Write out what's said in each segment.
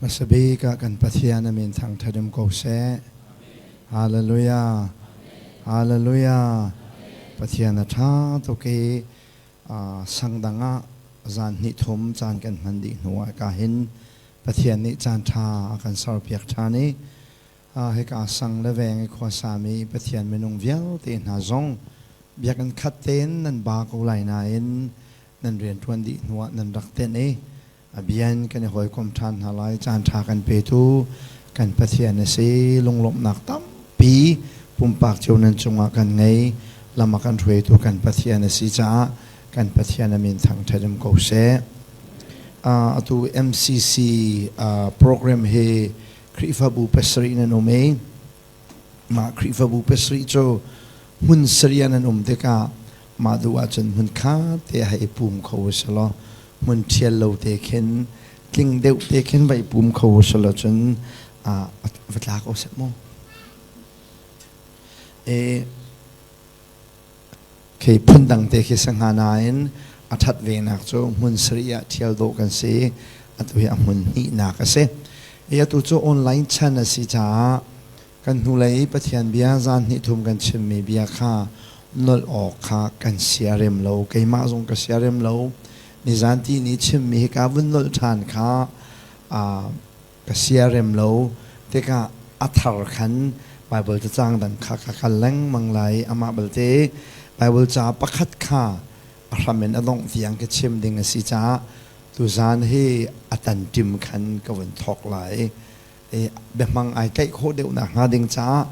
Hmasa bik ah kan Pathian a min thangṭhat um ko seh. Hallelujah. Hallelujah. Pathian a ṭha tuk i sang dang ah zan hnih thum caan kan hman dih hnu ah ka hin Pathian nih caan ṭha a kan serpiak ṭhan i hika sang le veng i khuasami Pathian minung vialte hna zong biakinn khat tein nan ba ko lai nain nan rianṭuan dih hnuah nan rak tenh i a bian kan i hawikom ṭhan hna lai. Caan ṭha kan petu kan Pathian a si. Lunglawmhnak tampi pumpak cio nan cungah kan ngei. Lam a kan hruaitu kan Pathian a si caah kan Pathian a min thangṭhat um ko seh. Atu MCC program hi Khrihfabu pasarih nan um i mah Khrihfabu pasarih cu hmun sarih ah nan um tikah mah duh ahcun hmun khat te ah i pum kho u si law hmun ṭhial lo te khin tling deuh te khin va i pum kho u si law cun va tla ko seh mu. E, Khi phundang te khi si hnga nain a ṭhat venak cu hmun sarih ah ṭhial dawh kan si. Atu hi a hmun hnihnak a si. I atu cu online chan a si caah kan hnulei i Pathian bia zan hnih thum kan chimmi bia kha nolh awk kha kan siarem lo. Keimah zong ka siarem lo. Nizan ti ni chimmi hi ka vun nolh ṭhan kha ka siarem lo tikah a thar khan Baibal cacang dang kha ka kal lengmang lai. Amah belte Baibal ca pakhat kha a hram in a dongh tiang ka chim ding a si caah tuzan hi a tanṭim khan ka vun thawk lai. Biahmang ai tlaih khawh deuh nakhnga ding caah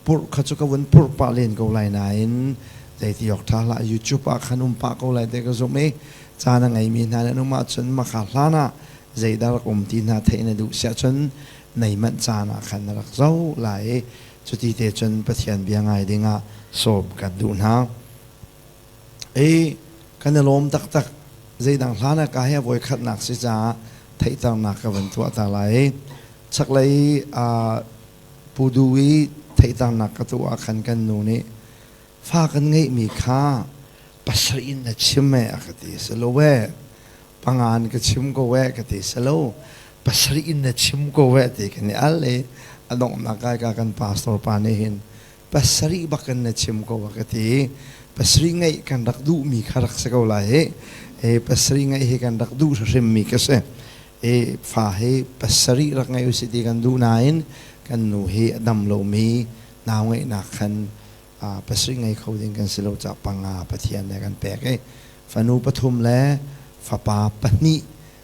purh kha cu ka vun purh pah len ko lai nain zeiti awk ṭha hlah YouTube ah khan um pah ko lai ti ka zumh i caan a ngeimi hna nih an um ahcun maka hlan ah zeidah rak um ti hna theih na duh siah cun nei manh caan ah khan na rak zoh lai i cuti te cun Pathian bia ngai dingah sawm kan duh hna. I kan i lawm taktak zeidang hlan ah ka hi a voikhatnak si caah theihternak ka van tuah ta lai. Chaklei Pudu i theihternak ka tuah ah khan kan nu nih fa kan ngeihmi kha pasarih in na chim e a ka ti si lo e pangan ka chim ko e ka ti si lo pasarih in na chim ko e ti kan i al i a donghnak kai ka kan pastor pa nih hin pasarih bak in na chim ko a ka ti pasarih ngeih kan rak duhmi kha rak si ko lai hi e pasarih ngeih hi kan rak duh hrimmi ka si e fa hi pasarih rak ngei usih ti kan duh nain kan nu hi a dam lomi nau ngeihnak khan pasarih ngei kho ding kan si lo caah panga Pathian nih a kan pek i fanu pathum le fapa pahnih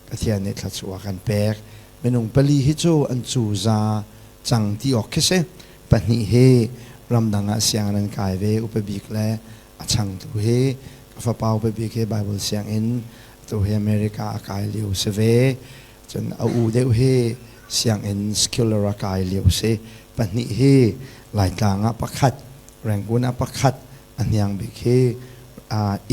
Pathian nih thluachuah a kan pek. Minung pali hi cu an cuza cang ti awk khi si. Pahnih hi ramdang ah sianginn an kai ve upa bik le a changtu hi ka fapa upa bik hi Bible sianginn tu hi America a kai lio si ve. Cun a u deuh hi sianginn secular a kai lio si. Pahnih hi Laitlang ah pakhat, Rangoon ah pakhat, a hniang bik hi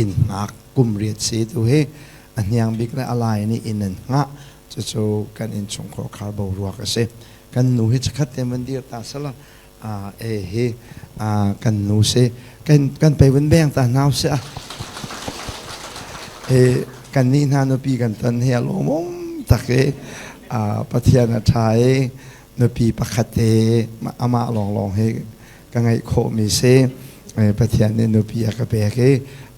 inn hngak kum riat si tu hi a hniang bik le a lai nih inn an hngah cucu kan innchungkhar khar boruak a si kan nu hi chakhat te van dir ta sala e hi kan nu si kan kan pe vun beng ta nau si a e kan nih hna nupi kan ton hi a lawmawm tak i Pathian a ṭha i nupi pakhat te amah lawnglawng hi ka ngeih khawhmi si. Pathian nih nupi a ka pek i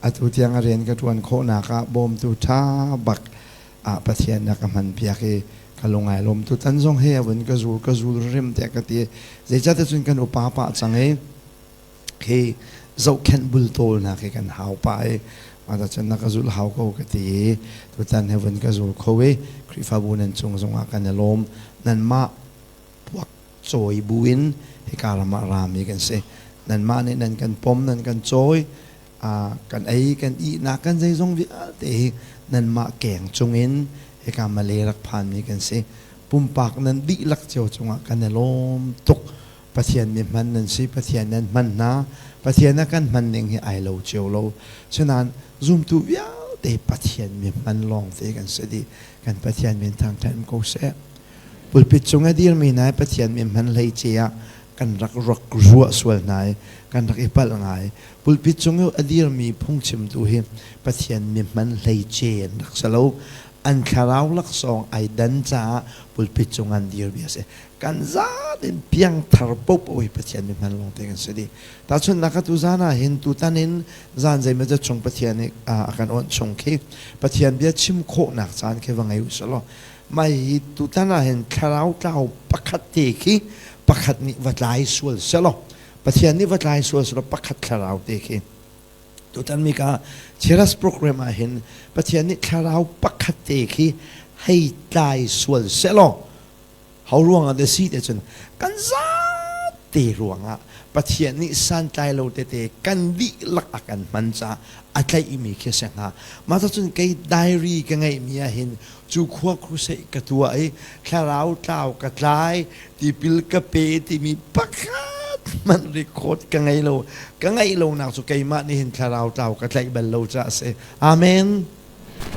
atu tiang a rian ka ṭuan khawhnak ah bawmtu ṭha bak ah Pathian a ka hmanpiak i ka lung ai lawm. Tutan zong hi a vun ka zul ka zul rim tiah ka ti. Zeicahtiah cun kan upa pah cang i khi zohkhenh bultawlnak hi kan hau pah i mah cun na ka zul hau ko ka ti i tutan hi vun ka zul kho i Khrihfabu nan cung zongah kan i lawm. Nanmah puak cawi buin hika ram ah rami kan si. Nanmah nih nan kan pom, nan kan cawi, kan ei, kan ihnak, kan zeizong vialte hi nanmah keng cungin hika Malay rak phanmi kan si. Pumpak nan dihlak cio cungah kan i lawm tuk. Pathian nih hman nan si, Pathian nan hman hna. Pathian a kan hman ning hi ai lo cio lo. Cunain zumtu vialte Pathian mi hman lawng te kan si dih. Kan Pathian min thangṭhat ko seh. Pulpit cung a dirmi hna hi Pathian min hman hleice ah kan rak rak ruah sual hna i kan rak i palh ngai. Pulpit cung i a dirmi phungchimtu hi Pathian mi hman hleice an rak si lo. An thlarau laksawng ai dan caah pulpit cung an dir bia a si. Kan zatin piangthar popo hi Pathian mi hman lawng te kan si dih. Tahchunhnak atu zan ah hin tutan in zan zeimaw zat chung Pathian nih a kan awnh chung khi Pathian bia chim khawhnak caan khi va ngei u sih law mai hi tutan ah hin thlarau tlau pakhat te khi pakhat nih va tlai sual selaw Pathian nih va tlai sual selaw pakhat thlarau te khi tutan mi ka Cheras program ah hin Pathian nih thlarau pakhat te khi hei tlai sual selaw Ho ruangah dah si te cun kan zate ruangah Pathian nih santlai lo tete kan dihlak a kan hman caah a tlaihmi khi a si hnga. Mah cun kei diary ka ngeihmi ah hin cu khua crusade ka tuah i thlarau tlau ka tlai tipil ka pe timi pakhat hmanh record ka ngei lo. Ka ngeih lonak cu keimah nih hin thlarau tlau ka tlaih bal lo caah a si. Amen.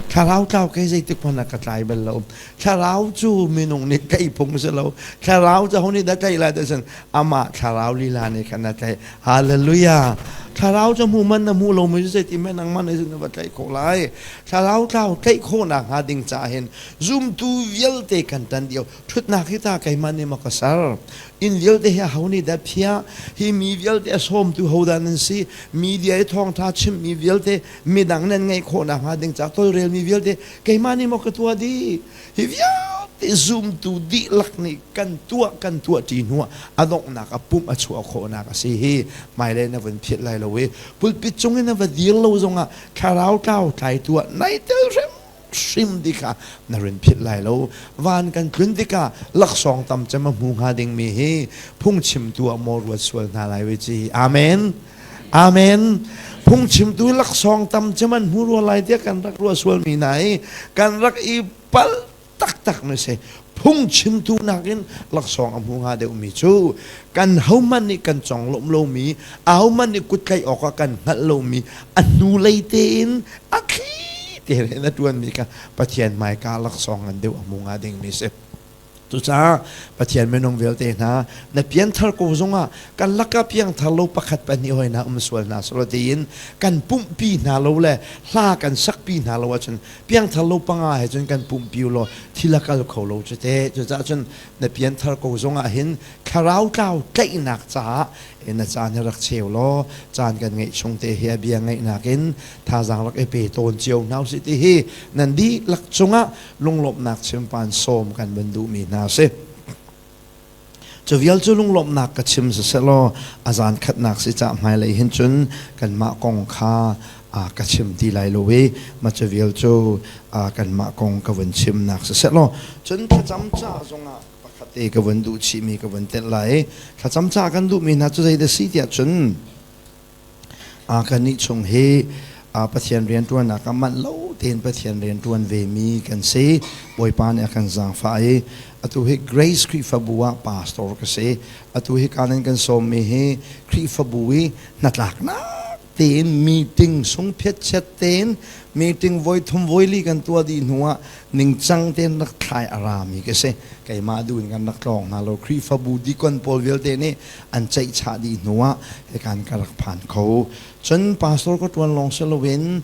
Thlarau tlau kei zeitik hmanh ah ka tlai bal lo. Thlarau cu minung nih tlaih phung si lo. Thlarau cu ho nih dah tlaih lai ti cun amah thlarau lila nih khan a tlaih. Hallelujah. Thlarau cu hmu man na hmu lo mi cu zeiti hmanh nangmah nih cun na va tlaih khawh lai. Thlarau tlau tlaih khawhnak hnga ding caah hin zumtu vialte kan tan dio. Ṭhutnak hi ta keimah nih maw ka ser. Inn vialte hi aho nih dah phiah? Hi mi vialte a sawmtu ho dah nan si? Media i thawngṭha chimmi vialte midang nan ngeih khawh nakhnga ding ca tawlrelmi vialte keimah nih maw ka tuah dih hi vialte zumtu dihlak nih kan tuah kan tuah ṭi hnuah a donghnak a pumh a chuah khawhnak a si hi hmailei na vun phiat lai lo i pulpit cung in na va dir lo zongah thlarau tlau tlai tuah nai tel hrim hrim ti kha na rin philh lai lo van kan tlun tikah laksawng tam cem a hmu hnga dingmi hi phungchimtu ah maw ruat sual hna lai wei ci amen Amen. Phungchimtu laksawng tam cu man hmu rua lai tiah kan rak ruah sualmi hna i kan rak i palh taktak mi si. Phungchimtu nakin laksawng a hmu hnga deuhmi cu kan hohmanh nih kan conglawmh lomi, ahohmanh nih kuttlaih awkah kan hngalh lomi, a hnulei tein a thli tein a ṭuanmi kha Pathian hmaika laksawng ngan deuh a hmu hnga dingmi si. Cucaah Pathian minung vialte hna na pianthar ko zongah kan lakah piangthar lo pakhat pahnih hoi hna um sual hna selaw tiin kan pumhpi hna lo le hla kan sakpi hna lo ahcun piangthar lo panga he cun kan pumhpi law thil a kal kho lo cu te. Cucaah cun na pianthar ko zongah hin thlarau tlau tlaihnak caah na caan hi rak cheu law caan kan ngeih chung te hi a bia ngaihnak in thazaang rak i pe tawn cio hna usih ti hi nan dihlak cungah lunglawmhnak chimpan sawm kan van duhmi hna a si. Cu vial cu lunglawmhnak ka chim siselaw a zan khatnak si cah hmailei hin cun kanmah kong kha ka chim ti lai lo i ma cu vial cu kanmah kong ka vun chimnak siselaw cun thlacam ca zongah pakhat te ka vun duh chihmi ka vun telh lai i thlacam ca kan duhmi hna cu zei dah si tiah cun Kannih chung hi Pathian rianṭuannak ah manh lo tein Pathian rianṭuan vemi kan si. Bawipa nih a kan zaangfah i atu hi Grace Khrihfabu ah pastor ka si. Atu hi kaan in kan sawmmi hi Khrihfabu i hnatlaknak tein meeting sungphiatchiat tein meeting voi thum voi li kan tuah dih hnuah ningcang tein rak thlai a rami ka si. Keimah duh in kan rak tlawng hna lo. Khrihfabu dikon pawl vialte nih an ceihchah dih hnuah hikan ka rak phan kho. Cun pastor ka ṭuan lawng si loin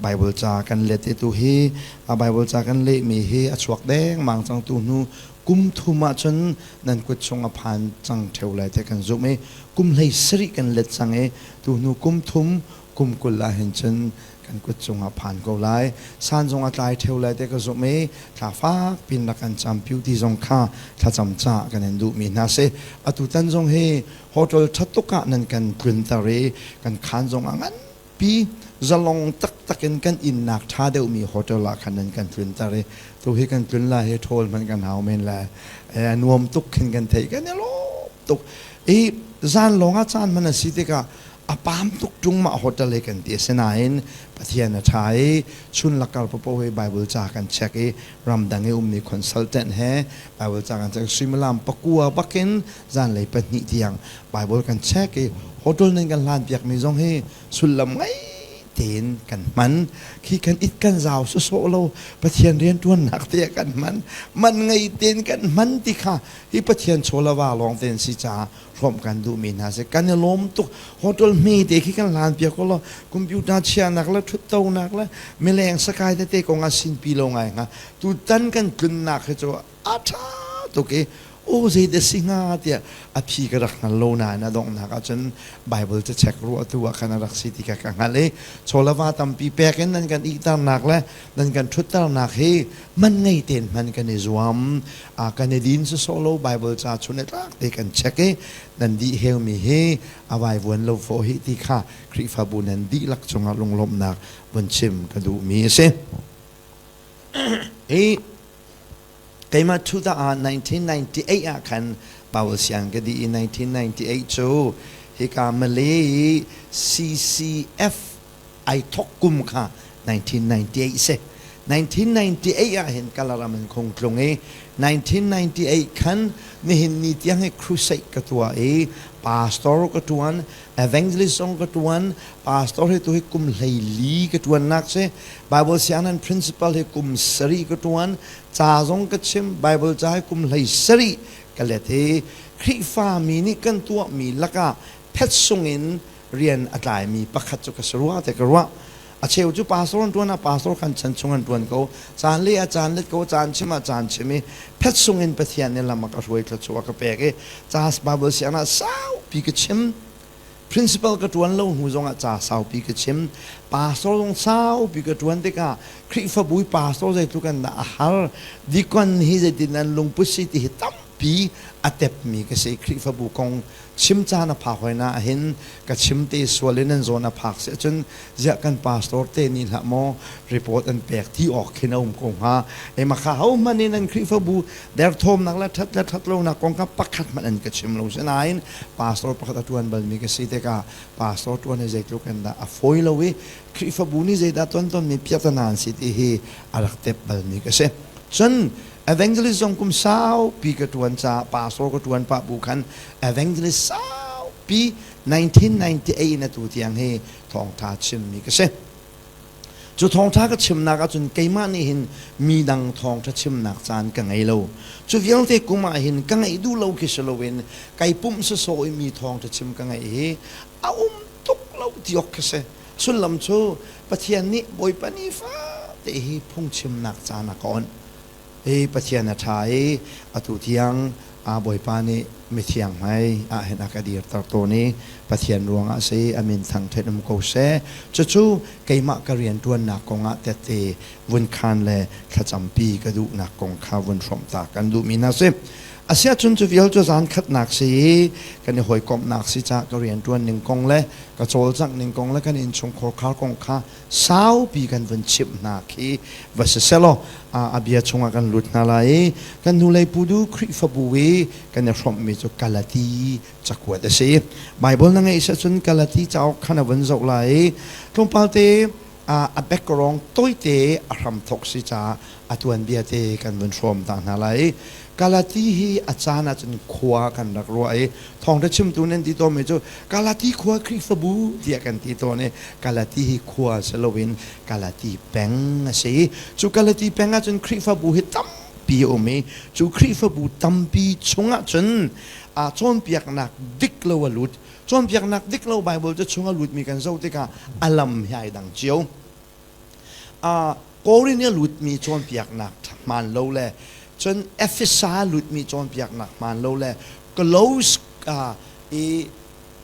Bible ca kan let i tu hi Bible ca kan lehmi hi a chuak dengmang cang tu hnu kum thum ahcun nan kut chung a phan cang ṭheo lai ti kan zumh i kum 17 kan let cang i tu hnu kum thum kum 20 ah hin cun kan kut cungah phan ko lai. San zong a tlai ṭheo lai ti ka zumh i thla fak pin rak kan campiu ti zong kha thlacam ca kan in duhmi hna si. Atu tan zong hi hotel ṭha tuk ah nan kan tlunter i kan khaan zong a nganpi zalong taktak in kan innak ṭha deuhmi hotel ah khan nan kan tlunter i tu hi kan tlun lai hi ṭhawl hmanh kan hau men lai. A nuam tuk khin kan theih kan i lawm tuk. I zan lawng ah caan hman a si tikah a pam tuk ṭung mah hotel hi kan ti. Asinain Pathian a ṭha i chun lakar paoh hi Bible ca kan check i ramdang i ummi consultant he Bible ca kan check suimilam 9 bakin zanlei 2 tiang Bible kan check i hotel nan kan hlan piakmi zong hi sullam ngei tein kan hman. Khi kan it kan zau sawsawh lo Pathian rianṭuannak te ah kan hman. Man ngei tein kan hman ti kha hi Pathian chawlava lawng tein si caah hrawmh kan duhmi hna si. Kan i lawm tuk. Hotel hme te khi kan hlan piak ko law computer chiahnak le ṭhuttonak le mileng sakai tete kong ah sinpi lo ngai hnga. Tutan kan tlunnak hi cu a ṭha tuk i aw zeidah si hnga tiah a phi ka rak hngal lo nain a donghnak ahcun Bible ca check ruah tu ah khan a rak si ti kha ka hngalh i chawlava tampi pek in nan kan ihternak le nan kan ṭhutternak hi man ngei tein hman kan i zuam a kan i din sawsawh lo Bible ca chun le tlak te kan check i nan dih heumi hi a vaivuan lo fawh hi ti kha Khrihfabu nan dihlak cungah lunglawmhnak vun chim ka duhmi a si. Hi Keimah 2000 1998 ah khan Bible siang ka dih i 1998 cu hika Malay i CCF ai thok kum kha 1998 si. 1998 ah hin Kalaram in khung tlung i 1998 khan nihin ni tiang hi crusade ka tuah i pastor ka tuan evangelist zong ka tuan pastor hi tu hi kum 14 ka tuannak si Bible sianginn principal hi kum sarih ka tuan ca zong ka chim Bible ca hi kum 17 ka let hi Khrihfa mi nih kan tuahmi lakah phet sung in rian a tlaimi pakhat cu ka si rua te ka ruah a cheu cu pastor an tuan ah pastor kan chan chung an tuan ko caan le a caan let ko caan chim ah caan chim i phet sung in Pathian nih lam a ka hruai thluachuah ka pek i ca Bible siang ah saupi ka chim principal ka tuan lo hnu zongah ca saupi ka chim pastor zong saupi ka tuan tikah Khrihfabu i pastor zeitluk an dah a har dikon hi zeitin an lungput si ti hi tampi a tepmi ka si Khrihfabu kong chim caan a phak hoi na hin ka chim te sual in an zawn a phak si ahcun ziah kan pastor te nih hlah maw report an pek ti awk khin a um ko hnga e makha ho hmanh in an Khrihfabu derthawmnak le that le that lonak kong kha pakhat hmanh an ka chim lo sinain pastor pakhat a tuan balmi ka si tikah pastor tuan hi zeitluk in dah a fawi lo i Khrihfabu nih zeidah tuan tonmi piahtana an si ti hi a rak tep balmi ka si cun evangelist zong kum saupi ka tuan caah pastor ka tuan pah bu khan evangelist saupi 1998 in atu tiang hi thawngtha chimmi ka si. Cu thawngtha ka chimnak ahcun keimah nih hin mi dang thawngtha chimnak caan ka ngei lo. Cu vialte kum ah hin ka ngeih duh lo khi si loin kai pumh sawsawh i mi thawngtha chim ka ngeih hi a um tuk lo ti awk khi si. Sullam cu Pathian nih Bawipa nifate hi phungchimnak caan a ka onh. Hi Pathian a ṭha i atu tiang Bawipa nih mithiang hmai ah hin a ka dirter tawn i Pathian ruangah si a min thangṭhat um ko seh. Cucu keimah ka rianṭuannak kongah tette vun khaan le thlacampi ka duhnak kong kha vun hrawmh ta kan duhmi hna si. Asiahcun cu vial cu zan khatnak si i kan i hawikomhnak si caah ka rianṭuan ning kong le ka cawlcangh ning kong le kan innchungkhar khar kong kha saupi kan vun chimh hna khi va si selaw a bia chungah kan lut hna lai i kan hnulei pudu Khrihfabu i kan i hrawmhmi cu Galati cakuat a si. Bible na ngeih cun Galati cauk khan a vun zoh lai i tlawmpal te a background tawite a hramthok si caah a tuanbia te kan vun hrawm ta hna lai. Galati hi a caan ahcun khua kan rak ruah i thawngṭha chimtu nan ti tawnmi cu Galati khua Khrihfabu tiah kan ti tawn i Galati hi khua si loin Galati peng a si. Cu Galati peng ahcun Khrihfabu hi tampi a um i cu Khrihfabu tampi chungah cun cawnpiaknak dik lo a lut. Cawnpiaknak dik lo Bible cu chung a lutmi kan zoh tikah a lam hi ai dang cio. Korin i a lutmi cawnpiaknak hmaan lo le cun Efesa lutmi cawnpiaknak hmaan lo le Kolose i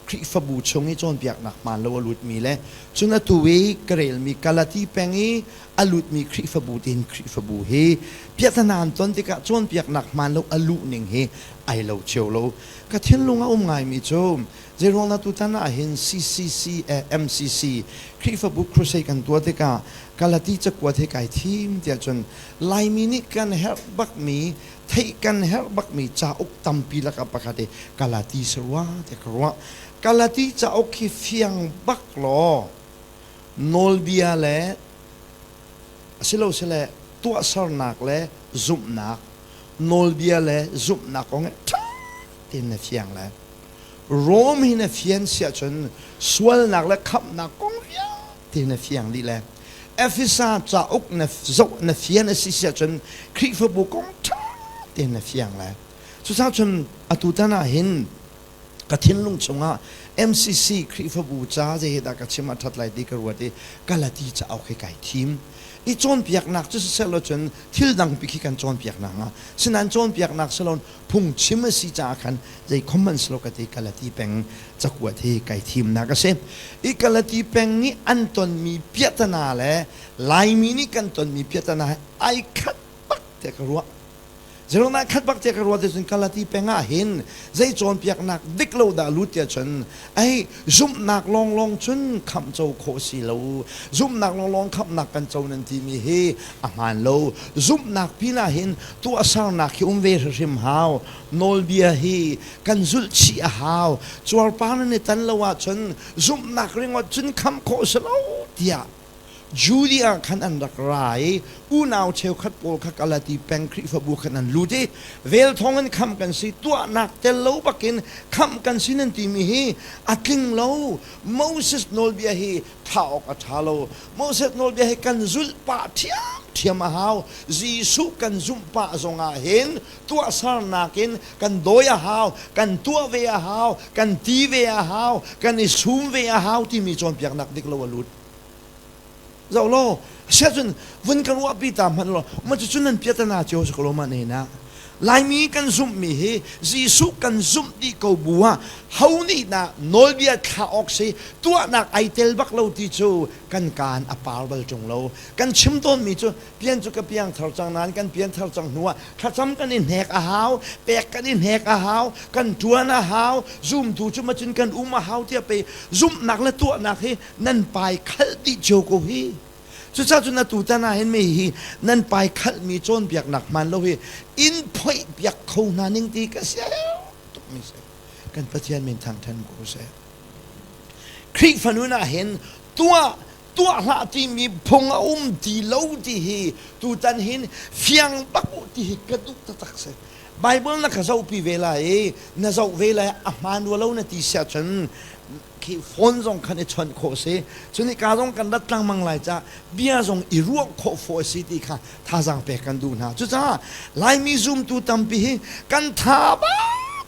Khrihfabu chung i cawnpiaknak hmaan lo a lutmi le cun atu i ka relmi Galati peng i a lutmi Khrihfabu tiin Khrihfabu hi piahtana an ton tikah cawnpiaknak hmaan lo a luh ning hi ai lo cio lo. Ka thinlung a um ngaimi cu Zeiruang dah tutan ah hin CCC MCC Khrihfabu Crusade kan tuah tikah Galati cakuat hi kai thim tiah cun Laimi nih kan herh bakmi theih kan herh bakmi cauk tampi lakah pakhat hi Galati si rua tiah ka ruah. Galati cauk hi fiang bak law nawlbia le asilosile tuahsernak le zumhnak nawlbia le zumhnak kong hi ṭha tein na fiang lai. Rom hi na fian siah cun sualnak le khamhnak kong vialte ti na fiang dih le Efesa cauk na zoh na fian a si si ahcun Khrihfabu kong ṭha tein na fiang le cucaah cun atu tan ah hin ka thinlung chungah MCC Khrihfabu ca zei hi dah ka chim a ṭhat lai ti ka ruat i Galati cauk hi kai thim. I cawnpiaknak cu siseh law cun thil dangpi khi kan cawnpiaknak hnga. Sinain cawnpiaknak si loin phungchim a si caah khan zei khom hmanh si lo ka ti Galati peng cakuat hi kai thimnak a si. I Galati peng nih an tonmi piahtana le Laimi nih kan tonmi piahtana he ai khat bak tiah ka ruah. Zeruangah khat bak tiah ka ruah cun Galati peng ah hin zei cawnpiaknak dik lo dah lut tiah cun ai zumhnak lawnglawng cun khamh co khawh si lo zumhnak lawnglawng khamhnak kan co nan timi hi a hmaan lo zumhnak pinah hin tuahsernak hi um ve hrimhrim hau nawlbia hi kan zulh chih a hau cuarpar nan i tan lo ahcun zumhnak ringawt cun khamh khawh si lo tiah Judea khan an rak ra i unau cheukhat pawl kha Galati peng Khrihfabu khan an lut i vel thawng in khamh kan si tuahnak tel lo bakin khamh kan si nan timi hi a tling lo. Moses nawlbia hi thah awk a ṭha lo. Moses nawlbia hi kan zulh pah ṭhiamṭhiam a hau. Jesuh kan zumh pah zongah hin tuahsernak in kan dawi a hau, kan tuah ve a hau, kan ti ve a hau, kan i sum ve a hau timi cawnpiaknak dik lo a lut. Zoh law, siahcun vun ka ruahpi ta hmanh law, ma cucu nan piatana cio si ko lo ma ne na. Laimi kan zumhmi hi Jesuh kan zumh dih ko bu ah ho nih dah nawlbia thlah awk si tuahnak ai tel bak lo ti cu kan kaan a par bal ṭung lo. Kan chim tawnmi cu pian cu ka piang thar cang nain kan pian thar cang hnu ah thlacam kan i hnek a hau, pek kan i hnek a hau, kan ṭuan a hau, zumtu cu macun kan um a hau tiah pei zumhnak le tuahnak hi nan pai khalh dih cio ko hi. Cucaah cun atu tan ah hin mi hi nan pai khalhmi cawnpiaknak hmaan lo hi in phoih piak kho hna ning ti ka sia tuk mi si. Kan Pathian min thangthan ko seh. Khrihfa nun ah hin tuah tuah hlah timi phung a um ti lo ti hi tutan hin fiang bak u ti hi ka duh taktak si. Bible na ka zohpi ve lai i na zoh ve lai a hmaan rua lo na ti siah cun khi phone zong khan i chawnh khawh si cun hika zong kan rat lengmang lai ca bia zong i ruah khawh fawh si ti kha thazaang pek kan duh hna cucaah Laimi zumtu tampi hi kan tha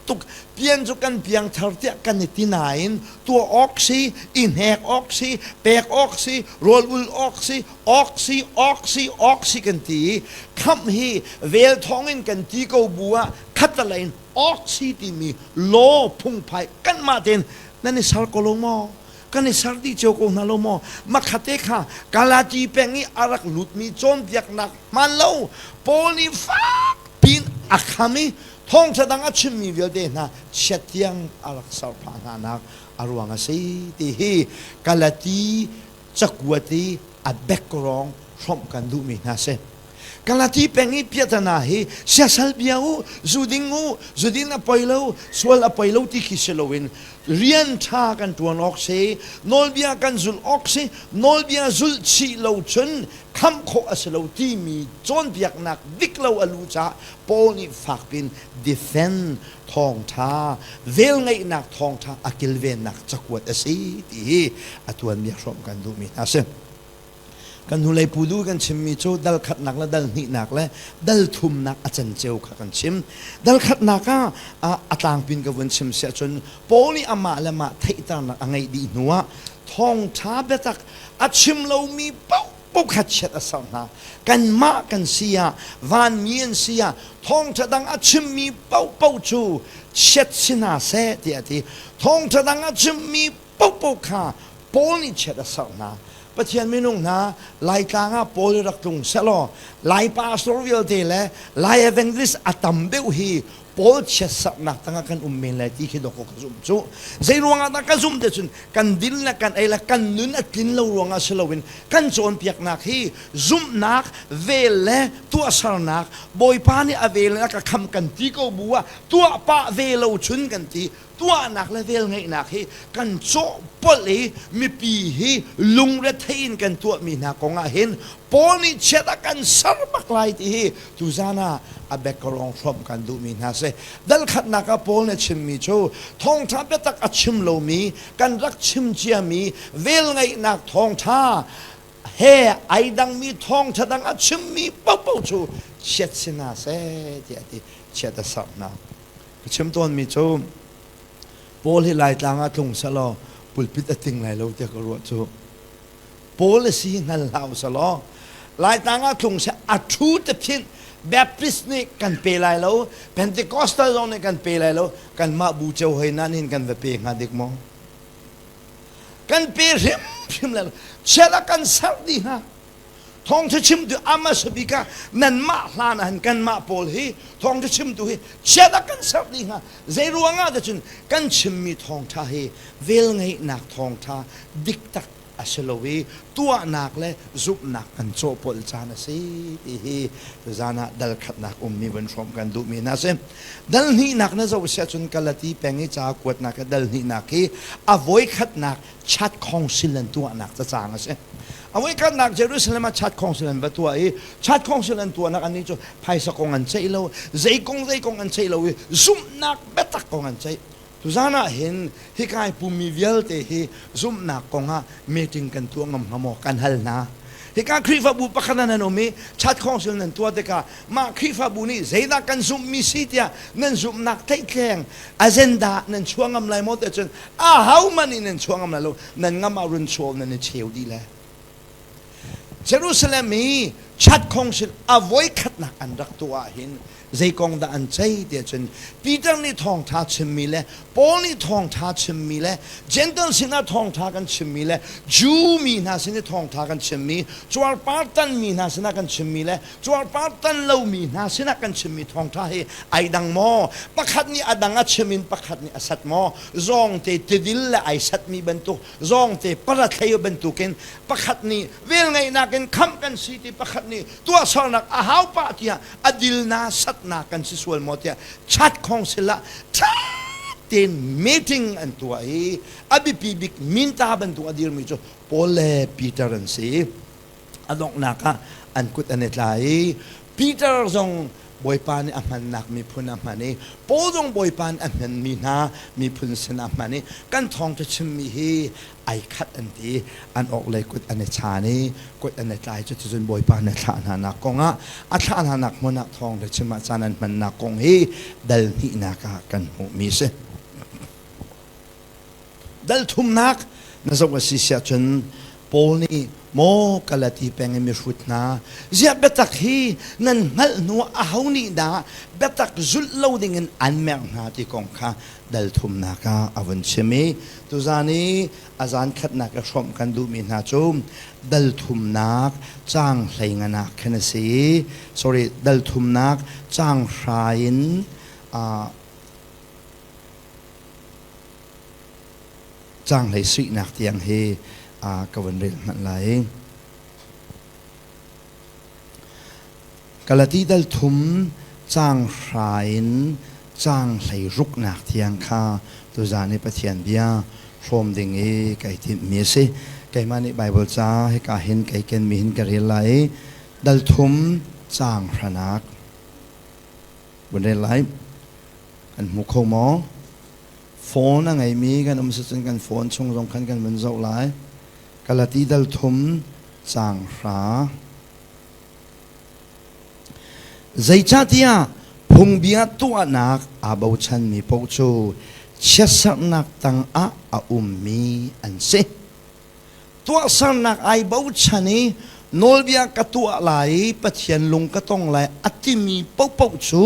tuk pian cu kan piang thar tiah kan i ti nain tuah awk si i hnek awk si pek awk si rawl ul awk si awk si awk si awk si kan ti i khamh hi vel thawng in kan ti ko bu ah khatalei in awk si timi law phungphai kanmah tein nan i ser ko lo maw kan i ser dih cio ko hna lo maw makhate kha Galati peng i a rak lutmi cawnpiaknak hmaan lo Paul nih fak piin a kham i thawngṭha dang a chimmi vialte hna chiat tiang a rak ser phah hna nak a ruang a si ti hi Galati cakuat i a background hrawmh kan duhmi hna si. Galati peng i piahtana hi siasal bia u, zu ding u, zu din a poi lo, sual a poi lo ti khi si loin rian ṭha kan ṭuan awk si, nawlbia kan zulh awk si, nawlbia zulh chih lo cun khamh khawh a si lo timi cawnpiaknak dik lo a lu caah Paul nih fakpin defend thawngṭha, velngeihnak thawngṭha a kilvennak cakuat a si ti hi a tuanbia hrawmh kan duhmi hna a si. Kan hnulei pudu kan chimmi cu dal khatnak le dal hnihnak le dal thumnak a canceu kha kan chim. Dal khatnak ah a tlangpin ka vun chim siah cun Paul nih amah le mah theihternak a ngeih dih hnuah thawngṭha biatak a chim lomi paohpaoh kha chiat a serh hna. Kanmah kan si ah, vanmi an si ah, thawngṭha dang a chimmi paohpaoh cu chiat si hna seh tiah a ti. Thawngṭha dang a chimmi paohpaoh kha Paul nih chiat a serh hna. Pathian minung hna Laitlang ah Paul rak tlung sehlaw Lai pastor vialte le Lai evangelist a tam deuh hi Paul chiatserhnak tangah kan um men lai ti khi dawk ka zumh cu. Zei ruangah dah ka zumh te cun kan din le kan ei le kan nun a tlin lo ruangah si loin kan cawnpiaknak hi zumhnak vel le tuahsernak Bawipa nih a vel in a ka kham kan ti ko bu ah tuah pah ve lo chun kan ti. Tuahnak le velngeihnak hi kan cawhpolh i mipi hi lungrethei in kan tuahmi hna kong ah hin Paul nih chiat a kan ser bak lai ti hi tuzan ah a background hrawmh kan duhmi hna si. Dal khatnak ah Paul nih a chimmi cu thawngṭha biatak a chim lomi kan rak chim ciami velngeihnak thawngṭha he ai dangmi thawngṭha dang a chimmi paohpaoh cu chiat si hna seh tiah a ti. Chiat a ser hna. Ka chim tawnmi cu Paul hi Laitlang ah tlung sehlaw pulpit a ting lai lo tiah ka ruah cu. Paul a si hngal hlah u selaw Laitlang ah tlung seh a ṭhu te phinh Baptist nih kan pe lai lo Pentecostal zong nih kan pe lai lo kanmah bu cio hoi nan hin kan va pe hnga dik maw kan pe hrimhrim lai lo chiat ah kan serh dih hnga thawngṭha chimtu amasa bik ah nanmah hlan ah hin kanmah pawl hi thawngṭha chimtu hi chiat ah kan serh dih hnga zei ruangah dah cun kan chimmi thawngṭha hi velngeihnak thawngṭha dik tak a si lo i tuahnak le zumhnak kan cawhpolh caan a si ti hi tuzaan ah dal khatnak ummi vun hrawm kan duhmi hna si. Dal hnihnak na zoh si ahcun Galati peng i ca kuatnak i dal hnihnak hi a voikhatnak chat council an tuahnak cacang a si. A voikhatnak Jerusalem ah chat council an va tuah i chat council an tuahnak annih cu phaisa kong an ceih lo, zei kong zei kong an ceih lo i zumhnak biatak kong an ceih. Tuzaan ah hin hika i pummi vialte hi zumhnak kongah meeting kan tuah ngam hnga maw kan hal hna. Hika Khrihfabu pakhat ah nan um i chat council nan tuah tikah mah Khrihfabu nih zeidah kan zumhmi si tiah nan zumhnak theihtleng agenda nan chuah ngam lai maw tiah cun ahohmanh nih nan chuah ngam lai lo nan ngam ah run chuah nan i cheu dih le. Jerusalem i chat council a voikhatnak an rak tuah ah hin zei kong dah an ceih tiah cun Peter nih thawngṭha chimmi le Paul nih thawngṭha chimmi le Gentle sinah thawngṭha kan chimmi le Jew mi hna sin i thawngṭha kan chimmi cuarpar tanmi hna sinah kan chimmi le cuarpar tan lomi hna sinah kan chimmi thawngṭha hi ai dang maw pakhat nih a dang a chim in pakhat nih a sat maw zawngte tidil le ai satmi bantuk zawngte parathlei bantukin pakhat nih velngeihnak in khamh kan si ti pakhat nih tuahsernak a hau pah tiah a dilna satna kan si sual maw tiah chat council ah ṭha tein meeting an tuah i a biapi bik minta bantuk a dirmi cu Paul le Peter an si. A donghnak ah an kut an i tlai i Peter zong Bawipa nih a hmannak miphun a hman i Paul zong Bawipa nih a hmanmi hna miphun sin a hman i kan thawngṭha chimmi hi ai khat an ti an orhlei kut an i chan i kut an i tlai cuticun Bawipa nih a thlah hna nak kong ah a thlah hna nak hmun ah thawngṭha chim ah caan an hmannak kong hi dal hnihnak ah kan hmuhmi a si. Dal thumnak na zoh a si siah cun Paul nih maw Galati peng i mihrut hna ziah biatak hi nan hngalh hnu ah aho nih dah biatak zulh lo dingin an merh hna ti kong kha dal thumnak ah a vun chim i tuzan i a zan khatnak i hrawmh kan duhmi hna cu dal thumnak caang hleingan ah khin a si i sorry dal thumnak caang hra in caang hlei suihnak tiang hi ka vun rel hmanh lai. Galati dal thum caang hra in caang hlei ruknak tiang kha tuzaan i Pathian bia hrawm ding i kai timhmi a si. Keimah nih Baibal ca hika hin kai kenmi hin ka rel lai i dal thum caang hranak vun rel lai. Kan hmu kho maw? Phone a ngeimi kan um si cun kan phone chung zong khan kan vun zoh lai. Galati dal thum caang hra. Zeicahtiah phungbia tuahnak aa bochanmi paoh cu chiatserhnak tangah a ummi an si. Tuahsernak ai bochan i nawlbia ka tuah lai i Pathian lung ka tong lai a timi paohpaoh cu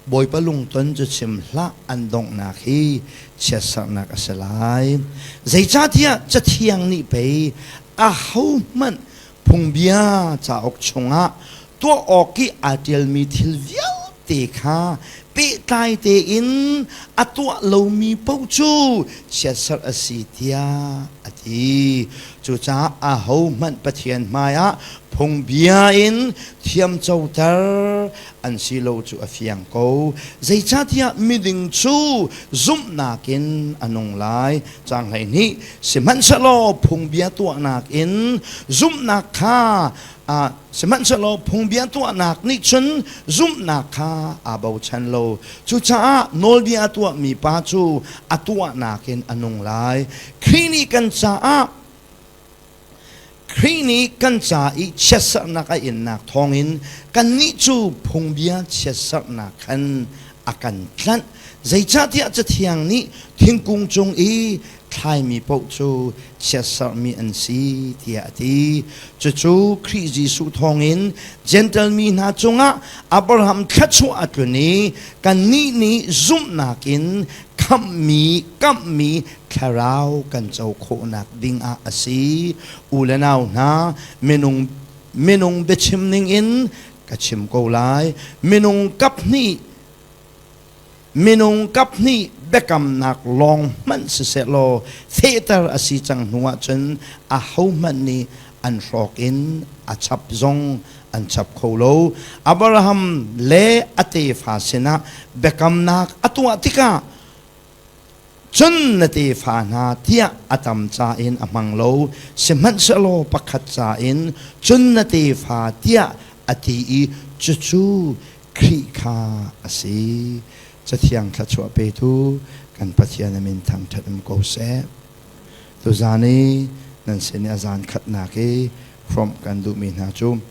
Bawipa lungton cu chim hlah an donghnak hi chiatserhnak a si lai. Zeicahtiah Cathiang nih pei ahohmanh Phungbia cauk chungah tuah awk i aa ṭialmi thil vialte kha pehtlai tein a tuah lomi paoh cu chiatserh a si tiah a ti. Cucaah ahohmanh Pathian hmaiah phungbia in thiamcoter an si lo cu a fiang ko. Zeicahtiah miding cu zumhnak in a nung lai. Caang 12. Sihmanhsehlaw phungbia tuahnak in zumhnak kha sihmanhsehlaw phungbia tuahnak nih cun zumhnak kha aa bochan lo. Cucaah nawlbia a tuahmi pa cu a tuahnak in a nung lai. Khrih nih kan caah Khrih nih kan ca i chiatserhnak a innak thawngin kannih cu phungbia chiatserhnak khan a kan tlanh. Zeicahtiah Cathiang nih thingkung cung i thlaimi paoh cu chiatserhmi an si tiah a ti. Cucu Khrih Jesuh thawngin Jentail mi hna cungah Abraham thluachuah a tlun i kannih nih zumhnak in khamhmi kamhmi thlarau kan co khawhnak dingah a si. U le nau hna, minung minung biachim ningin ka chim ko lai. Minung kap hnih minung kap hnih biakamnak lawng hmanh sisehlaw fehter a si cang hnu ahcun ahohmanh nih an hrawk in a chap zong an chap kho lo. Abraham le a tefa sinah biakamnak a tuah tikah Cun na tefa hna tiah a tam ca in a hmang lo, sihmanhsehlaw pakhat ca in cun na tefa tiah a ti i cucu Khrih kha a si. Cathiang thluachuah petu kan Pathian a min thangṭhat um ko seh. Tuzan i nan sin i a zan khatnak i hrawmh kan duhmi hna cu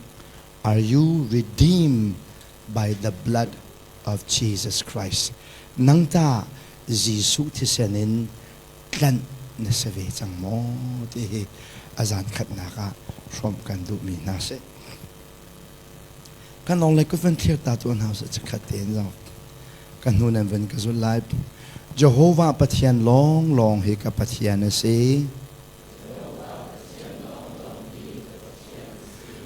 Are you redeemed by the blood of Jesus Christ. Nang tah Jesuh thisen in tlanh na si ve cang maw ti hi a zan khatnak ah hrawmh kan duhmi hna si. Kan lawng le kut van thlir ta tu hna usih chikkhat tein zong ka hnu nan van ka zulh lai. Jehovah Pathian lawnglawng hi ka Pathian a si.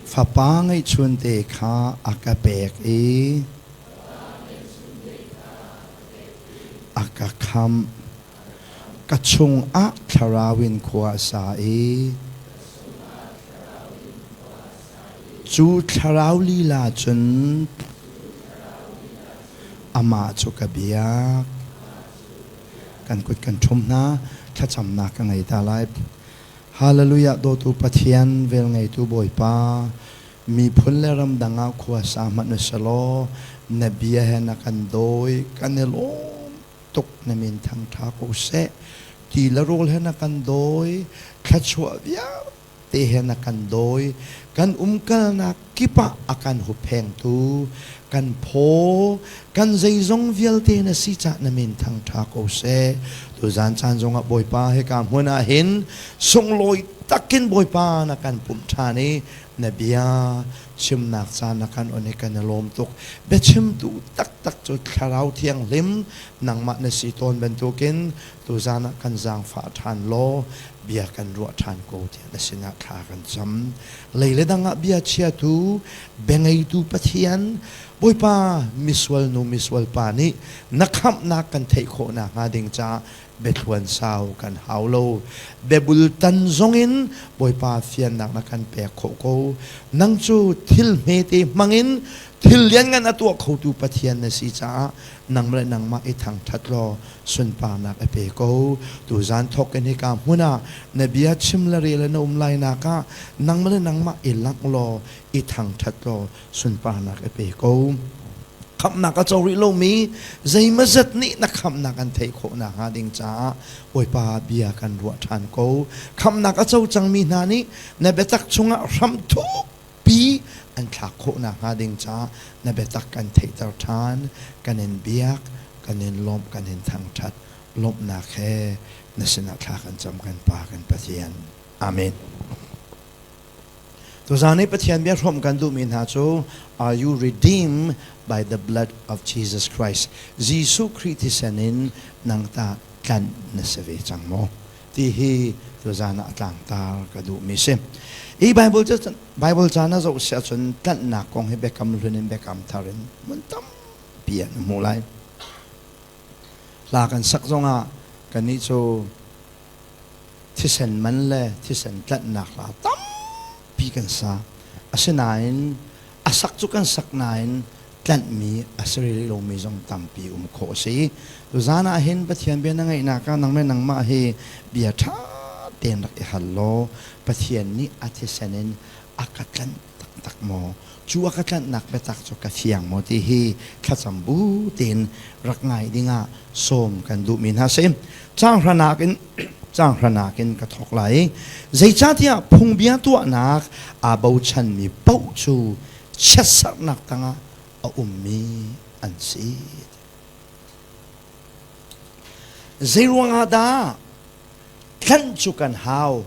Fapa ngeihchunte kha a ka pek i a ka khamh. Ka chungah thlarau in khua a sa i cu thlarau lila cun amah cu ka biak. Kan kut kan ṭhum hna, thlacamnak ka ngei ta lai. Hallelujah dawtu Pathian velngeitu Bawipa miphun le ramdang ah khua sa hmanh usalaw na bia he na kan dawi kan i lawm tuk na min thangtha ko seh ti le rawl he na kan dawi thluachuah vialte te he na kan dawi kan umkalnak kip ah a kan hupphengtu kan phaw kan zeizong vialte na si cah na min thangṭha ko seh tuzan caan zongah Bawipa hika hmun ah hin sunglawi takin Bawipa na kan pumh ṭhan i na bia chimnak caan na kan on i kan i lawm tuk biachimtu taktak cu Thlarau Thianghlim nangmah na si tawn bantukin tuzan ah kan zaangfah ṭhan law bia kan ruah ṭhan ko tiah na sinah thla kan cam. Lei le dang ah bia chiatu, biangeitu Pathian, Bawipa misual nu misual pa nih na khamhnak kan theih khawh nakhnga ding caah biathluan sau kan hau lo. Biabul tan zongin Bawipa fiannak na kan pek khawh ko. Nang cu thil hmete hmangin thil lianngan a tuah khotu Pathian na si caah nang le nangmah i thangṭhat law sunparnak a pe ko. Tuzan thawk in hika hmun ah na bia chim le rel na um lai nak ah nangmah le nangmah i langh law i thangṭhat law sunparnak a pe ko. Khamhnak a co rih lomi zeimazat nih na khamhnak an theih khawh nakhnga ding caah Bawipa bia kan ruah ṭhan ko. Khamhnak a co cangmi hna nih na biatak chungah hram thukpi an thlak khawh nakhnga ding caah na biatak kan theihter ṭhan. Kan in biak, kan in lawmh, kan in thangṭhat. Lawmhnak he na sinah thla kan cam kan Pa kan Pathian. Amen. Tuzaan i Pathian bia hrawmh kan duhmi hna cu Are you redeemed by the blood of Jesus Christ? Jesuh Khrih thisen in nang tah tlanh na si ve cang maw? Ti hi tuzaan ah tlangtar ka duhmi si. Hi Bible cu Bible ca na zoh si ahcun tlanhnak kong hi biakam hlun in biakam thar in hmun tampi ah na hmuh lai. Hla kan sak zongah kannih cu Thisen man le thisen tlanhnak hla tampi kan sa. Asinain a sak cu kan sak nain tlanhmi a si rih lomi zong tampi um khawh a si. Tuzaan ah hin Pathian bia na ngaihnak ah nang le nangmah hi bia ṭha tein rak i hal law Pathian nih a thisen in a ka tlanh taktak maw? Cu a ka tlanhnak biatak cu ka fiang maw ti hi thlacam bu tein rak ngai dingah sawm kan duhmi hna si. Caang hranak in caang hranak in ka thawk lai. Zeicahtiah phungbia tuahnak aa bochanmi paoh cu chiatserhnak tangah a ummi an si. Zeiruangah dah tlanh cu kan hau?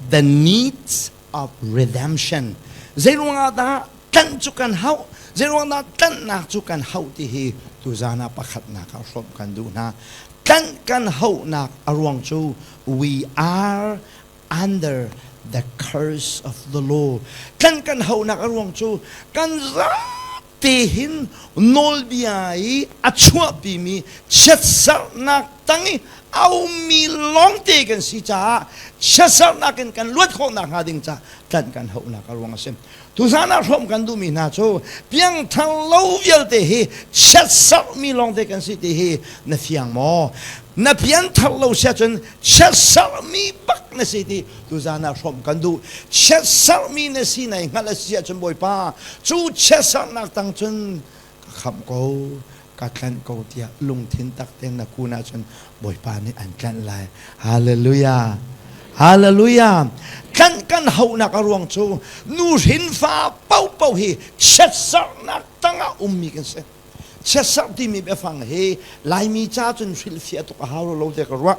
The needs of redemption. Zeiruangah dah tlanh cu kan hauh? Zeiruangah dah tlanhnak cu kan hauh ti hi tuzaan ah pakhatnak ah hrawmh kan duh hna. Tlanh kan hauhnak a ruang cu we are under the curse of the law. Tlanh kan hauhnak a ruang cu kan zate hin nawlbia i a chuahpimi chiatserhnak tang i a ummi lawngte kan si caah chiatserhnak in kan luat khawh nakhnga ding ca tlanh kan hauhnak a ruang a si. Tuzaan ah hrawm kan duhmi hna cu piangthar lo vialte hi chiatserhmi lawngte kan si ti hi na fiang maw? Na pianthar lo si ahcun chiatserhmi bak na si ti tuzaan ah hrawm kan duh. Chiatserhmi na si nai hngalh a si ahcun Bawipa cu chiatserhnak tang cun ka khamh ko ka tlanh ko tiah lungthin tak tein na kun ahcun Bawipa nih an tlanh lai. Hallelujah. Hallelujah. Tlanh kan hauhnak a ruang cu nu hrinfa paohpaoh hi chiatserhnak tangah ummi kan si. Chiatserh timi biafang hi Laimi ca cun hrilhfiah tuk a hau lo te ka ruah.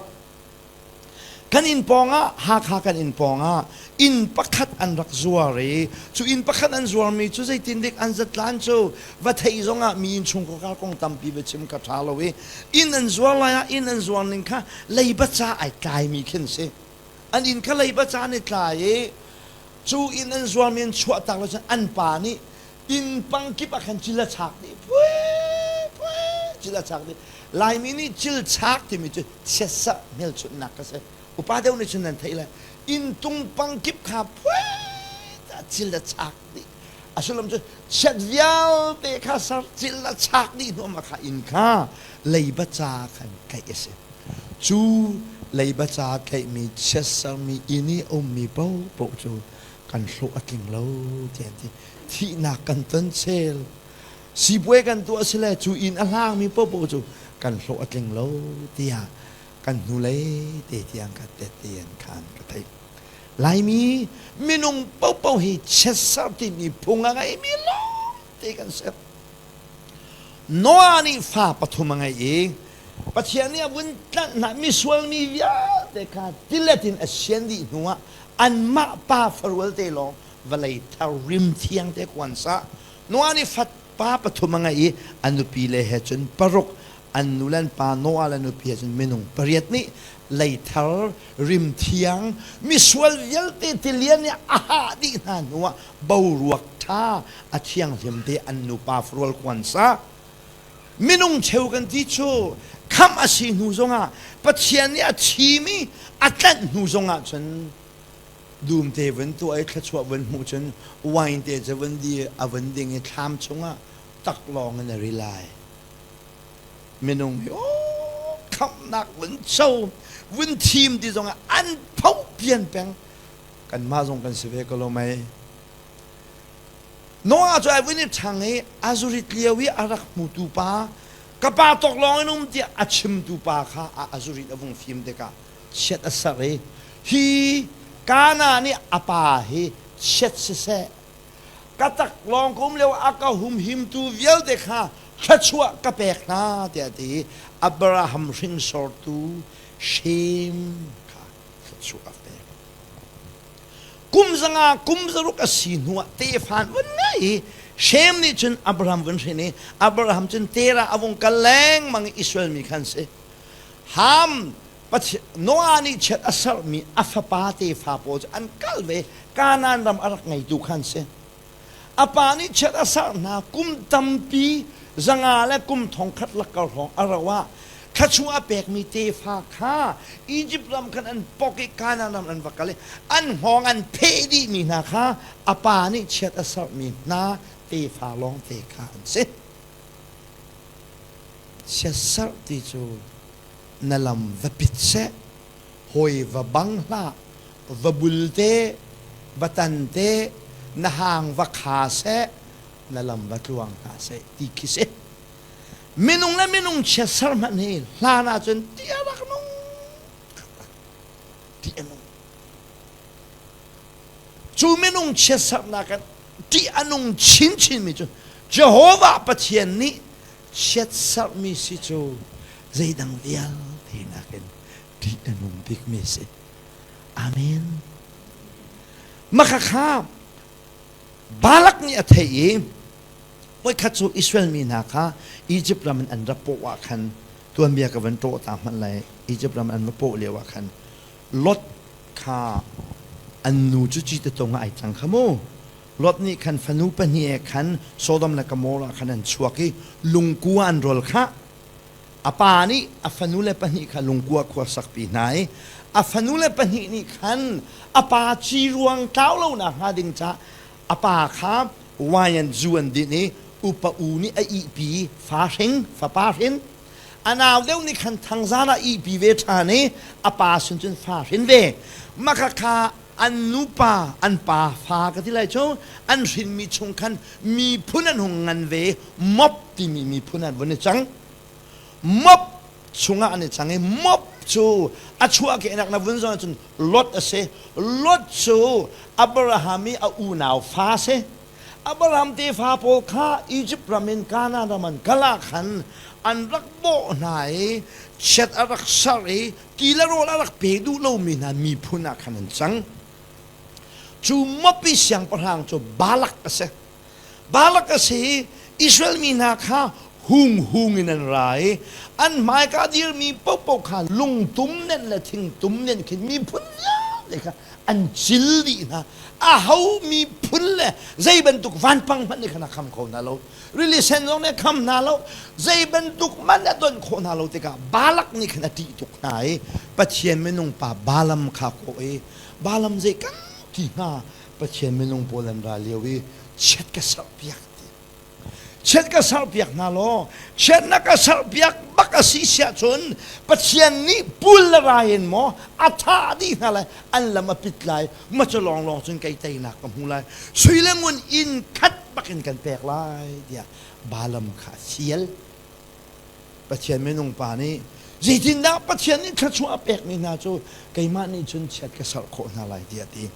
Kan inn pawngah Hakha kan inn pawngah inn pakhat an rak zuar i cu inn pakhat an zuarmi cu zeitindik an zatlan cu va theih zongah mi inn chungkhar kong tampi va chim kha ṭha lo i inn an zuar lai ah inn an zuar ning kha leiba ca ai tlaimi khin si. An inn kha leiba ca an i tlai i cu inn an zuarmi an chuahtak lo cun an pa nih inn pangkip ah khan cil a chak dih pui pui cil a chak dih Laimi nih cil chak timi cu chiatserh hmelchunhnak ka si upa deuh nih cun nan theih lai inn tung pangkip kha phui ta cil a chak dih a sullam cu chiat vialte kha sar cil a chak dih hnu ma kha inn kha leiba ca khan tlaih a si cu leiba ca tlaihmi chiatsermi inn i ummi paohpaoh cu kan hlawh a tling lo tiah an ti thihnak kan ton chel sipuai kan tuah si le cu inn a hlangmi paohpaoh cu kan hlawh a tling lo tiah kan hnulei te tiang ka tette an khan ka theih Laimi minung paohpaoh hi chiatser timi phung a ngeimi lawngte kan si Noah nih fa pathum a ngei i Pathian nih a vun tlanh hna misual mi vialte kha tilet in a sian dih hnuah anmah pa farual te lawng vawlei thar rim thiang te kuan sa Noah nih fat pa pathum a ngei i a nupi le he cun paruk an nu le an pa Noah le nupi he cun minung pariat nih leithar rim thiang misual vialte tilian nih a hah dih hna hnuah boruak ṭha a thianghlim te an nupa farual kuan sa minung cheu kan ti cu khamh a si hnu zongah Pathian nih a thim i a tlanh hnu zongah cun dum te vun tuah i thluachuah vun hmuh cun wine te cu vun di a vun ding i thlam chungah taklawng in a ri lai minung hi aw khamhnak vun co vun thim ti zongah an pho pian peng kanmah zong kan si ve ko lo mei Noah cu ai vun i ṭhang i a zurit lio i a rak hmutu pa ka pa tawklawng in um tiah a chimtu pa kha a zurit a vung fim tikah chiat a serh i hi Kana nih a pa hi chiat siseh ka taklawng ka um lio a ka humhimtu vialte kha thluachuah ka pek hna tiah a ti i Abraham hringsortu Shem kha thluachuah a pek. Kum zanga kum zaruk a si hnuah tefa an vun ngei i Shem nih cun Abraham vun hrin i Abraham cun Terah a vung kal lengmang i Israel mi khan si. Ham Noah nih chiat a sermi a fapa tefa pawl cu an kal ve Kanaan ram a rak ngeitu khan si. A pa nih chiat a serh hna kum tampi zanga le kum thongkhat lakkar hrawng a rauh ah. Thluachuah a pekmi tefa kha Izipt ram khan an pok i Kanaan ram an va kal i an hngawng an pheh dihmi hna kha a pa nih chiat a serhmi hna tefa lawngte kha an si. Chiatserh ti cu na lam va pit seh, hawi va bang hlah, va bul te, va tan te, na hang va kha seh, na lam va tluang hna seh ti khi si. Minung le minung chiatser hmanh hi hlan ahcun ti a rak nung ti a nung. Cu minung chiatsernak in ṭih a nung chinchinmi cu Jehovah Pathian nih chiatserhmi si cu zeidang vialte nakin ṭih a nung bikmi a si. Amen. Maka kha Balak nih a theih i voikhat cu Israel mi hna kha Izipt ram in an ra pawh ah khan tuanbia ka van ṭawh ta hmanh lai Izipt ram an va pawh lio ah khan Lot kha an nu cu cite tung ah ai cang kha mu. Lot nih khan fanu pahnih he khan Sodom le Gomorrah khan an chuak i lungkua an rawl khah. A pa nih a fanule pahnih kha lungkua khua sakpi hna i a fanule pahnih nih khan a pa ci ruang tlau lonak hnga ding caah a pa kha wine an zu an dinh i upa u nih a ihpi fa hring fapa hrin a nau deuh nih khan thangzan ah ihpi ve ṭhan i a pa sin cun fa hrin ve maka kha an nupa an pa fa ka ti lai cu an hrinmi chung khan miphun an hung ngan ve mop timi miphun an vun i cang mop chungah an i cang i mop cu a chuahkehnak na vun zong cun Lot a si Lot cu Abraham i a unau fa a si Abraham tefa pawl kha Izipt ram in Kanaan ram an kal ah khan an rak bawh hna i chiat a rak serh i ti le rawl a rak pe duh lomi hna miphun ah khan an cang. Cu Mopi siangpahrang cu Balak a si. Balak a si i Israel mi hna kha hung hung in an ra i an hmaika dirmi paohpaoh kha lungtum nenh le thingtum nenh khin miphun vialte kha an cil dih hna. Aho miphun le zei bantuk vanpang hmanh nih khan a kham kho hna lo. Rili sen zong nih a kham hna lo. Zei bantuk hmanh a donh khawh hna lo tikah Balak nih khan a ṭih tuk hna i Pathian minung pa Balaam kha kawh i Balaam zei kan ti hnga Pathian minung pawl an ra lio i chiat ka serhpiak ti. Chiat ka serhpiak hna law chiat na ka serhpiak bak a si siah cun Pathian nih pul le rai in maw a thah dih hna lai an lam a pit lai ma cu lawnglawng cun kei teinak ka hmu lai sui le ngun inn khat bakin kan pek lai tiah Balaam kha a fial. Pathian minung pa nih zeitindah Pathian nih thluachuah a pekmi hna cu keimah nih cun chiat ka serh khawh hna lai tiah a ti.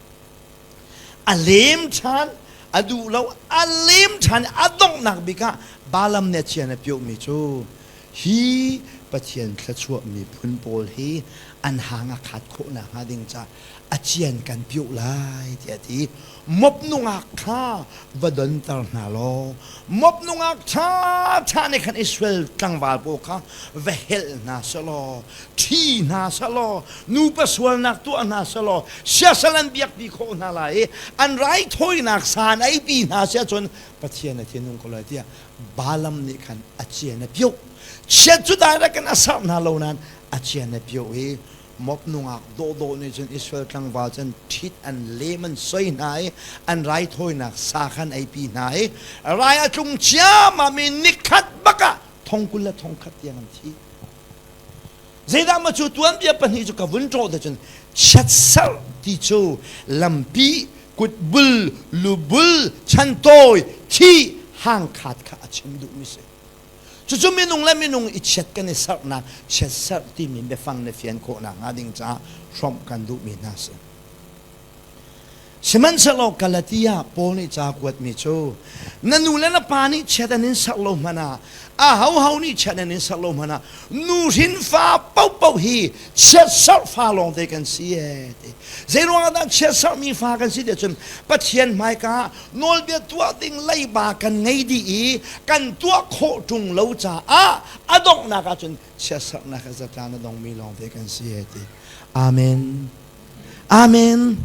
A lem ṭhan, a duh lo, a lem ṭhan a donghnak bik ah Balaam nih a chian a piohmi cu hi Pathian thluachuah miphun pawl hi an hang a khat khawh nakhnga ding caah a cian kan pioh lai tiah a ti. Mop nungak kha va donter hna law mop nungak ṭhaṭha nih khan Israel tlangval pawl kha va helh hna selaw ṭhi hna selaw nupa sualnak tuah hna selaw siasal an biakpi khawh hna lai i an raithawinak sa an eipi hna si ahcun Pathian a thinhung ko lai tiah Balaam nih khan a cian a pioh. Chiat cu direct in a serh hna lo nain a cian a pioh i Mop nungak dawhdawh nih cun Israel tlangval cu an ṭhit an lem an soi hna i an raithawinak sa kha an eipi hna i rai a tlung ciammam i nikhat bak ah thong 20 le thong khat tiang an thi. Zeidah maw cu tuanbia pahnih cu ka vun ṭawh te cun chiatserh ti cu lampi kutbul lubul chantawi thi hangkhat kha a chim duhmi si. Cucu minung le minung i chiat kan i serhnak chiatserh timi biafang na fian khawh nakhnga ding caah hrawmh kan duhmi hna si. Sihmanhsehlaw Galatia Paul nih ca kuatmi cu na nu le na pa nih chiat an in serh lo hmanh ah ahoho nih chiat an in serh lo hmanh ah nu hrin fa paohpaoh hi chiatserh fa lawngte kan si ee ti. Zeiruang ah dah chiatserhmi fa kan si tiah cun Pathian hmaika ah nawlbia tuah ding leiba kan ngei dih i kan tuah khawh ṭung lo caah a donghnak ahcun chiatserhnak he zatlan a dongmi lawngte kan si he ti. Amen. Amen.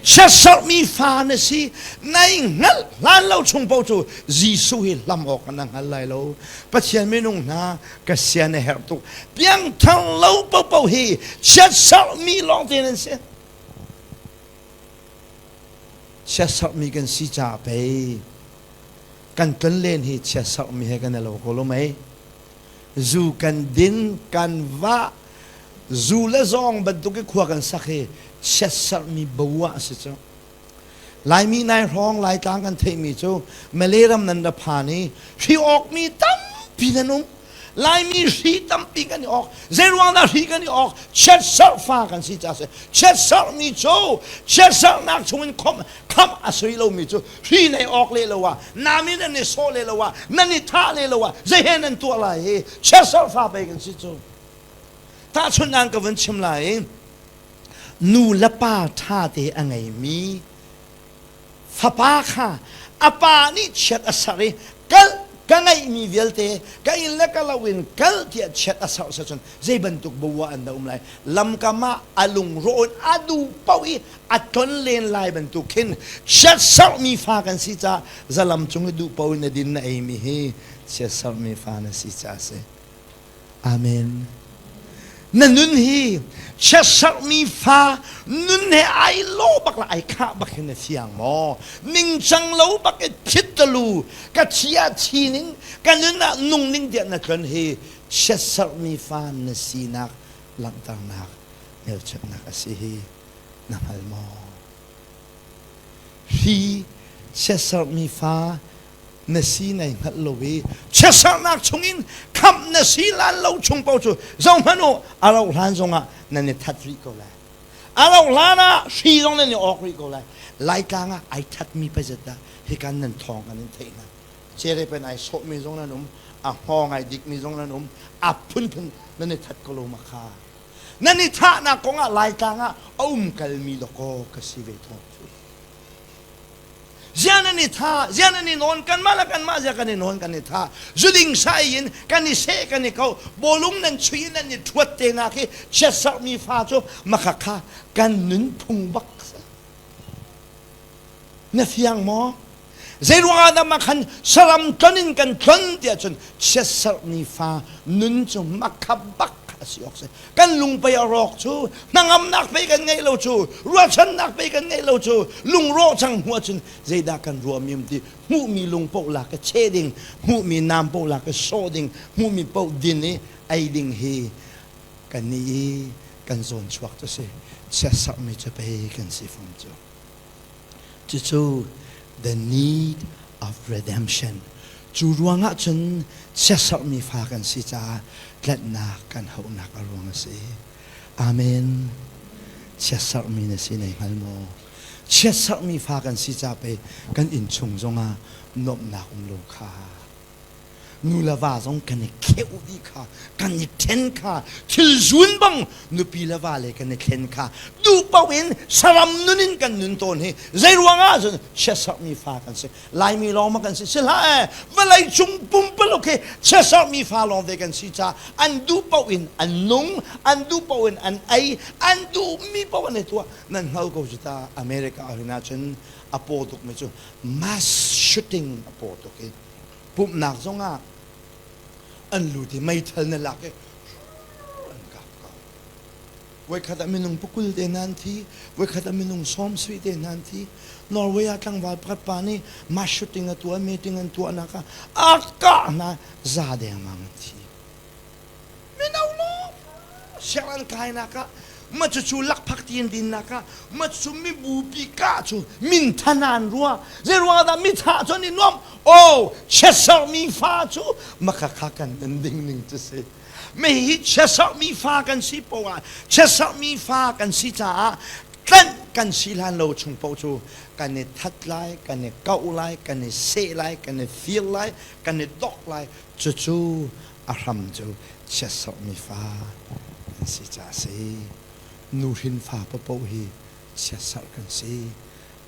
Chiatserhmi fa na si. Nai hngalh hlan lo chung paoh cu Jesuh hi hlam awk na hngal lai lo. Pathian minung hna ka sian a herh tuk. Piangthar lo paohpaoh hi chiatserhmi lawngte nan si. Chiatserhmi kan si caah pei kan tlonlen hi chiatserhmi he kan i lo ko lo mei. Zu kan din, kan vah, zu le zawng bantuk i khua kan sak hi chiatserhmi bo ah a si cu. Laimi nai hrawng Laitlang kan theihmi cu Malay ram nan ra phan i hri awkmi tampi nan um. Laimi hri tampi kan i awk. Zeiruang dah hri kan i awk? Chiatserh fa kan si caah si. Chiatserhmi cu chiatserhnak chungin khomh khamh a si lomi cu hri nei awk le lo ah nami nan i sawh le lo ah nan i thah le lo ah zei he nan tuah lai hi chiatserh fa pei kan si cu. Tahchunhnak ka vun chim lai i nu le pa ṭha te a ngeimi fapa kha a pa nih chiat a ser i kal ka ngeihmi vialte ka inn le ka lo in kal tiah chiat a ser cun zei bantuk bua an dah um lai lamkam ah a lungrawh in a duh paoh i a tlon len lai bantuk khin chiat sermi fa kan si caah zalam cung i duh paoh in na din na eimi hi chiat sermi fa na si caah a si. Amen. Na nun hi chiatserhmi fa nun he ai lo bak la ai khah bak hin na fiang maw? Ningcang lo bak i phit talu ka thi ah thi ning ka nun ah nung ning tiah na tlon hi chiatserhmi fa na sinak langhternak hmelchunhnak a si hi na hngal maw? Hi chiatserhmi fa na si nai hngalh lo i chiatserhnak chungin khamh na si lan lo chung paoh cu zohhmanh u a rauh hlan zongah nan i that rih ko lai a rauh hlan ah hri zong nan i awk rih ko lai laitlang ah ai thatmi pazet dah hikan nan thawng kan in theih hna cere pen ai sawhmi zong nan um a hngawng ai dikmi zong nan um a phunphun nan i that ko lo ma kha nan i thahnak kong ah laitlang ah a um kalmi dawkaw ka si ve thawng cu Zia nan i tha, zia nan i nawn, kanmah le kanmah zia kan i nawn kan i tha. Zuding sai in kan i seh kan i ko, bawlung nan chui in nan i ṭhuat te nak hi chiatserhmi fa cu makhakha kan nunphung bak si. Na fiang maw? Zeiruang ah dah makhan saram tlon in kan tlon tiah cun chiatserhmi fa nun cu makha bak a si awk si. Kan lungpei a rawk cu hnangamnak pei kan ngeih lo cu ruahchannak pei kan ngeih lo cu lungrawh cang hnu ahcun zeidah kan ruahmi um ti hmuhmi lung paoh lak i cheh ding hmuhmi nam paoh lak i sawh ding hmuhmi paoh din i ei ding hi kan nih i kan zawn chuak cu si chiatserhmi cu pei kan si fom cu cucu the need of redemption cu ruangah cun siaserhmi fa kan si caah tlanhnak kan hauhnak a ruang a si amen chiatserhmi na si nei hngal maw chiatserhmi fa kan si ca pei kan innchung zongah nuamhnak um lo kha nu le va zong kan i kheuh dih kha kan i ṭhen kha thil zun bang nupi le va le kan i thlen kha duh paoh in saram nun in kan nun tawn hi zei ruangah cun chiatserhmi fa kan si Laimi lawng ma kan si si hlah ee vawlei cung pumpaluk hi chiatserhmi fa lawng te kan si caah an duh paoh in an nung an duh paoh in an ei an duhmi paoh an i tuah nan hngal ko cu ta America ah cun a paw tukmi cu mass shooting a paw tuk i pumhnak zongah an lut i meithal na lak i an kap ko voikhat ah minung pakul te hna an thi voikhat ah minung sawm sarih te hna an thi Norway ah tlangval pakhat pa nih mass shooting a tuah meeting an tuahnak ah a kah hna za dengmang an thi mino lawng sianginn an kainak ah ma cucu lakphak ti an dinnak ah ma cucu mibupi kah cu minthan ah an ruah zei ruangah dah mithah cu an i nuam oh chiatserhmi fa cu makhakha kan nan ding ning cu si me hi chiatserhmi fa kan si poah chiatserhmi fa kan si caah tlanh kan si hlan lo chung paoh cu kan i that lai kan i kauh lai kan i seh lai kan i fir lai kan i dok lai cucu a hram cu chiatserhmi fa an si caah a si. Nuhrin fa paohpaoh hi chiatserh kan si.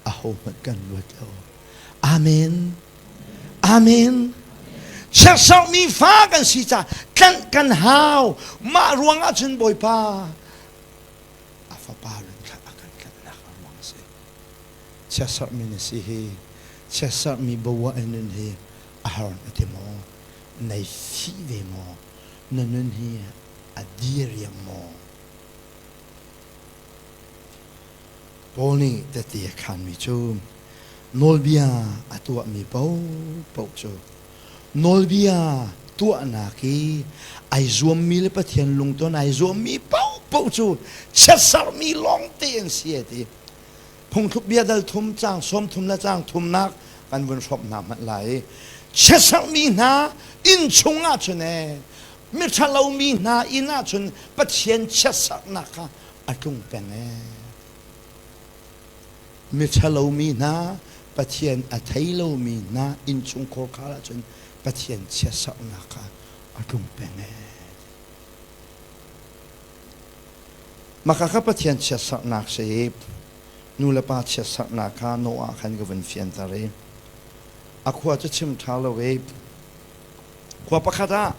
Ahohmanh kan luat lo. Amen. Amen. Chiatserhmi fa kan si caah tlanh kan hau. Mah ruangah cun Bawipa a fapa run thlah a kan tlanhnak a ruang a si. Chiatserhmi na si hi, chiatserhmi bawa in nun hi a har na ti maw? Nei fih ve maw? Na nun hi a diriam maw? Paul nih tehte a khaanmi cu nawlbia a tuahmi paohpaoh cu nawlbia tuahnak i ai zuammi le Pathian lungton ai zuammi paohpaoh cu chiatserhmi lawngte an si a ti. Phungthluk bia dal thum caang sawm thum le caang thumnak kan vun hrawmh hna hmanh lai. Chiatserhmi hna inn chung ahcun ee miṭhalomi hna inn ahcun Pathian chiatserhnak kha a tlung peng ee. Miṭhalomi hna Pathian a thei lomi hna innchungkhar khar ahcun Pathian chiatserhnak kha a tlung peng ee. Maka kha Pathian chiatserhnak si i nu le pa chiatserhnak kha Noah khan ka vun fianter i a khua cu chim ṭha lo i khua pakhat ah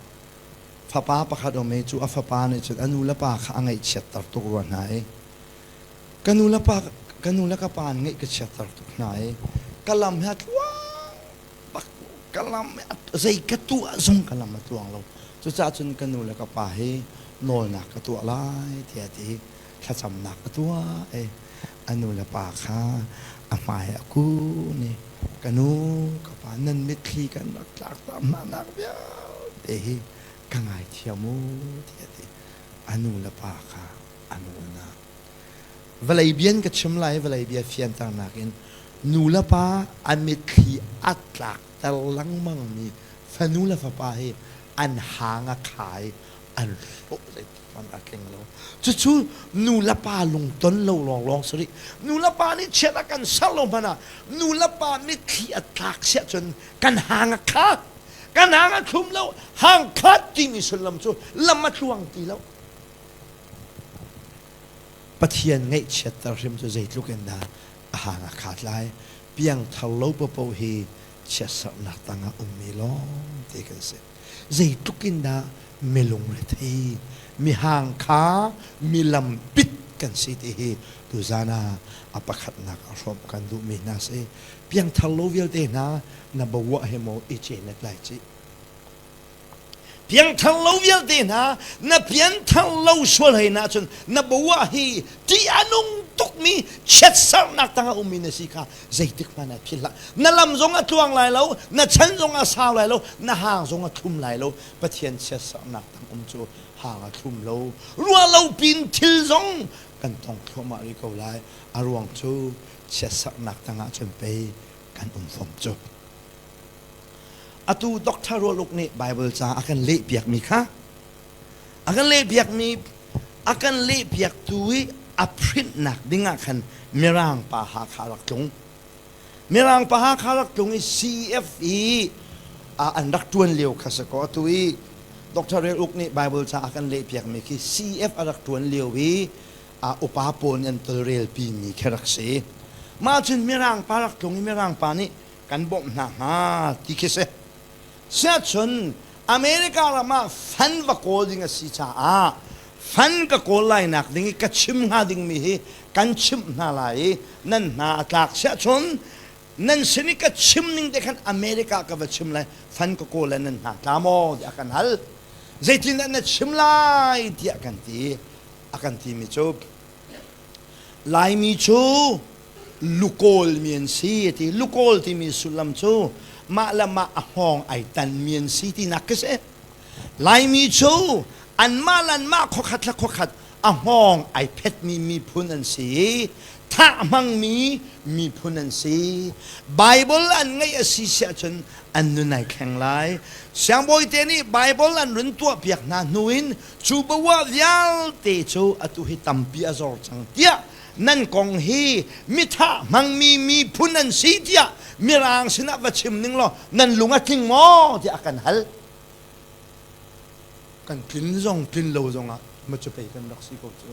fapa pakhat um i cu a fapa nih cun a nu le pa kha a ngaihchiatter tuk rua hna i ka nu le pa ka nu le ka pa an ngaih ka chiatter tuk hna i ka lam hi a tluang bak ka lam zei ka tuah zong ka lam a tluang lo. Cucaah cun ka nu le ka pa hi nawlnak ka tuah lai tiah ti thlacamnak a tuah i a nu le pa kha a hmai a kun i ka nu ka pa nan mitthli kan rak tlak ta hna vialte hi ka ngaithiam u tiah ti a nu le pa kha a nawl hna. Vawlei bia in ka chim lai vawlei bia fianternak in nu le pa an mitthli a tlakter lengmangmi fanu le fapa hi an hang a kha i an hlawh zeitik hmanh a tling lo. Cucu nu le pa lungton lo lawnglawng si rih. Nu le pa nih chiat a kan ser lo hmanh ah nu le pa mitthli a tlak siah cun kan hang a kha. Kan hang a thlum lo. Hang khat timi sullam cu lam a tluang ti lo. Pathian ngaihchiatter hrim cu zeitluk in dah a hang a khat lai. Piangthar lo paohpaoh hi chiatserhnak tangah ummi lawngte kan si. Zeitluk in dah milung rethei, mihang kha milampit kan si ti hi tuzan ah a pakhatnak a hrawmh kan duhmi hna si. Piangthar lo vialte hna na bavuah he maw i cenet lai cih. Piangthar lo vialte hna na pianthar lo sual hei na cun na bawa hi ṭih a nung tukmi chiatserhnak tangah ummi na si kha zeitik hmanh ah philh hlah. Na lam zong a tluang lai lo, na chan zong a sau lai lo, na hang zong a thlum lai lo. Pathian chiatserhnak tang um cu hang a thlum lo. Ruah lo pin thil zong kan tong thluahmah rih ko lai. A ruang cu chiatserhnak tangah cun pei kan um fom cu. Atu Dr. Rual Uk nih Bible ca a kan lehpiakmi kha a kan lehpiakmi a kan lehpiaktu i a printnak ding ah khan Mirang pa Hakha rak tlung. Mirang pa Hakha rak tlung i CF i an rak ṭuan lio kha si kaw atu i Dr. Rel Uk nih Bible ca a kan lehpiakmi khi CF a rak ṭuan lio i upa pawl nih an tolrelpi mi khi rak si. Mah cun Mirang pa rak tlung i Mirang pa nih kan bawmh hna hnga ti khi si. Siahcun America ram ah fan va kawl ding a si caah fan ka kawl lai nak ding i ka chim hnga dingmi hi kan chimh hna lai i nan hna a tlak siahcun nan sin i ka chim ning te khan America ka va chim lai fan ka kawl le nan hna tla maw tiah kan hal. Zeitindah na chim lai tiah kan ti. A kan timi cu Laimi cu lukawl mi an si a ti. Lukawl timi sullam cu mah le mah a hngawng ai tanmi an si tinak khi si. Laimi cu anmah le anmah khuakhat le khuakhat a hngawng ai phetmi miphun an si i thah hmangmi miphun an si. Bible an ngeih a si siah cun an nun ai thleng lai. Siangbawi te nih Bible an run tuahpiak hna hnu in cu bawah vialte cu atu hi tampi a zor cang tiah nan kong hi mithah hmangmi miphun an si tiah mirang sinah va chim ning law nan lung a tling maw tiah a kan hal. Kan tlin zong tlin lo zongah ma cu pei kan rak si ko cu.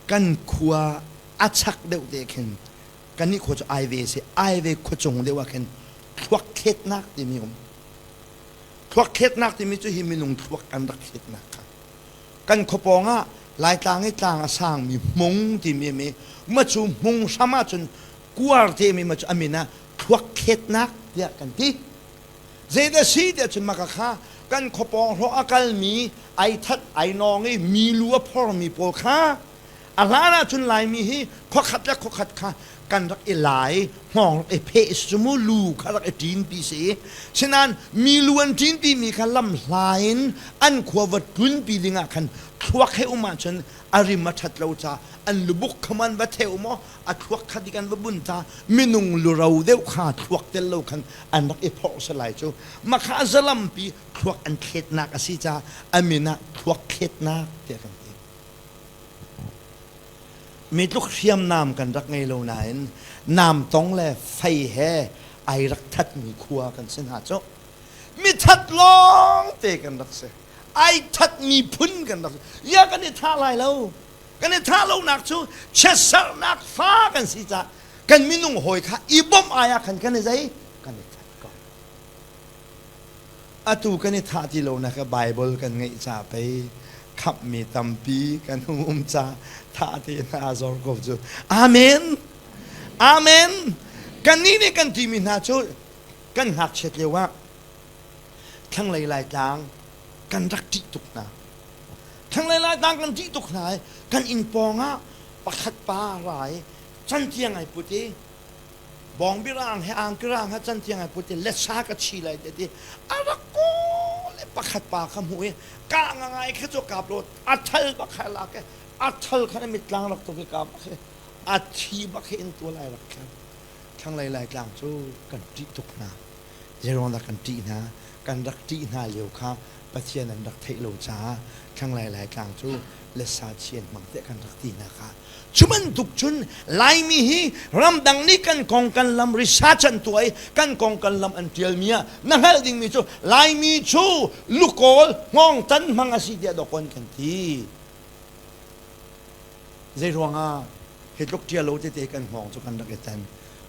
Kan khua a chak deuh te khin kannih khua cu Aive si Aive khua cung deuh ah khin thluak thletnak timi um. Thluak thletnak timi cu hi minung thluak kan rak thletnak kha. Kan khua pawng ah Laitlang i tlang a sangmi hmung timi mi ma cu hmung hram ahcun kuar timi ma cu a min ah thluak thletnak tiah kan ti. Zeidah si tiah cun maka kha kan khuapawng hlawh a kalmi ai that ai nawng i mi lu a phormi pawl kha a hlan ahcun Laimi hi khuakhat le khuakhat kha kan rak i lai hngawng rak i pheh si cu mu lu kha rak i ṭinpi si sinain mi lu an ṭinpi mi kha lam hla in an khua va tlunpi dingah khan thluak he um ahcun a rim a ṭhat lo ca an lubuk kha man va theu maw a thluak kha dik an va bun ta minung luro deuh kha thluak tel lo khan an rak i phorh si lai cu makha zalampi thluak an thletnak a si ca a min ah thluak thletnak tiah kan ti Mi tluk hriamnam kan rak ngei lo nain namtong le fei he ai rak thatmi khua kan si hna cu. Mi that lawng te kan rak si. Ai thatmi phun kan rak si. Ya kan i thah lai lo. Kan i thah lonak cu chiatserhnak fa kan si caah kan minung hawi kha i bawmh ai ah khan kan i zei? Kan i that ko. Atu kan i thah ti lonak ah Baibal kan ngeih ca pei khamhmi tampi kan hung um ca thah te hna zor ko cu. Amen. Amen. Kannih nih kan timi hna cu kan ngakchiat lio ah thlanglei Laitlang kan rak ṭih tuk hna. Thlanglei Laitlang kan ṭih tuk hna i kan inn pawng ah pakhat pa ra i cantiang ai put i bawngbi rang he angki rang he cantiang ai put i lesa ka chi lai te ti a rak kawl i pakhat pa kha hmuh i ka nga ngai kha cu kap lo a thal bak kha lak i a thal kha na mittlang rak tuk i ka bak hi a thi bak hi in tual ai rak thlang thlanglei lai tlang cu kan ṭih tuk hna zeiruang dah kan ṭih hna kan rak ṭih hna lio kha Pathian an rak theih lo caah thlanglei lai tlang cu lesa chi an hmang tiah kan rak ti hna kha Cu bantuk cun Laimi hi ramdang nih kan kong kan lam research an tuah i kan kong kan lam an ṭialmi ah na hngalh dingmi cu Laimi cu lukawl hngawngtan hmang a si tiah dawkawn kan ti. Zei ruangah hi tluk ṭial lo tete kan hngawng cu kan rak i tan.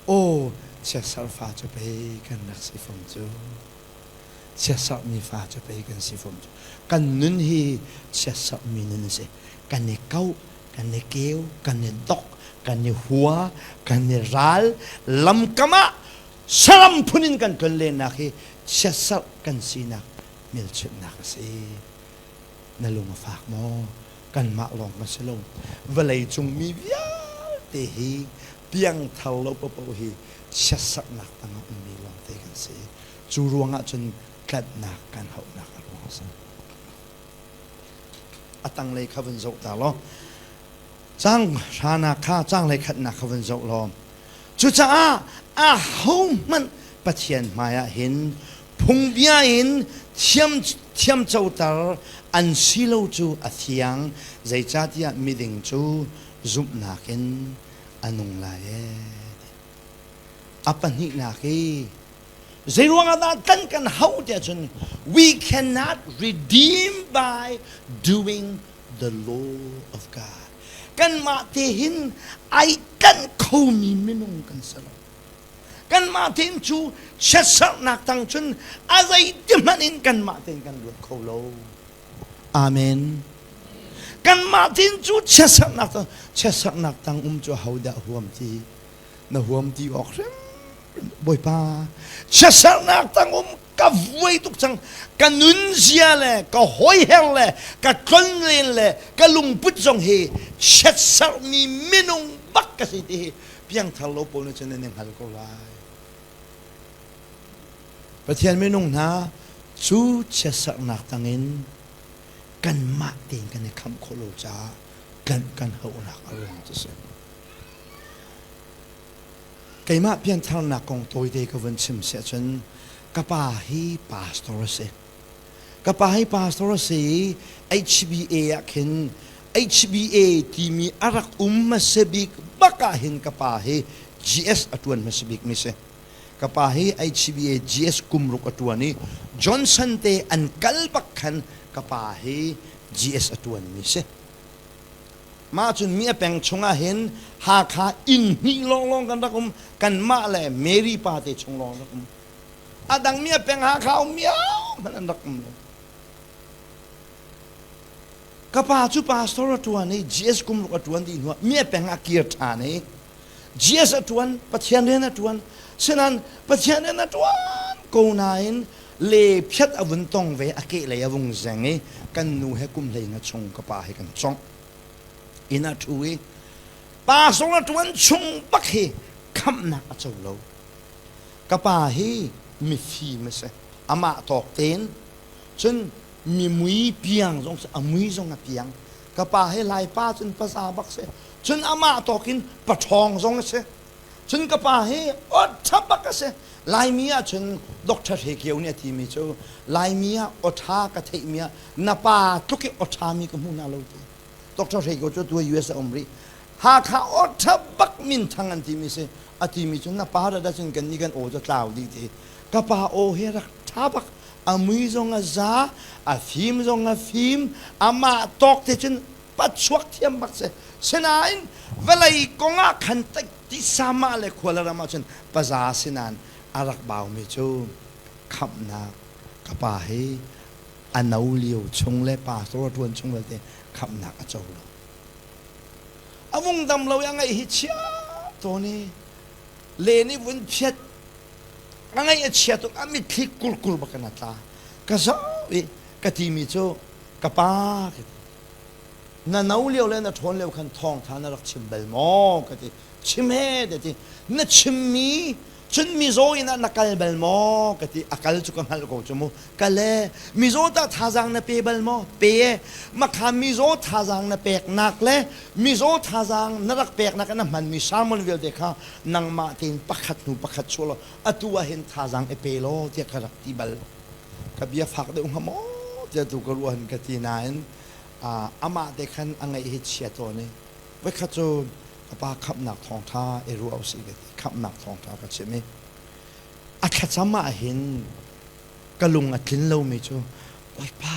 Aw, chiatserh fa cu pei kan rak si fom cu. Chiatserhmi fa cu pei kan si fom cu. Kan nun hi chiatserhmi nun a si. Kan i kauh, kan i keu, kan i dok, kan i hua, kan i ral, lamkam ah saram phun in kan tlonlennak hi siasarh kan sinak hmelchunhnak a si. Na lung a fak maw? Kanmah lawng kan si lo. Vawlei cung mi vialte hi piangthar lo paohpaoh hi siasarhnak tangah ummi lawngte kan si. Cu ruangah cun tlanhnak kan hauhnak a ruang a si. A tanglei kha vun zoh ta law cang hranak kha canglei khatnak kha vun zoh law cucaah ahohmanh Pathian hmaiah hin phungbia in thiam thiamcoter an si lo cu a thiang zeicahtiah miding cu zumhnak in a nung lai ee a pahnihnak i Zeiruangah dah kan kan hauh tiah cun we cannot redeem by doing the law of God. Kanmah te hin ai tlanh khomi minung kan si lo. Kanmah tein cu chiatserhnak tang cun a zeiti hmanh in kanmah tein kan luat kho lo. Amen. Kanmah tein cu chiatserhnak tang chiatserhnak tang um cu hodah huam ti na huam ti awk hrim Bawipa chiatserhnak tang um ka vuai tuk cang ka nunzia le ka hawiher le ka tlonlen le ka lungput zong hi chiatserhmi minung bak ka si ti hi piangthar lo pawl nih cun nan i hngal ko lai Pathian minung hna cu chiatserhnak tangin kanmah tein kan i khamh khawh lo caah kan kan hauhnak a ruang cu si Keimah piantharnak kong tawite ka vun chim si ahcun ka pa hi pastor a si. Ka pa hi pastor a si i HBA ah khin HBA timi a rak um hmasa bik bak ah hin ka pa hi GS a ṭuan hmasa bik mi si. Ka pa hi HBA GS kum ruk a ṭuan i Johnson te an kal bak khan ka pa hi GS a ṭuan mi si. Mah cun mi a peng chungah hin Hakha inn hnih lawnglawng kan rak um. Kanmah le Mary pa te chung lawng rak um. A dang mi a peng Hakha um miau hmanh an rak um lo. Ka pa cu pastor a ṭuan i GS kum ruk a ṭuan dih hnuah mi a peng ah kir ṭhan i GS a ṭuan, Pathian rian a ṭuan. Sinain Pathian rian a ṭuan ko nain le phiat a vun tong ve, a kehlei a vung zeng i kan nu he kum 15 chung ka pa he kan congh. Inn ah ṭhu i pastor a ṭuan chung bak hi khamhnak a co lo. Ka pa hi mifim a si. Amah tawk tein cun mi mui piang zong a mui zong a piang. Ka pa hi Laipa cun paza bak si. Cun amah tawk in paṭhawng zong a si. Cun ka pa hi awṭha bak a si. Laimi ah cun Dr. Hre Kio nih a timi cu Laimi ah awṭha ka theihmi ah na pa tluk i awṭha mi ka hmu hna lo ti. Dr. Hre Kio cu tu US a um rih. Hakha awṭha bak minthang an timi si. A timi cu na pa rat ahcun kan nih kan aw cu tlau dih ti. Ka pa aw hi rak ṭha bak. A mui zong a za, a fim zong a fim, amah tawk te cun pachuak thiam bak si. Sinain vawlei kong ah khan tisa mah le khua le ram ah cun paza sinain a rak baumi cu khamhnak ka pa hi a no lio chung le pastor a ṭuan chung vialte khamhnak a co lo. A vung dam lo i a ngaih hi chia tawn i len i vun phiat a ngaih a chia tuk a mitthli kurkur bak in a tla. Ka zoh i ka timi cu ka pa ka ti. Na no lio le na ṭhawn lio khan thawngṭha na rak chim bal maw ka ti. Chim he ka ti. Na chimmi cun mizaw inn ah na kal bal maw ka ti. A kal cu ka hngalh ko cu mu. Kal e. Mizaw tah thazaang na pe bal maw? Pe e. Makha mizaw thazaang na peknak le mizaw thazaang na rak peknak ah na hmanmi sermon vialte kha nangmah tein pakhat hnu pakhat chuah law atu ah hin thazaang i pe law tiah ka rak ti bal. Ka bia fak deuh hnga maw tiah tu ka ruah ka ti nain amah te khan a ngaih hi chia tawn i voikhat cu ka pa khamhnak thawngṭha i ruah usih ka ti khamhnak thawngṭha ka chim i a thlacam ah hin ka lung a tlin lomi cu Bawipa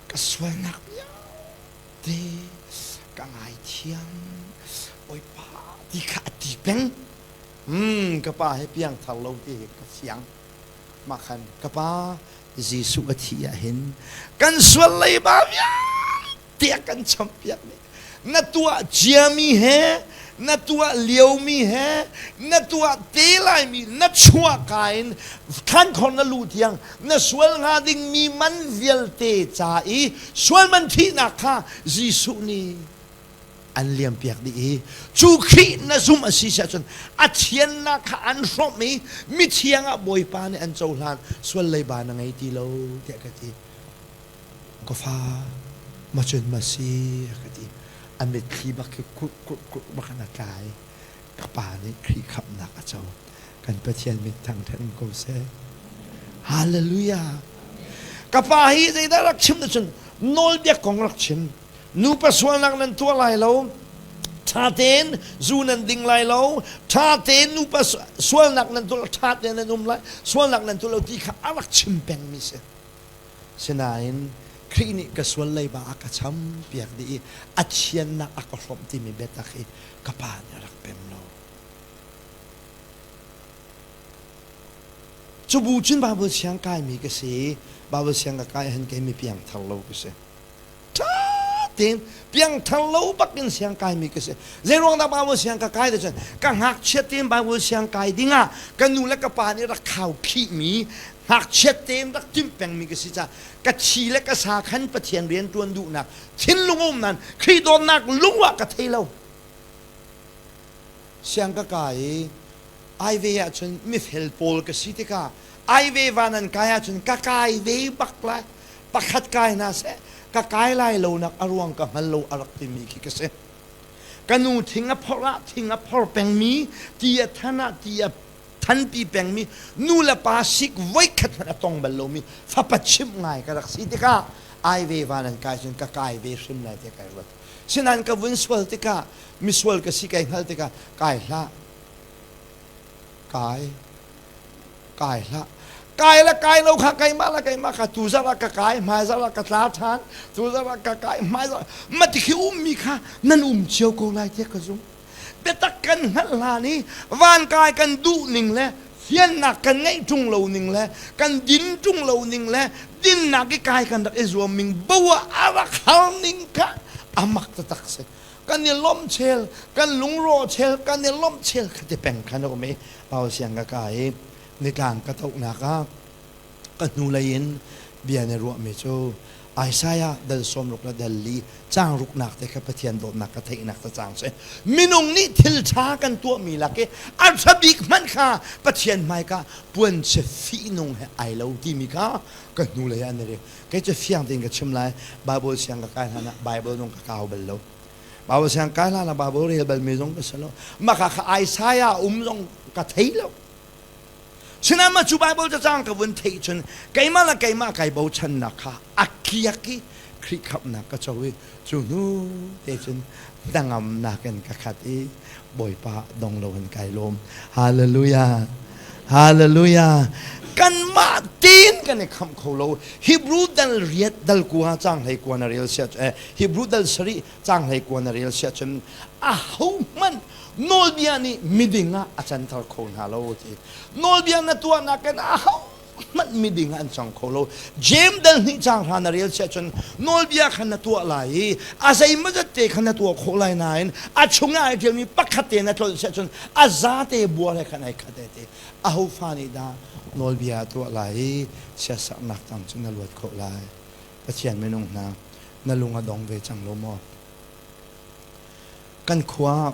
ka sualnak vialte ka ngaithiam Bawipa ti kha a ti peng ka pa hi piangthar lo ti hi ka fiang mah khan ka pa Jesuh a thih ah hin kan sual leiba vialte a kan champiak dih. Na tuah ciami he, na tuah liomi he, na tuah te laimi na chuahka in thlankhor na luh tiang na sual hnga dingmi man vialte ca i sual man thihnak kha Jesuh nih an liampiak dih i cu Khrih na zumh a si ahcun a thiannak kha an hrawmh i mithiang ah Bawipa nih an cohlan sual leiba na ngei ti lo tiah ka ti. Ka fa ma cun ma si a ka ti. A mitthli bak khi kurh kurh kurh bak in a tla i ka pa nih Khrih khamhnak a co. Kan Pathian min thangṭhat um ko seh. Hallelujah. Ka pa hi zeidah rak chim na cun nawlbia kong rak chim. Nupa sualnak nan tuah lai lo, ṭha tein zu nan ding lai lo, ṭha tein nupa sualnak nan tuah lo, ṭha tein nan um lai, sualnak nan tuah lo ti kha a rak chim pengmi si. Sinain Khrih nih ka sual leiba a ka champiak dih i a thiannak a ka hrawmh timi biatak hi ka pa nih a rak pem lo. Cu bu cun Baibal siang kaimi ka si i Baibal siang ka kai han kei mi piangthar lo ka si. Ṭha tein piangthar lo bak in siang kaimi ka si. Zeiruang dah Baibal siang ka kai cun ka ngakchiat tein Baibal siang kai dingah ka nu le ka pa nih rak khau khihmi ngakchiat tein rak timh pengmi ka si caah ka thi le ka sa khan Pathian rian ṭuan duhnak thinlung um nain Khrih dawtnak lung ah ka thei lo. Siang ka kai i ai ve ahcun mifel pawl ka si tikah ai ve van an kai ahcun ka kai ve bak lai. Pakhat kai hna seh ka kai lai lonak a ruang ka hngal lo a rak timi khi ka si. Ka nu thing a phorh ah thing a phor pengmi, ti a than ah ti a thanpi pengmi, nu le pa sik voikhat hmanh a tong bal lomi fapa chimh ngai ka rak si tikah ai ve van an kai cun ka kai ve hrim lai tiah kai ruat. Sinain ka vun sual tikah misual ka si kai hngal tikah kai hlah kai kai hlah kai le kai lo kha keimah le keimah kha tu zarh ah ka kai hmai zarh ah ka tla ṭhan tu zarh ah ka kai hmai zarh mati khi ummi kha nan um cio ko lai tiah ka zum biatak kan hngalh hlan i van kai kan duh ning le Fiannak kan ngeih ṭung lo ning le kan din ṭung lo ning le dinnak i kai kan rak i zuam ning bo ah a rak har ning kha a mak taktak si. Kan i lawmh chel, kan lungrawh chel, kan i lawmh chel kha ti peng khan a um i Paul siang ka kai i nitlang ka tohnak ah ka hnulei in bia na ruahmi cu Isaiah dal 60 le dal li caang ruknak te kha Pathian dawtnak ka theihnak ta caang si. Minung nih thil ṭha kan tuahmi lak i a ṭha bik hmanh kha Pathian hmaika puanchia fihnung he ai lo timi kha ka hnulei ah an i rel. Kei cu fiang tein ka chim lai, Bible siang ka kai hlan ah Bible zong ka kau bal lo. Bible siang kai hlan ah Bible rel balmi zong ka si lo. Mah kha kha Isaiah um zong ka thei lo. Sinain mah cu Baibal cacang ka vun theih cun keimah le keimah kai bochannak kha a kiak i Khrih khamhnak ka co i cu hnu te cun hnangamnak in ka khat i Bawipa dong loin kai lawm. Hallelujah. Hallelujah. Kanmah tein kan i khamh kho lo. Hebrew dal riat dal kua cang hlei kua na rel sia eh, Hebrew dal sarih cang hlei kua na rel sia cun a ho hmanh nawlbia nih miding ah a canter kho hna lo ti nawlbia na tuahnak in aho hmanh miding ah an cang kho lo James dal hnih cang hra na rel siah cun nawlbia kha na tuah lai i a zeimawzat te kha na tuah khawh lai nain a chungah ai ṭialmi pakhat te na tlolh siah cun a zate buar he khan ai khat ai ti aho fa nih dah nawlbia a tuah lai i siasaknak tang cu na luat khawh lai Pathian minung hna na lung a dong ve cang lo maw Kan khua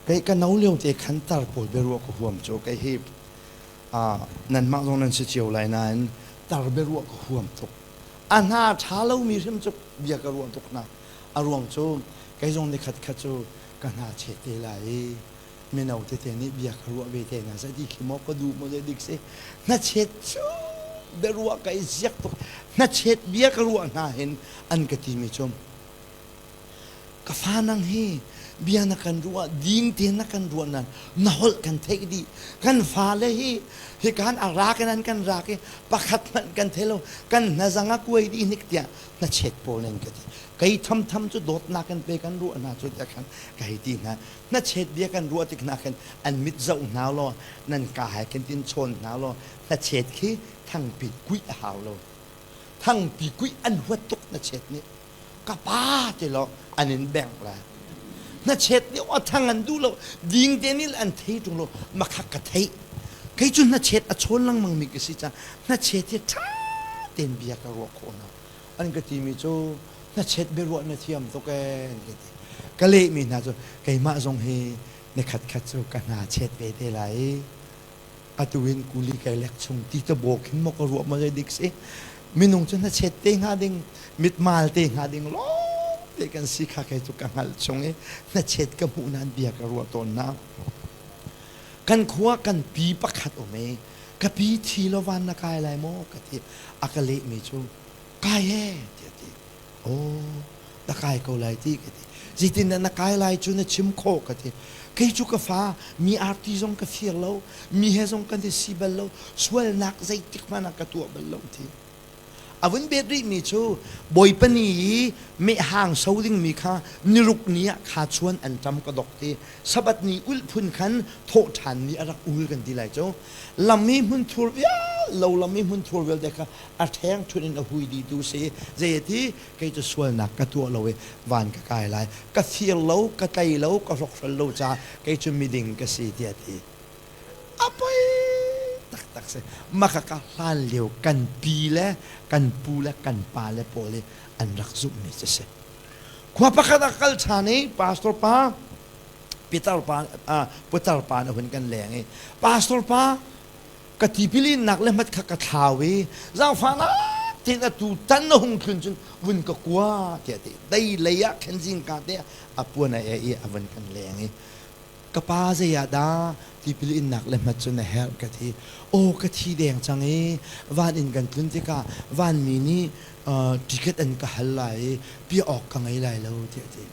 kei ka no lio te khan tar pawl biaruah ka huam cu kei hi nanmah zong nan si cio lai nain tar biaruah ka huam tuk. A hna ṭha lomi hrim cu bia ka ruah tuk hna. A ruang cu kei zong nikhat khat cu ka hna chet te lai i mino tete nih bia ka ruah ve te hna seh ti khi maw ka duh maw zei dik si. Hnachet cu biaruah ka i ziak tuk. Hnachet bia ka ruah hna hin an ka timi cu Ka fa nang hi bia na kan ruah, ding tein na kan ruah nan na holh kan theih dih. Kan fale hi hikan a rak in an kan rak i pakhat hmanh kan thei lo. Kan hnazang a kuai dih hnik tiah hnachet pawl in ka ti. Kei thamtham cu dawtnak in pe kan ruah hna cu tiah khan ka hei ti hna. Hnachet bia kan ruah tik hna khan an mit zoh hna law nan ka hai khin tin chawn hna law hnachet khi thangpi kuih a hau lo. Thangpi kuih an huat tuk hnachet nih. Ka pa ti law an in bengh lai. Hnachet nih aw thang an duh lo, ding te nih an thei ṭung lo, makhak ka theih. Kei cu hnachet a chawn lengmang mi ka si caah hnachet hi ṭha tein bia ka ruah khawh hna. An ka timi cu hnachet biaruah na thiam tuk ee an ka ti. Ka lehmi hna cu keimah zong hi nikhat khat cu ka hna chet ve te lai i atu in kuli kai lek chung ti te bawk hin maw ka ruah maw zei dik si minung cu hnachet te hnga ding mitmal te hnga ding lawng te kan si kha kei cu ka hngalh chung i hnachet ka hmuh nan bia ka ruah tawn na kan khua kan pi pakhat um i ka pi thi lo van na kai lai maw ka ti a ka leh mi cu kai he tiah ti Aw, na kai ko lai ti ka ti. Zeitindah na kai lai cu na chim khawh ka ti. Kei cu ka fa, mi arti zong ka fir lo, mi he zong kan i si bal lo, sualnak zeitik hmanh ah ka tuah bal lo ti. A vun bet rihmi cu Bawipa ni i mehhang so dingmi kha niruk ni ah kha chuan an ṭam ka dok ti. Sabbath ni ulh phun khan thawhṭhan ni a rak ul kan ti lai cu. Lam i hmunthur vial, lo lam i hmunthur vialte kha a ṭheng ṭhun in a hui dihtu si. Zei a ti? Kei cu sualnak ka tuah lo i van ka kai lai. Ka fir lo, ka tlei lo, ka hrokhrol lo caah kei cu miding ka si tiah a ti. A poi taktak si. Maka hlan lio kan pi le kan pu le kan pa le pawl i an rak zumhmi cu si. Khua pakhat ah kal ṭhan i pastor pa Peter pa putar pa na hun kan leng i pastor pa ka tipil innak le hmat kha ka thlau i zaangfahnak tein atu tan na hung thlun cun vun ka kua tiah ti dei lei ah khan zingka te a puan a e i a vun kan leng i ka pa zei ah dah tipil innak le hmat cu na herh ka ti aw ka thi deng cang i van in kan tlun tikah vanmi nih ticket an ka hal lai i piah awk ka ngei lai lo tiah ti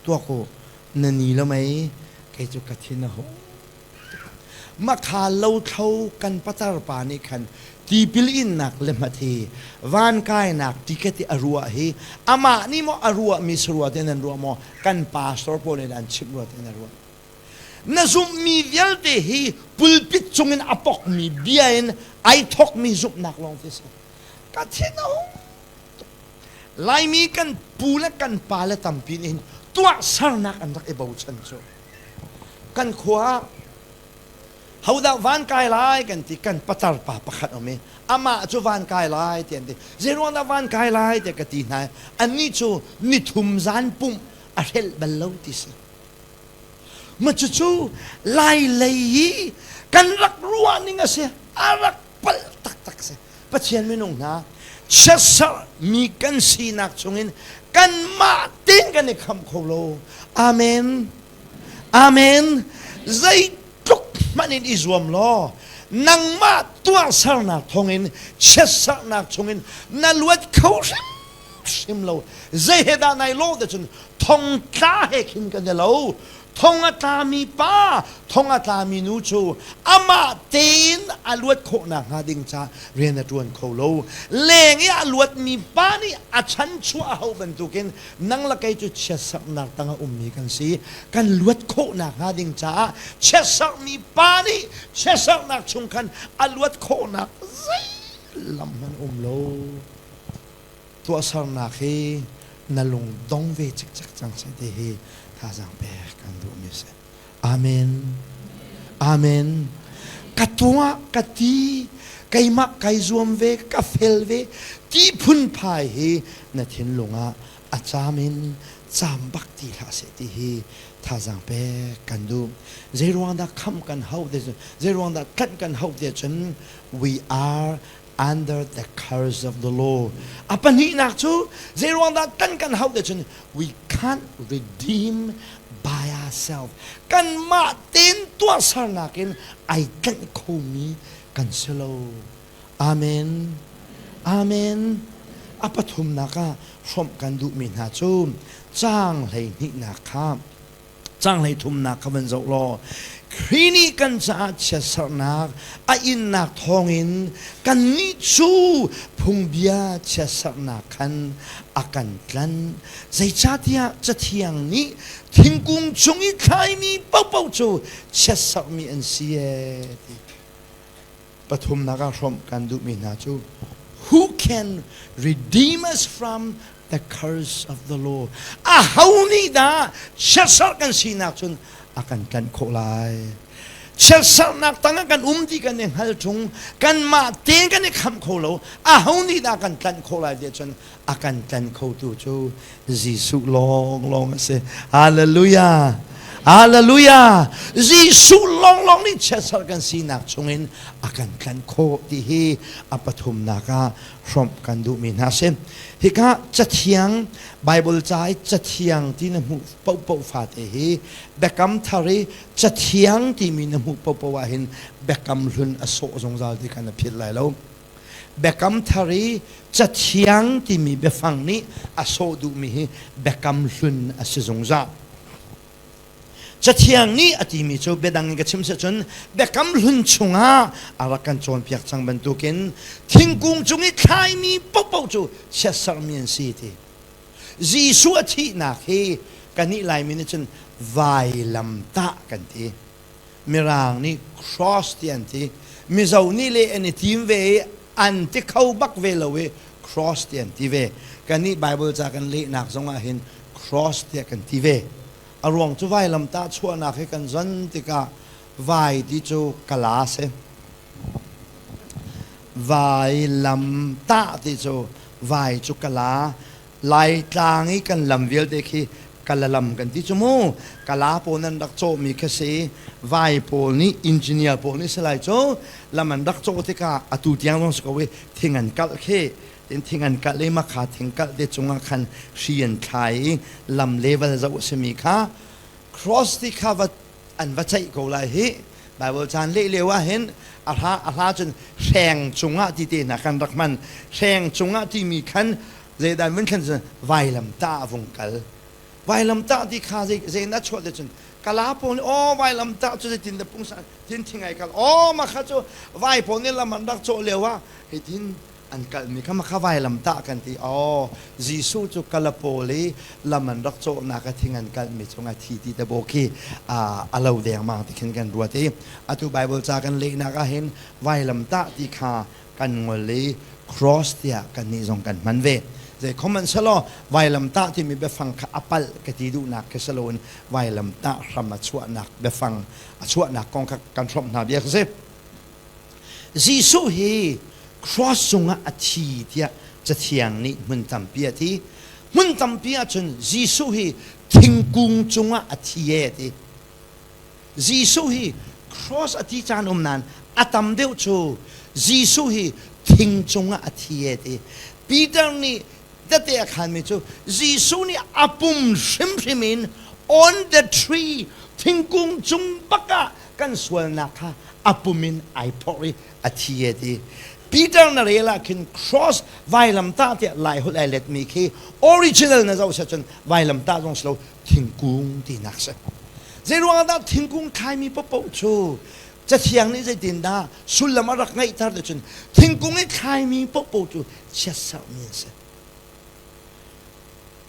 tuak u na ni lo mei kei cu ka thin a hung Makha lothlo kan patar pa nih khan tipil innak le hmat hi van kainak ticket i a ruah hi amah nih maw a ruahmi sarua te nan ruah maw kan pastor pawl nih an chimh rua te nan ruah. Na zumhmi vialte hi pulpit cungin a pokmi bia in ai thokmi zumhnak lawng ti si. Ka thin a hung tuk. Laimi kan pu le kan pa le tampi nih hin tuahsernak an rak i bochan cu. Kan khua ah hodah van kai lai kan ti kan patar pa pakhat um i amah cu van kai lai ti an ti. Zeiruang dah van kai lai tiah ka ti hna i annih cu nithum zan pumh a hrelh bal lo ti si. Ma cucu Lai lei i kan rak ruah ning a si. A rak palh taktak si. Pathian minung hna chiatserh mi kan sinak chungin kanmah tein kan i khamh kho lo. Amen. Amen. Zeitluk hmanh in i zuam law nangmah tuahsernak thawngin chiatserhnak chungin na luat kho hrim hrim lo. Zei he dah nai lawh te cun thongtla he khin kan i lo. Thong a tlami pa, thong a tlami nu cu amah tein a luat khawh nakhnga ding ca rian a ṭuan kho lo. Leng i a luatmi pa nih a chanchuah a hauh bantukin nang le kei cu chiatserhnak tang a ummi kan si. Kan luat khawh nakhnga ding caah chiatserhmi pa nih chiatserhnak chung khan a luat khawhnak zei lam hmanh um lo. Tuahsernak hi na lung dong ve cikcek cang seh ti hi thazaang pek kan duhmi a si. Amen. Amen. Ka tuah ka ti keimah kai zuam ve ka fel ve ti phunphai hi na thinlung ah a caam in caam bak ti hlah seh ti hi thazaang pek kan duh. Zeiruang dah khamh kan hauh ti zeiruang dah tlanh kan hauh ti ahcun we are under the curse of the law. A pahnihnak cu zeiruang dah kan kan hauh te cun we can't redeem by ourselves. Kanmah tein tuahsernak in ai tlanh khomi kan si lo. Amen. Amen. A pathumnak ah hrawmh kan duhmi hna cu caang hleihnihnak kha Caang thumnak kha van zoh law Khrih nih kan caah chiatserhnak a innak thawngin kannih cu phungbia chiatserhnak khan a kan tlanh. Zeicahtiah Cathiang nih thingkung cung i thlaimi paohpaoh cu chiatserhmi an si ee ti. Pathumnak ah hrawmh kan duhmi hna cu Who can redeem us from the curse of the law? Aho nih dah chiatserh kan sinak cun a kan tlanh khawh lai? Chiatserhnak tangah kan um ti kan i hngal ṭung, kanmah tein kan i khamh kho lo. Aho nih dah kan tlanh khawh lai tiah cun a kan tlanh khotu cu Jesuh lawnglawng a si. Hallelujah! Hallelujah! Jesuh lawnglawng nih chiatserh kan sinak chungin a kan tlanh khawh ti hi a pathumnak ah hrawmh kan duhmi hna si. Hika cathiang Bible ca i cathiang ti na hmuh paohpaoh fate hi Biakam Thar i cathiang timi na hmuh paohpaoh ah hin Biakam Hlun a sawh zungzal ti kha na philh lai lo. Biakam Thar i Cathiang timi biafang nih a sawh duhmi hi Biakam Hlun a si zungzal. Cathiang nih a timi cu biadang in ka chim si cun Biakam Hlun chungah a rak kan cawnpiak cang bantukin thingkung cung i thlaimi paohpaoh cu chiatserhmi an si ti. Jesuh a thihnak hi kannih Laimi nih cun vailamtah kan ti. Mirang nih cross ti an ti. Mizo nih le an i tim ve i an ti kho bak ve lo i cross ti an ti ve. Kannih Bible ca kan lehnak zong ah hin cross tiah kan ti ve. A ruang cu vailamtah chuahnak hi kan zon tikah vai ti cu kala si. Vailamtah ti cu vai cu kala Laitlang i kan lam vialte khi kalalam kan ti cu mu. Kala pawl nan rak cawhmi kha si. Vai pawl nih engineer pawl nih si lai cu lam an rak cawh tikah atu tiang zong si ko i thing an kalh khi tin thing an kalh i makha thing kalh te cungah khan hri an thlai i lam level zoh a simi kha cross ti kha va an va ceih ko lai hi Bible caan leh lio ah hin a hla a hla cun hreng cungah ti te hna kan rak hman hreng cungah timi khan zeidan vun thlen cun vailamtah a vung kal vailamtah ti kha zei zei na chuah te cun kala pawl nih aw vailamtah cu zeitin dah pungsan tin thingai kal aw mah kha cu vai pawl nih lam an rak cawh lio ah hitin. An kalhmi kha makha vailamtah kan ti. Aw, Jesuh cu kalapawl i lam an rak cawhnak a thing an kalhmi cungah thi ti te bawk khi a lo dengmang ti khin kan ruat i atu Bible ca kan lehnak ah hin vailamtah ti kha kan ngol i cross tiah kannih zong kan hman ve. Zei khom an selaw vailamtah timi biafang kha a palh ka ti duhnak khi si loin vailamtah hram a chuahnak biafang a chuahnak kong kha kan hrawmh hna bia khi si. Jesuh hi cross cungah a thi tiah Cathiang nih hmun tampi a ti. Hmun tampi ahcun Jesuh hi thingkung cungah a thi e a ti. Jesuh hi cross a ti caan um nain a tam deuh cu Jesuh hi thing cungah a thi e a ti. Peter nih tete a khanmi cu Jesuh nih a pum hrimhrim in on the tree thingkung cung bak ah kan sualnak kha a pum in ai phorh i a thi e ti. Peter na rel ah khin cross vailamtah tiah Lai holh ai letmi khi original na zoh cun vailamtah zong si lo thingkung tinak si. Zei ruangah dah thingkung thlaimi paohpaoh cu Cathiang nih zeitindah sullam a rak ngeihter ti cun thingkung i thlaimi paohpaoh cu chiatserhmi an si.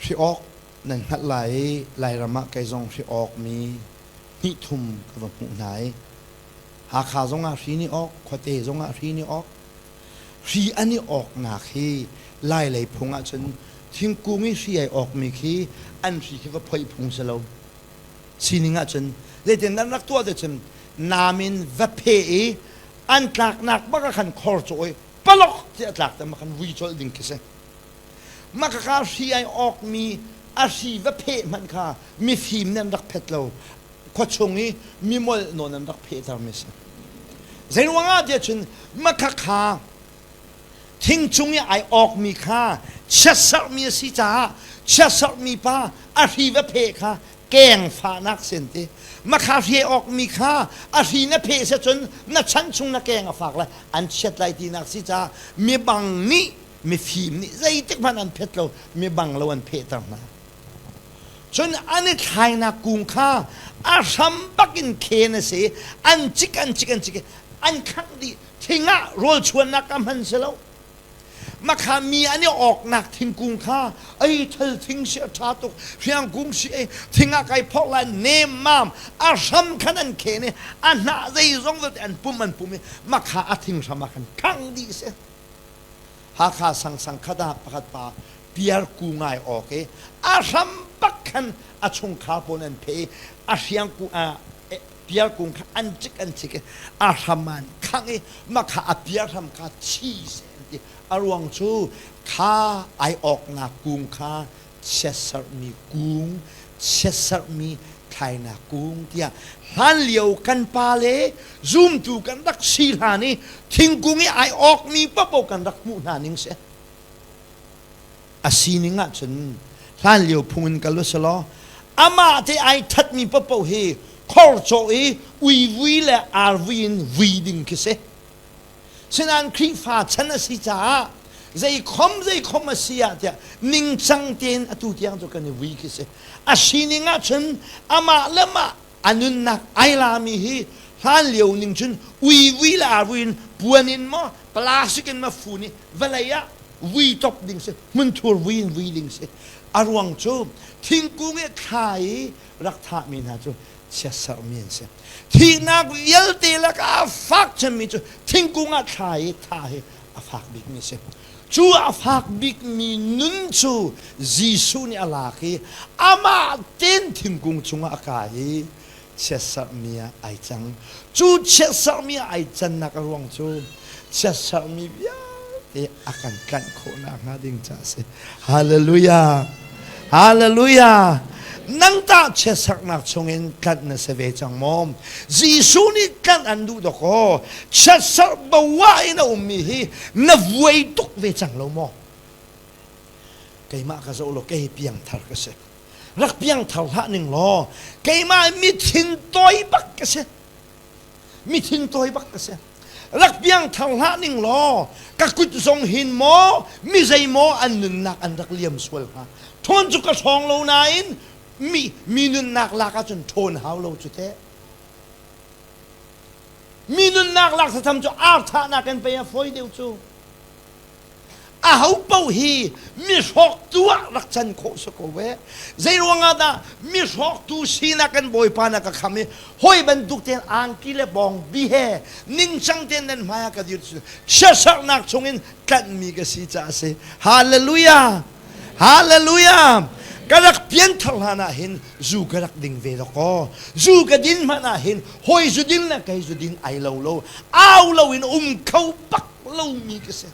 Hri awk nan hngalh lai i Lairam ah kei zong hri awkmi hnih thum ka va hmuh hna i Hakha zongah hri nih awk, khuate zongah hri nih awk. Hri an i awknak hi Lai lei phung ahcun thingkung i hri ai awkmi khi an hri khi va phoih phung si lo. Sining ahcun zeitin an rak tuah ti cun nam in va pheh i an tlaknak bak ah khan khor cawh i palok ti a tlak te ma khan vui colh ding khi si. Makaka hri ai awkmi a hri va pheh hmanh kha mifim nih an rak phet lo. Khuachung i mimolh nawn an rak phehtermi si. Zeiruangah tiah cun makhakha thing cung i ai awkmi kha chiatserhmi a si caah chiatserhmi pa a hri va pheh kha keng fahnak sin ti makha hri awkmi kha a hri na pheh si cun na chan chung na keng a fak lai an chiat lai tinak si caah mibang nih mifim nih zeitik hmanh an phet lo mibang lo an phehter hna cun an i thlainak kung kha a hram bak in khen a si an cik an cik an cik an khangh dih thing ah rawl chuannak ka hman si lo makha mi an i awknak thingkung kha ei thal thing si a ṭha tuk hriangkung si ei thing ah kai phok lai nem mam a hram khan an khen i a hnah zeizong vialte an pum an pum i makha a thing hram ah khan khang dih si Hakha sangsang khat ah pakhat pa piar ku ngai awk i a hram bak khan a chungkhar pawl an phe i a hriang ku piar kung kha an cik an cik i a hram an khangh i mah kha a piar hram kha thi seh an ti a ruang cu kha ai awknak kung kha chiatserhmi kung chiatserhmi thlainak kung tiah hlanlio kan pa le zumtu kan rak si hlan i thingkung i ai awkmi paohpaoh kan rak hmuh hna ning si A sining ahcun hlanlio phung in kal u law amah te ai thatmi paohpaoh hi khor cawh i uivui le arvui in vui ding khi si. Sinain Khrihfa chan a si caah zeikhom zeikhom a si ah tiah ningcang tein atu tiang cu kan i vui khi si. A sining ahcun amah le mah a nunnak ai lami hi hlanlio ning cun uivui le arvui in puan in maw plastic in maw fun i vawlei ah vui top ding si hmunthur vui in vui ding si a ruang cu thingkung i thla i rak thahmi hna cu chiatserhmi an si thihnak vialte lakah a fak cemmi cu thingkung ah thla i thah hi a fak bikmi si cu a fak bikmi nun cu Jesuh nih a lak i amah ten thingkung cungah a kai i chiatserhmi ah ai cang. Cu chiatserhmi ah ai cannak a ruang cu chiatserhmi vialte a kan tlanh khawh nakhnga ding caah a si. Hallelujah! Hallelujah! Nang tah chiatserhnak chungin tlanh na si ve cang maw? Jesuh nih tlanh an duh dawkaw chiatserh bawah in a ummi hi na vuai tuk ve cang lo maw? Keimah ka zoh law kei piangthar ka si. Rak piangthar hlah ning law keimah mithin tawi bak ka si. Mithin tawi bak ka si. Rak piangthar hlah ning law ka kut zong hin maw mi zei maw an nunnak an rak liam sual hnga. Ṭhawn cu ka ṭhawng lo nain mi mi nunnak lak ahcun ṭhawn hau lo cu teh. Mi nunnak lak thatham cu ar thahnak in pei a fawi deuh cu. Aho paoh hi mi hrawktu ah rak can khawh si ko ve. Zei ruangah dah mi hrawktu sinak kan Bawipa na ka kham i hawi bantuk tein angki le bawngbi he ningcang tein nan hmai ah ka dir siasarnak chungin tlanhmi ka si caah a si. Hallelujah! Hallelujah! Ka rak pianthar hlan ah hin zu ka rak ding ve dawkaw. Zu ka din hmanh ah hin hawi zu din le kei zu din ai lo lo. Au lo in um kho bak lomi ka si.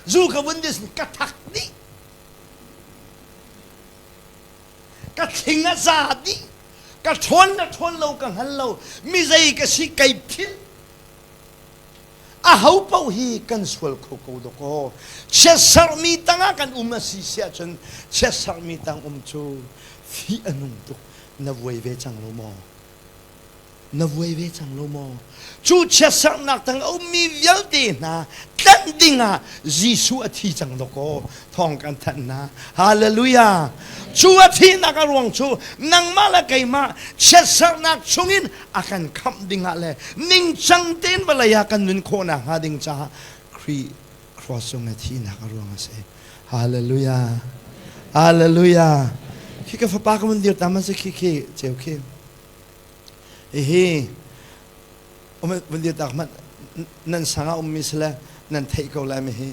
Zu ka vun dis ka thak dih. Ka thling a za dih. Ka ṭhawn le ṭhawn lo ka hngal lo. Mi zei ka si kai philh. Aho paoh hi kan sual kho ko dawkaw. Chiatserhmi tangah kan um a si si ahcun chiatserhmi tang um cu fih a nung tuk. Na vuai ve cang lo maw? Na vuai ve cang lo maw? Cu chiatserhnak tang a ummi vialte hna tlanh dingah Jesuh a thi cang dawkaw. Thawng kan thanh hna. Hallelujah! Cu a thihnak a ruang cu nangmah le keimah chiatserhnak chungin a kan khamh dingah le ningcang tein vawlei ah kan nun khawh nakhnga ding caah Khrih cross cung i thihnak a ruang a si. Hallelujah! Hallelujah! Khi ka fapa ka mun dir ta man si khi khi ceu khi. Hihi vun dir tak hmanh nan sang ah ummi si le nan theih ko lai mi hi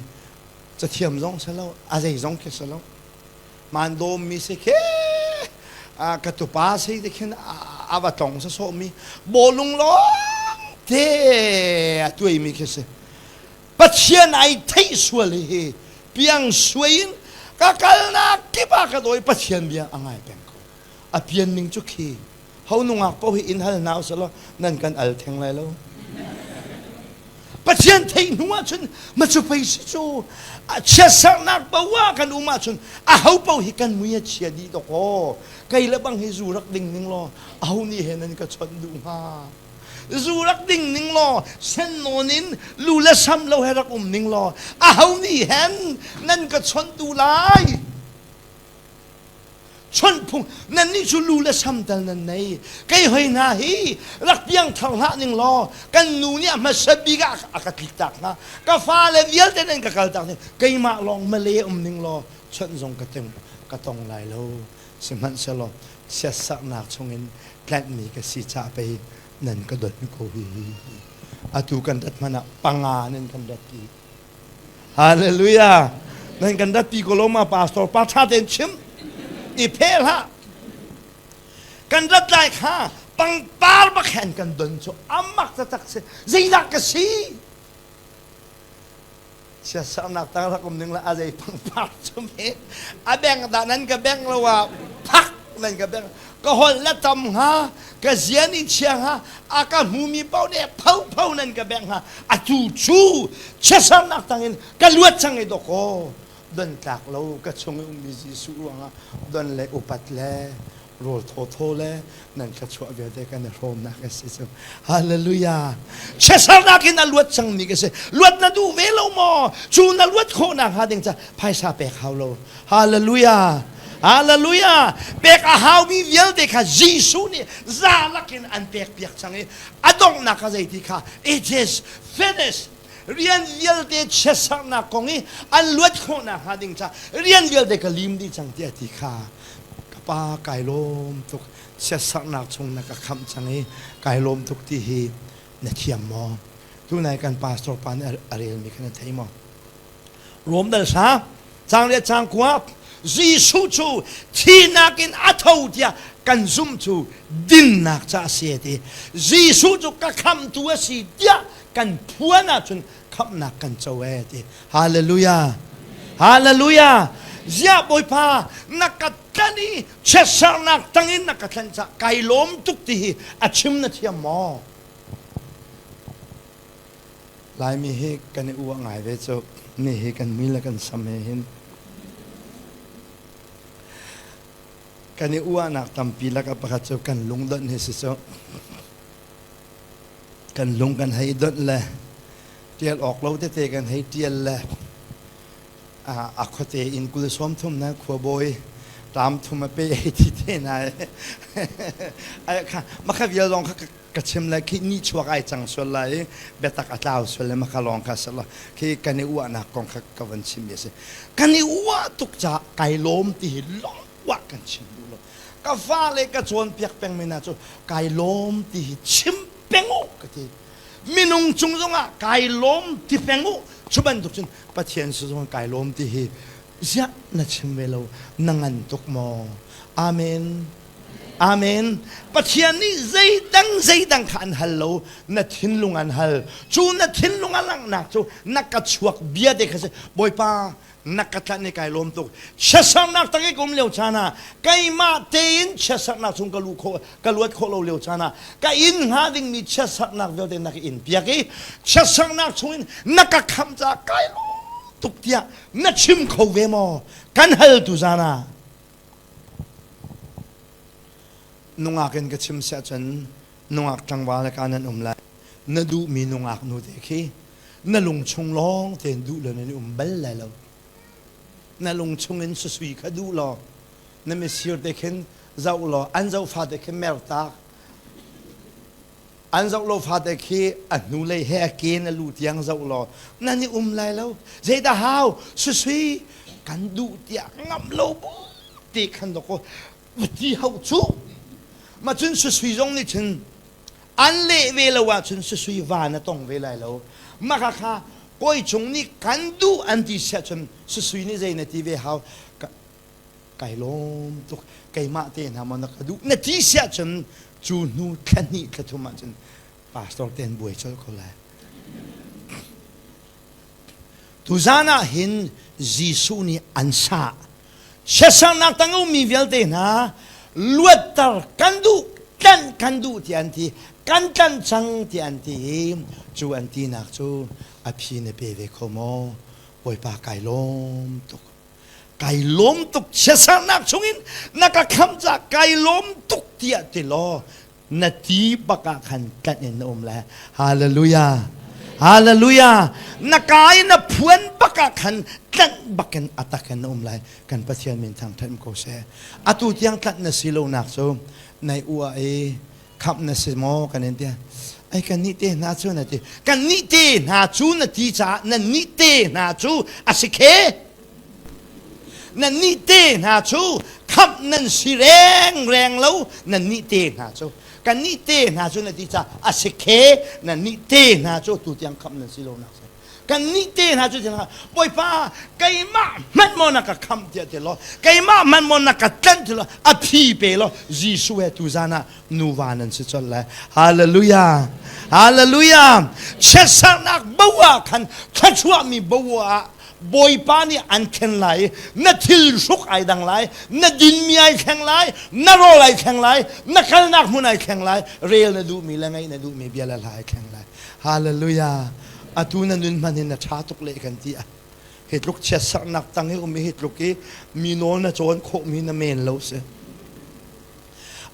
cathiam zong si lo a zei zong khi si lo maan dawmmi si khi ka tupa si te khin a va tlong sawsawhmi bawlung lawng te a tuaimi khi si Pathian ai theih sual hi piang suai in ka kalnak kip ah ka dawi Pathian bia a ngai peng ko a pian ning cu khi ho nungak paoh hi in hal hna usih law nan kan al theng lai lo. Pathian theih hnu ahcun macu pei si cu chiatserhnak paoh ah kan um ahcun aho paoh hi kan mui a chia dih dawkaw kei le bang hi zu rak ding ning law aho nih he nan ka chawnh duh hnga zu rak ding ning law sen nawn in lu le sam lo he rak um ning law aho nih hen nan ka chawnh duh lai Chawnh phung nannih cu lu le sam tal nan nei. Kei hoi hna hi rak piangthar hlah ning law kan nu nih a hmasa bik ah a ka tliktak hna. Ka fale vialte nan ka kaltak ning keimah lawng male um ning law chawnh zong ka teng ka tong lai lo. Sihmanhsehlaw siatsaknak chungin tlanhmi ka si caah pei nan ka don ko hi. Atu kan rat hmanh ah panga nan kan rat i Hallelujah. Nan kan ratpi ko lo ma pastor pa tha tein chim. I phe hlah. Kan rat lai kha pangpar bak hen kan don cu amak taktak si. Zeidah ka si? Siasarnak tang rak um ning la a zei pangpar cu me. A beng dah nan ka beng lo ah phak nan ka beng. Ka holh la tam hnga, ka zian i chia hnga, a ka hmumi paoh nih pho pho nan ka bengh hnga. Atu cu chiatsernak tangin ka luat cang i dawkaw don tlak lo ka chung i ummi Jesuh ruangah don le upat le rawl thawthaw le nan thluachuah vialte kan i hrawmnak a si cu. Hallelujah. Chiatsernak in a luat cangmi ka si. Luat na duh ve lo maw? Cu na luat khawhnak hnga ding ca phaisa pek hau lo. Hallelujah. Hallelujah. Pek a haumi vialte kha Jesuh nih za lakin an pek piak cang i a donghnak kha zeiti kha it is finished. Rian vialte chiatsernak kong i an luat khawhnak hnga ding ca rian vialte ka lim dih cang tiah ti kha ka pa kai lawm tuk chiatsernak chung na ka khamh cang i kai lawm tuk ti hi na thiam maw? Tunai kan pastor pa nih a relmi kha na thei maw? Rom dal sa cang le cang kua Jesuh cu thihnak in a tho tiah kan zumh cu dinnak ca a si ti Jesuh cu ka khamtu a si tiah kan phuan ahcun khamhnak kan co e ti Hallelujah Hallelujah Ziah Bawipa na ka tlanh i chiatsernak tangin na ka tlanh cah kai lawm tuk ti hi a chim na thiam maw Laimi hi kan i uah ngai ve cu. Ni hi kan mui le kan sam he hin kan i uahnak tampi lakah pakhat cu kan lungdonh hi si cu. Kan lung kan hei donh le ṭial awk lo tete kan hei ṭial le a khuate in 33 na khuabawi Ṭam thum a pe ei ti te na. Ai kha makha vial lawng kha ka chim lai khi ni chuak ai cang sual lai i biatak a tlau sual le makha lawng kha sala khi kan i uahnak kong kha ka van chim mi a si. Kan i uah tuk caah kai lawm ti hi lawng uah kan chim duh lo. Ka fale ka cawnpiak peng mi hna cu kai lawm ti hi chim peng u ka ti. Minung cung zongah kai lawm ti peng u. Cu bantuk cun Pathian si zong kai lawm ti hi ziah na chim ve lo na ngan tuk maw? Amen. Amen. Pathian nih zeidang zeidang kha an hal lo, na thinlung an hal. Cu na thinlung a langhnak cu na ka chuak bia te kha si. Bawipa, na ka tlanh i kai lawm tuk. Chiatsernak tang i ka um lio caan ah keimah tein chiatsernak chung ka lu khawh ka luat khawh lo lio caan ah ka inn hnga dingmi chiatsernak vialte na ka in piak i chiatsernak chungin na ka khamh caah kai lawm tuk tiah na chim kho ve maw? Kan hal tu zan ah nungak in ka chim siah cun nungak tlangval le ka nan um lai. Na duhmi nungak nu te khi na lung chung lawng tein duh lo nan i um bal lai lo. Na lung chung in susui kha duh law na misir te khin zoh law an zoh fate khi mertak an zoh lo fate khi a hnulei he a ke na lu tiang zoh law nan i um lai lo. Zeidah hau susui kan duh tiah ngamh lo bu ti khan dawk ti hau cu ma cun susui zong nih cun an leh ve lo ahcun susui va na tong ve lai lo. Maka kha kawi chung nih kan duh an ti siah cun susui nih zei na ti ve hau kai lawm tuk keimah te hna maw na ka duh na ti siah cun cu hnu thla hnih thla thum ahcun pastor ten buai colh ko lai. Tuzan ah hin Jesuh nih an sah. Siasarnak tang ummi vialte hna luatter kan duh, tlanh kan duh tiah an ti. Kan tlanh cang tiah an ti i cu an tinak cu a phi na pe ve kho maw? Bawipa kai lawm tuk. Kai lawm tuk siasarnak chungin na ka khamh caah kai lawm tuk tiah ti law na ti bak ah khan tlanh in na um lai. Hallelujah. Hallelujah. Na kai na phuan bak ah khan tlanh bak in atak in na um lai. Kan Pathian min thangthat ko seh. Atu tiang tlanh na si lo nak cu nai ua i khamh na si maw kan in tia. Ai kan nih te hna cu na ti. Kan nih te hna cu na ti caah nan nih te hna cu a si khe. Nannih te hna cu khamh nan si rengreng lo nannih te hna cu kannih te hna cu na ti caah a si khe nannih te hna cu tu tiang khamh nan si lo nak si kannih te hna cu Bawipa keimah hmanh maw na ka khamh tiah ti law keimah hmanh maw na ka tlanh ti law a phi pe law Jesuh he tuzan ah nuva nan si colh lai. Hallelujah. Hallelujah. Chiatsernak bo ah khan thluachuahmi bo ah Bawipa nih an thlen lai na thil hruk ai dang lai na dinmi ai thleng lai na rawl ai thleng lai na kalnak hmun ai thleng lai rel na duhmi le ngaih na duhmi bia le hla ai thleng lai. Hallelujah. Atu na nun hman hin na ṭha tuk le kan ti ah hi tluk chiatsernak tang i um i hi tluk i mi nawl na cawn khawhmi na men lo si.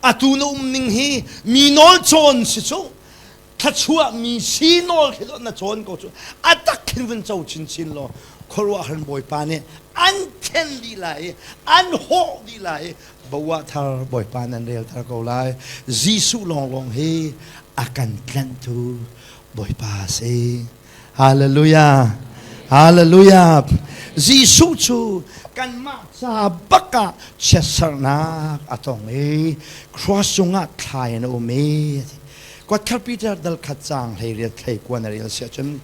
Atu na um ning hi mi nawl cawn si cu thluachuah mi si nawl khi na cawn ko cu a tak khin vun co chinchin law khuaruahhar Bawipa nih an thlen dih lai i an hawh dih lai i boah thar Bawipa nan rel thar ko lai. Jesuh lawnglawng hi a kan tlanhtu Bawipa a si. Hallelujah. Hallelujah. Jesuh cu kanmah ca bak ah chiatsernak a tong i cross cungah thlai in a um i Kuathar Peter dal khat caang 18 thlei na rel siah cun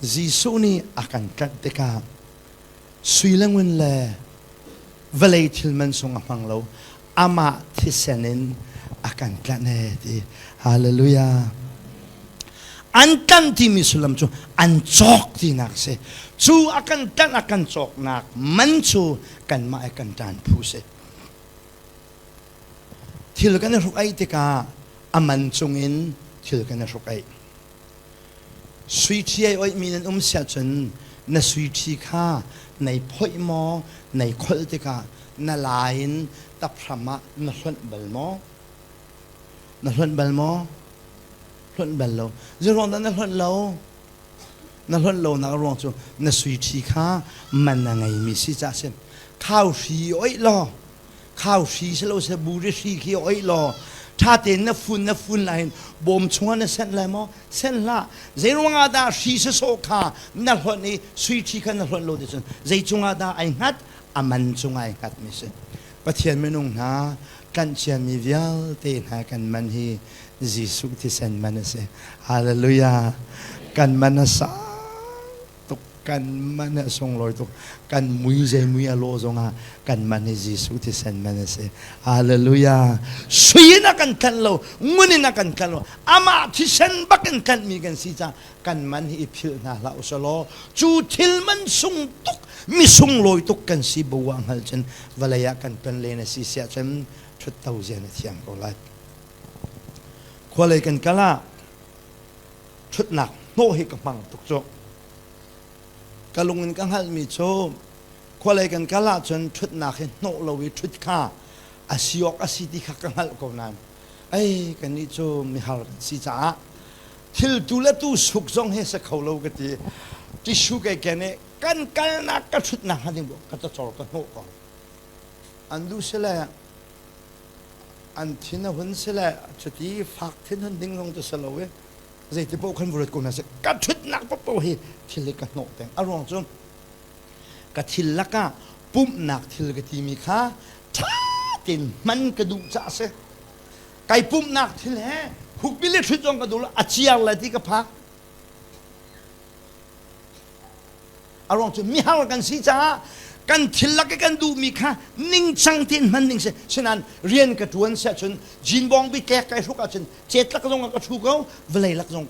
Jesuh nih a kan tlanh tikah sui le ngun le vawlei thil man sung a hmang lo amah thisen in a kan tlanh e ti. Hallelujah. An tlanh timi sullam cu an cawk tinak si. Cu a kan tlanh a kan cawknak man cu kanmah i kan ṭan phu si. Thil kan i hruk aih tikah a man cungin thil kan i hruk aih. Sui ṭhi ai oihmi nan um siah cun na sui ṭhi kha nei phoih maw nei kholh tikah na la in taphram ah na hlonh bal maw? Na hlonh bal maw? Hlonh bal lo. Zeiruang dah na hlonh lo? Na hlonh lonak a ruang cu na sui ṭhi kha man a ngeimi si caah a si. Khau hri oih law. Khau hri si lo seh buri hri khi oih law ṭha tein na fun na fun lai hin bawm chungah na senh lai maw? Senh hlah. Zei ruangah dah hri sawsawh kha na hlonh i sui ṭhi kha na hlonh lo ti cun zei cungah dah ai hngat? A man cungah ai hngatmi si. Pathian minung hna tlanh ciami vialte hna kan man hi Jesuh thisen man a si. Hallelujah. Kan man a sang tuk kan man a sunglawi tuk kan mui zei mui a lawh zongah kan man hi Jesuh thisen man a si hallelujah sui in a kan tlanh lo ngun in a kan tlanh lo amah thisen bak in tlanhmi kan si caah kan man hi i philh hna hlah usalaw cu thil man sung tuk mi sunglawi tuk kan si bu ah hngal cun vawlei ah kan ton len a si siah cun ṭhutto zia na thiam ko lai khualei kan kal ah ṭhutnak hnawh hi ka hmang tuk cu. Ka lung in ka hngalhmi cu khualei kan kal ahcun ṭhutnak hi hnawh lo i ṭhut kha a si awk a si ti kha ka hngalh ko nain ei kannih cu mihar kan si caah thil tu le tu suk zong hi si kho lo ka ti. Tissue kai ken i kan kalnak ka ṭhutnak hnga ding ka cawr ka hnawh ko. An duh sile an thin a hun sile cuti fak thin hun ding zong cu si lo i zeiti paoh khan vurat ko hna seh ka ṭhutnak paohpaoh hi thil hi ka hnawh peng a ruang cu ka thil lakah pumhnak thil ka timi kha ṭha tein hman ka duh caah a si kai pumhnak thil he hukbil le ṭhut zong ka duh lo a ciar le ti ka phak A ruang cu mihar kan si caah kan thil lak i kan duhmi kha ningcang tein hman ding si. Sinain rian ka ṭuan si ahcun jinbawng bi tlek kai hruk ahcun cetlak zong ah ka ṭhu ko, vawlei lak zong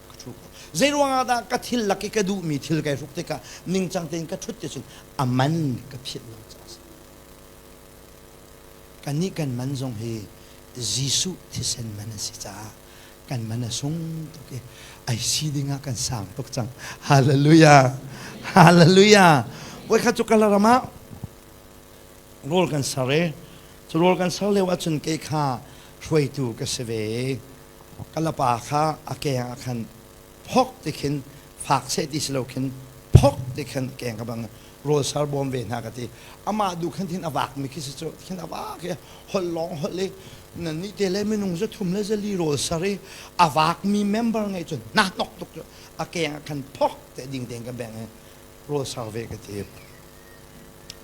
ka ṭhu ko. Zei ruangah dah ka thil lak i ka duhmi thil kai hruk tikah ningcang tein ka ṭhut ti cun a man ka philh lo caah a si. Kannih kan man zong hi Jesuh thisen man a si caah kan man a sung tuk i ai si ding ah kan sang tuk cang. Hallelujah. Hallelujah. Voikhat cu Kalaram ah rawl kan ser i cu rawl kan ser lio ahcun kei kha hruaitu ka si ve i kalapa kha a keng ah khan phok ti khin fak seh ti si lo khin phok ti khin keng ka bang rawl ser bawm ve hna ka ti amah duh khan thin a vak mi khi si cu khin a vak i holh lawng holh i nan nih te le minung za thum le zali rawl ser i a vak mi member ngei cun na hnok tuk cu a keng ah khan phok te ding tein ka beng i rawl ser ve ka ti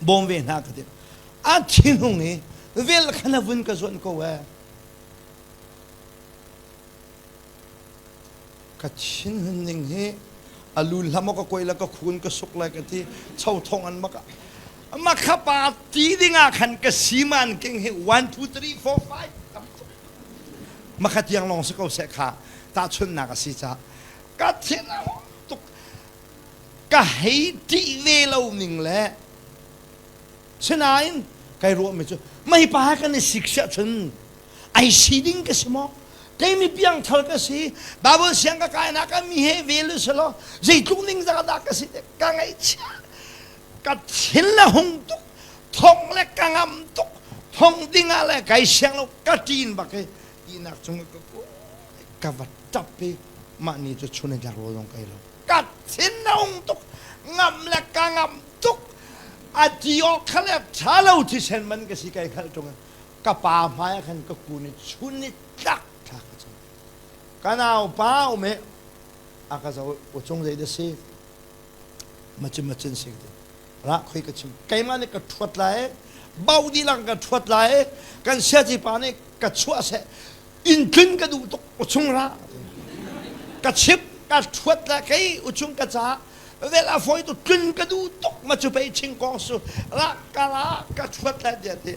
bawm ve hna ka ti a thinhung i vel khan a vun ka zuan ko e Ka thinhun ning hi a lu hlam ka kuai la ka khun ka suk lai ka ti cho thong an maka makha pa ti ding ah khan ka siman king hi 1 2 3 4 5 makha tiang long si ko se kha ta chunnak a si ca ka thin a tuk ka hei ti ve lo ning le sinain kai ruah mi cu mei pa kan i sik sia chun ai si ding ka si maw kei mi piangthar ka si Bible siang ka kai nak ah mi he vel si lo zeitluk ning zah dah ka si te ka ngaihchia ka thin le hung tuk thong le ka ngam tuk thong ding ah le kai siang lo ka ṭin bak i tinak cung ka ka va ṭap i mah ni cu chun in tlak rawl zong kai lo ka thin a hung tuk ngam le ka ngam tuk a ti awk kha le ṭha lo thisen man ka si kai hngalh ṭung ka pa hmai ah khan ka kun i chun ni tlak thla ka cam ka nau pa um i a ka zo u cung zei dah si macin macin si ti ra khoi ka chim keimah nih ka ṭhuat lai bau dilang ka ṭhuat lai kan siaci pa nih ka chuah seh inn tlun ka duh tuk u chung ra ka chip ka ṭhuat lai kei u chung ka ca vel a fawi tu tlun ka duh tuk ma cu pei ching kong su ra ka ra ka ṭhuat lai tiah ti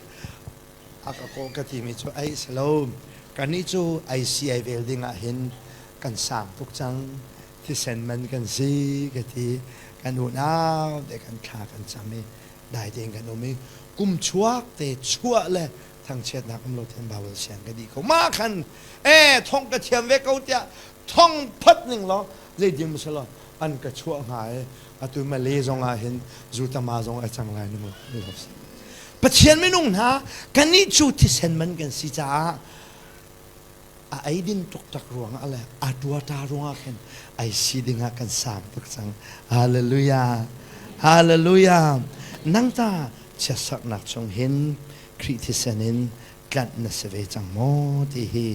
A ka kaw ka timi cu ei si lo. Kannih cu ei si ei vel ding ah hin kan sang tuk cang. Thisen man kan si ka ti. Kan unau te kan thla kan cam i dai tein kan um i kum chuak te chuah le thangchiatnak um lo tein Bible siang ka dih ko. Mah khan e thong ka thiam ve ko tiah thong phot ning law zeidim si law an ka chuah hnga i atu Malay zong ah hin zutama zong a cang lai nu Pathian minung hna kannih cu thisen man kan si caah a eidin tuktak ruangah le a tuata ruangah khin ei si dingah kan sang tuk cang. Hallelujah. Hallelujah. Nang ta chiatsaknak chung hin. Khrih thisen in tlanh na si ve cang maw ti hi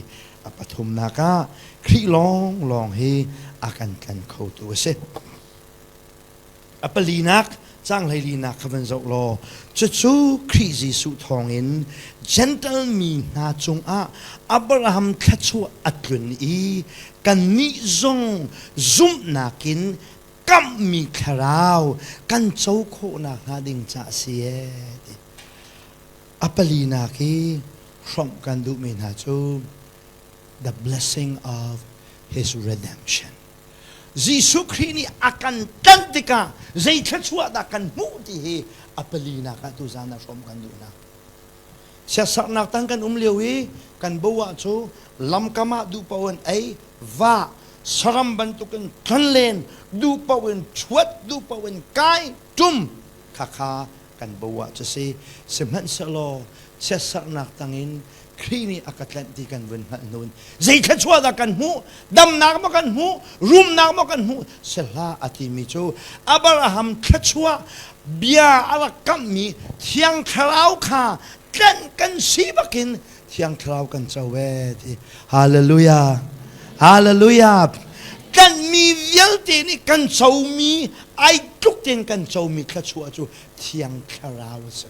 a pathumnak ah Khrih lawnglawng hi a kan tlan khotu a si. A palinak caang hleilinak kha van zoh law cucu Khrih Jesuh thawngin Gentle mi hna cungah Abraham thluachuah a tlun i kannih zong zumhnak in kamhmi thlarau kan co khawh nakhnga ding ca a si ee ti. A palinak hi hrawmh kan duhmi hna cu the blessing of his redemption. Jesuh Khrih nih a kan tlanh tikah zei thluachuah dah kan hmuh ti hi a palinak ah tuzan ah hrawm kan duh hna. Siasaknak tang kan um lio i kan bo ah cu lamkam ah duh paoh in ei, va, saram bantukin tlonlen, duh paoh in ṭhuat, duh paoh in kai, ṭum khakha kan bo ah cu si. Sihmanhsehlaw siasaknak tangin Khrih nih a ka tlanh ti kan vun hngalh hnu in zei thluachuah dah kan hmuh damnak maw kan hmuh rumnak maw kan hmuh sehlah a timi cu Abraham thluachuah bia a rak kamhmi Thiang Thlarau kha tlanh kan si bakin Thiang Thlarau kan co ee ti Hallelujah Hallelujah tlanhmi vialte nih kan comi ai tluk tein kan comi thluachuah cu Thiang Thlarau a si.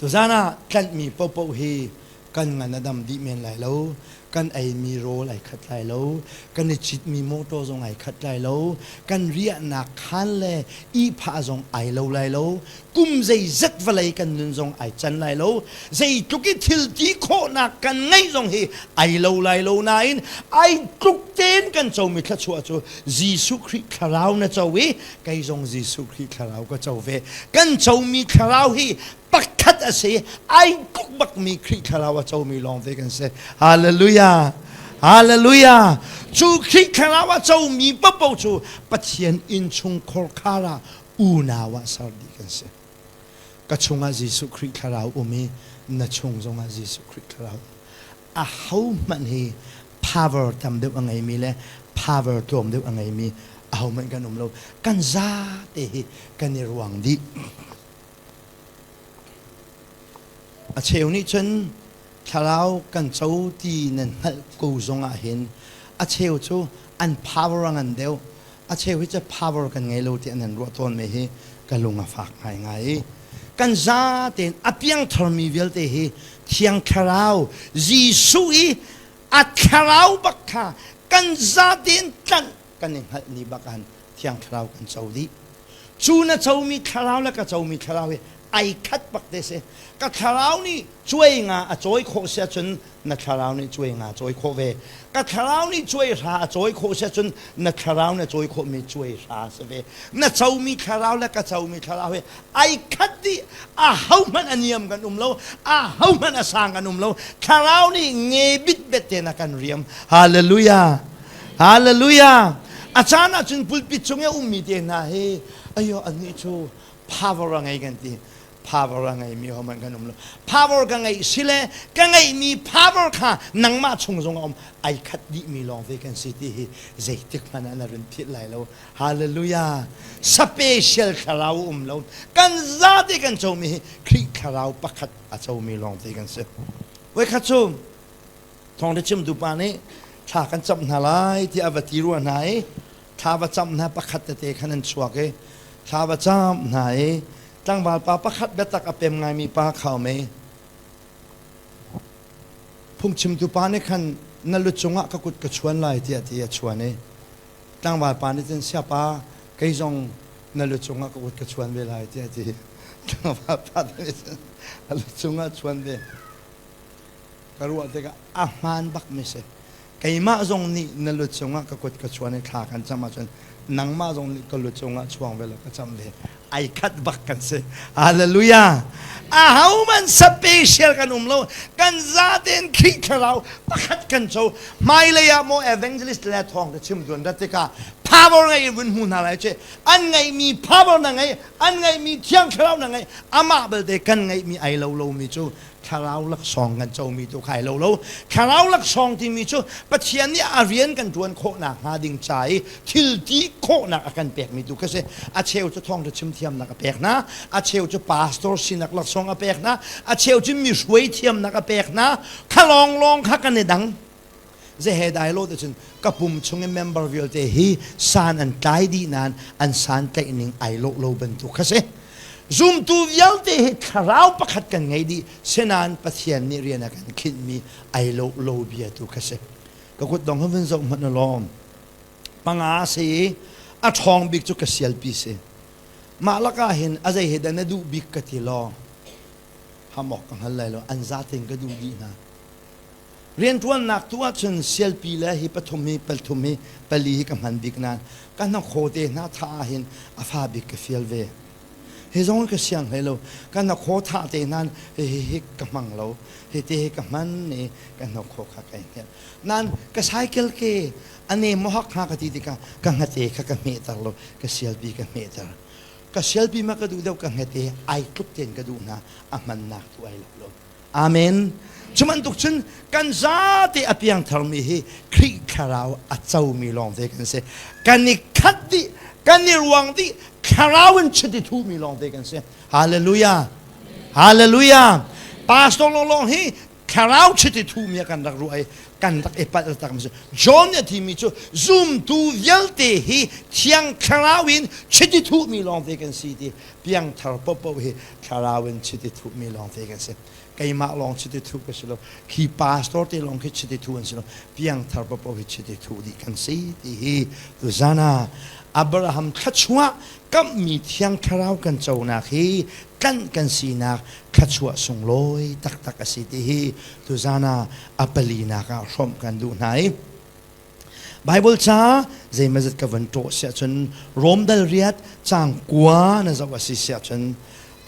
Tuzan ah tlanhmi paohpaoh hi kan ngan a dam dih men lai lo, kan eimi rawl ai khat lai lo, kan i citmi motor zong ai khat lai lo, kan riahnak khaan le ihphah zong ai lo lai lo, kum zeizat vawlei kan nun zong ai can lai lo, zeitluk i thil ti khawhnak kan ngeih zong hi ai lo lai lo nain ai tluk tein kan comi thluachuah cu Jesuh Khrih thlarau na co i kei zong Jesuh Khrih thlarau ka co ve. Kan comi thlarau hi pakhat a si. Ai tluk bakmi Khrih thlarau a comi lawng te kan si. Hallelujah. Hallelujah. Cu Khrih thlarau a comi paohpaoh cu Pathian innchung khorkhar ah unau ah ser dih kan si. Ka chungah Jesuh Khrih thlarau um i na chung zongah Jesuh Khrih thlarau um. Ahohmanh hi power tam deuh a ngeimi le power tlawm deuh a ngeimi ahohmanh kan um lo. Kan zate hi kan i ruang dih. A cheu nih cun thlarau kan co ti nan hngalh ko zong ah hin a cheu cu an power a ngan deuh. A cheu hi cu power kan ngei lo ti an ruah tawn mi hi ka lung a fak ngaingai. Kan zatein a piangtharmi vialte hi Thiang Thlarau Jesuh i a thlarau bak kha kan zatein tlanh kan i hngalh ni bak ah Thiang Thlarau kan co dih. Cu na comi thlarau le ka comi thlarau hi ai khat bak te si. Ka thlarau nih cuai nga a cawi khawh si ahcun na thlarau nih cuai nga cawi khawh ve. Ka thlarau nih cuai hra a cawi khawh si ahcun na thlarau nih a cawi khawhmi cuai hra si ve. Na comi thlarau le ka comi thlarau hi ai khat dih. A hohmanh a niam kan um lo. A hohmanh a sang kan um lo. Thlarau nih nge bitbet tein a kan riam. Hallelujah. Hallelujah. A caan ahcun pulpit cung i a ummi te hna hi ayo annih cu power a ngei kan ti. Power a ngeimi hohmanh kan um lo. Power ka ngeih si le ka ngeihmi power kha nangmah chung zong a um. Ai khat dihmi lawng te kan si ti hi zeitik hmanh ah na run philh lai lo. Hallelujah. Special thlarau um lo. Kan zate kan comi hi Khrih thlarau pakhat a comi lawng te kan si. Voikhat cu thawngṭha chimtu pa nih thla kan camh hna lai tiah a va ti rua hna i thla va camh hna pakhat tete khan an chuak i thla va camh hna i tlangval pa pakhat biatak a pem ngaimi pa kha um i phungchimtu pa nih khan na lu cungah ka kut ka chuan lai tiah ti a chuan i tlangval pa nih cun siapa kei zong na lu cungah ka kut ka chuan ve lai tiah ti tlangval pa nih cun a lu cungah chuan ve Ka ruah tikah a hmaan bakmi si. Keimah zong nih na lu cungah ka kut ka chuan i thla kan cam ahcun nangmah zong nih ka lu cungah chuang ve law ka cam ve. Ai khat bak kan si. Hallelujah. Ahohmanh special kan um lo. Kan zatein Khrih thlarau pakhat kan co. Hmailei ah maw evangelist le thawng ka chim tuan rat tikah. Power ngei in vun hmu hna lai che. An ngeihmi power na ngei, an ngeihmi thiang thlarau na ngei. Amah belte kan ngeihmi ai lo lomi cu thlarau laksawng kan comi tu kha ai lo lo. Thlarau laksawng timi cu Pathian nih a rian kan ṭuan khawhnak hnga ding ca i thil ti khawhnak a kan pekmi tu kha si. A cheu cu thawngṭha chim thiamnak a pek hna, a cheu cu pastor sinak laksawng a pek hna, a cheu cu mi hruai thiamnak a pek hna. Kha lawnglawng kha kan i dang. Zehe dai lo te cun ka pum chung i member vialte hi san an tlai dih nain an san tlaih ning ai lawh lo bantuk kha si. Zumtu vialte hi thlarau pakhat kan ngei dih senain Pathian nih rian a kan khinhmi ai lawh lo bia tu kha si. Ka kut dong vun zoh hmanh lawm. Panga si i a ṭhawng bik cu ka sialpi si. Mah lakah hin a zei he dah na duh bik ka ti law hamawk ka hngal lai lo an zaten ka duh dih hna. Rianṭuannak tu ahcun sialpi le hi pathum hi pathum hi pali hi ka hman bik nain ka hnakhaw te hna thah ahhin a fa bik ka fial ve. Hi zong ka siang hlei lo. Ka hnakhaw thah te hna hi hi hi ka hmang lo. Hi te hi ka hman i ka hnakhaw kha kai hngelh. Nain ka cycle ke a nem maw hak hnga ka ti tikah ka hngate kha ka hmehter lo. Ka sialpi ka hmehter. Ka sialpi ma ka duh deuh ka hngate ai tluk tein ka duh hna a hmannak tu ai lo lo. Amen. Cu bantuk cun kan zate a piangtharmi hi Khrih thlarau a comi lawngte kan si. Kan i khat dih, kan i ruang dih, thlarau in chiti thumi lawngte kan si. Hallelujah. Hallelujah. Pastor lawnglawng hi thlarau chiti thumi ah kan rak ruah i kan rak i palh tak mi si. John nih a timi cu zumtu vialte hi thiang thlarau in chiti thuhmi lawngte kan si ti piangthar popo hi thlarau in chiti thuhmi lawngte kan si. Keimah lawng chiti thuh ka si lo. Khi pastor te lawng khi chiti thuh an si lo. Piangthar popo hi chiti thuh dih kan si ti hi tuzan ah Abraham thluachuah kamhmi thiang thlarau kan conak hi tlanh kan sinak thluachuah sunglawi taktak a si ti hi tuzan ah a palinak ah hrawmh kan duh hna i Bible ca zeimazat ka van ṭawh siah cun Rom dal riat caang kua na zoh a si siah cun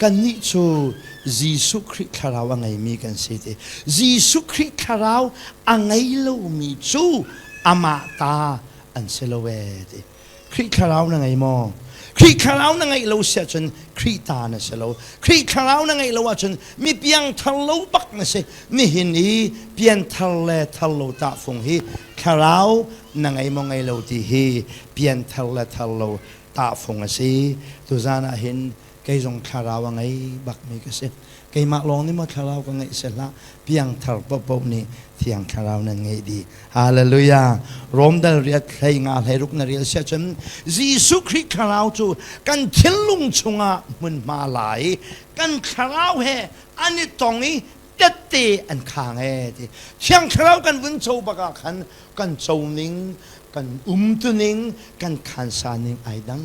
kannih cu Jesuh Khrih thlarau a ngeimi kan si ti. Jesuh Khrih thlarau a ngei lomi cu amah ta an si lo ee ti. Khrih thlarau na ngei maw? Khrih thlarau na ngeih lo si ahcun Khrih ta na si lo. Khrih thlarau na ngeih lo ahcun mi piangthar lo bak na si. Nihin i pianthar le thar lo tahfung hi thlarau na ngei maw ngei lo ti hi pianthar le thar lo tahfung a si. Tuzan ah hin kei zong thlarau a ngei bakmi ka si. Keimah lawng nih maw thlarau ka ngeih si hlah. Piangthar paohpaoh nih Thiang Thlarau nan ngeih dih. Hallelujah. Rom dal riat hlei nga hlei ruk na rel sia cun Jesuh Khrih Thlarau cu kan thinlung chungah hmunhma lai kan thlarau he an i tong i tette an khang e ti. Thiang Thlarau kan vun co bak ah khan kan co ning, kan umtuning, kan khansa ning ai dang.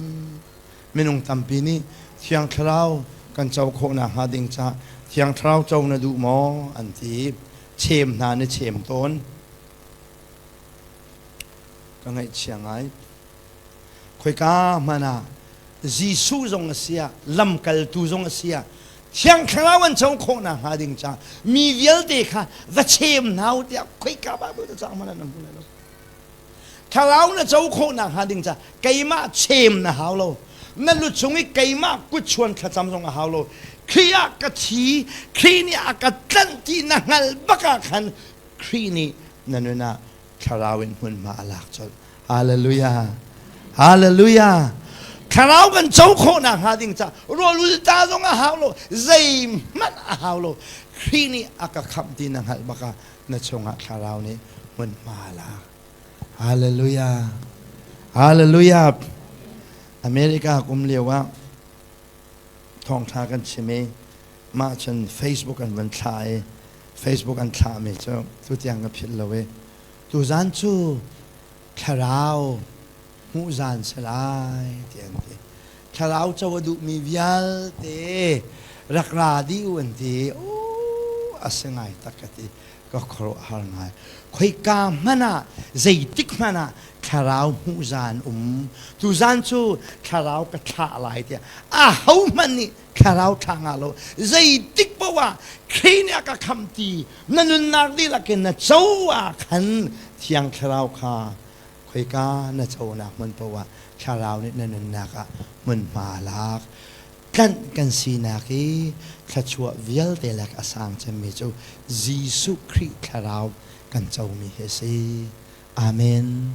Minung tampi nih Thiang Thlarau kan co khawh nakhnga ding caah Thiang Thlarau co na duh maw an ti. Chem hna na chem tawn. Ka ngaihchia ngai. Khoika hmanh ah Jesuh zong a si ah, lamkaltu zong a si ah, Thiang Thlarau an co khawh nakhnga ding caah mi vialte kha va chem hna u tiah khoika Bible cang hmanh ah na hmu lai lo. Thlarau na co khawh nakhnga ding caah keimah chem na hau lo. Na lu chung i keimah kutchuan thlacam zong a hau lo. Khrih ah ka thi, Khrih nih a ka tlanh ti na hngalh bak ah khan Khrih nih na nun ah thlarau in hmunhma a lak colh. Hallelujah. Hallelujah. Thlarau kan co khawh nakhnga ding caah rawlul ta zong a hau lo, zeihmanh a hau lo. Khrih nih a ka khamh ti na hngalh bak ah na chungah thlarau nih hmunhma a lak. Hallelujah. Hallelujah. America kum lio ah thawngtha kan chim i mah cun Facebook an van thlah i Facebook an thlahmi cu tutiang ka philh lo i tuzan cu thlarau hmuh zan si lai ti an ti. Thlarau co a duhmi vialte rak ra dih u an ti. A si ngai tak ka ti. Ka khuaruahhar ngai. Khoika hmanh ah zeitik hmanh ah thlarau hmuh zan um. Tuzan cu thlarau ka thlah lai tiah aho hmanh nih thlarau thlah nga lo. Zeitik paoh ah Khrih nih a ka khamh ti na nunnak dihlak in na co ah khan Thiang Thlarau kha. Khoika na conak hmun paoh ah thlarau nih na nunnak ah hmunhma lak. Tlanh kan sinak i thluachuah vialte lak a sang cemmi cu Jesuh Khrih thlarau kan comi hi a si. Amen.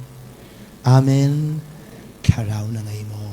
Amen. Thlarau na ngei maw?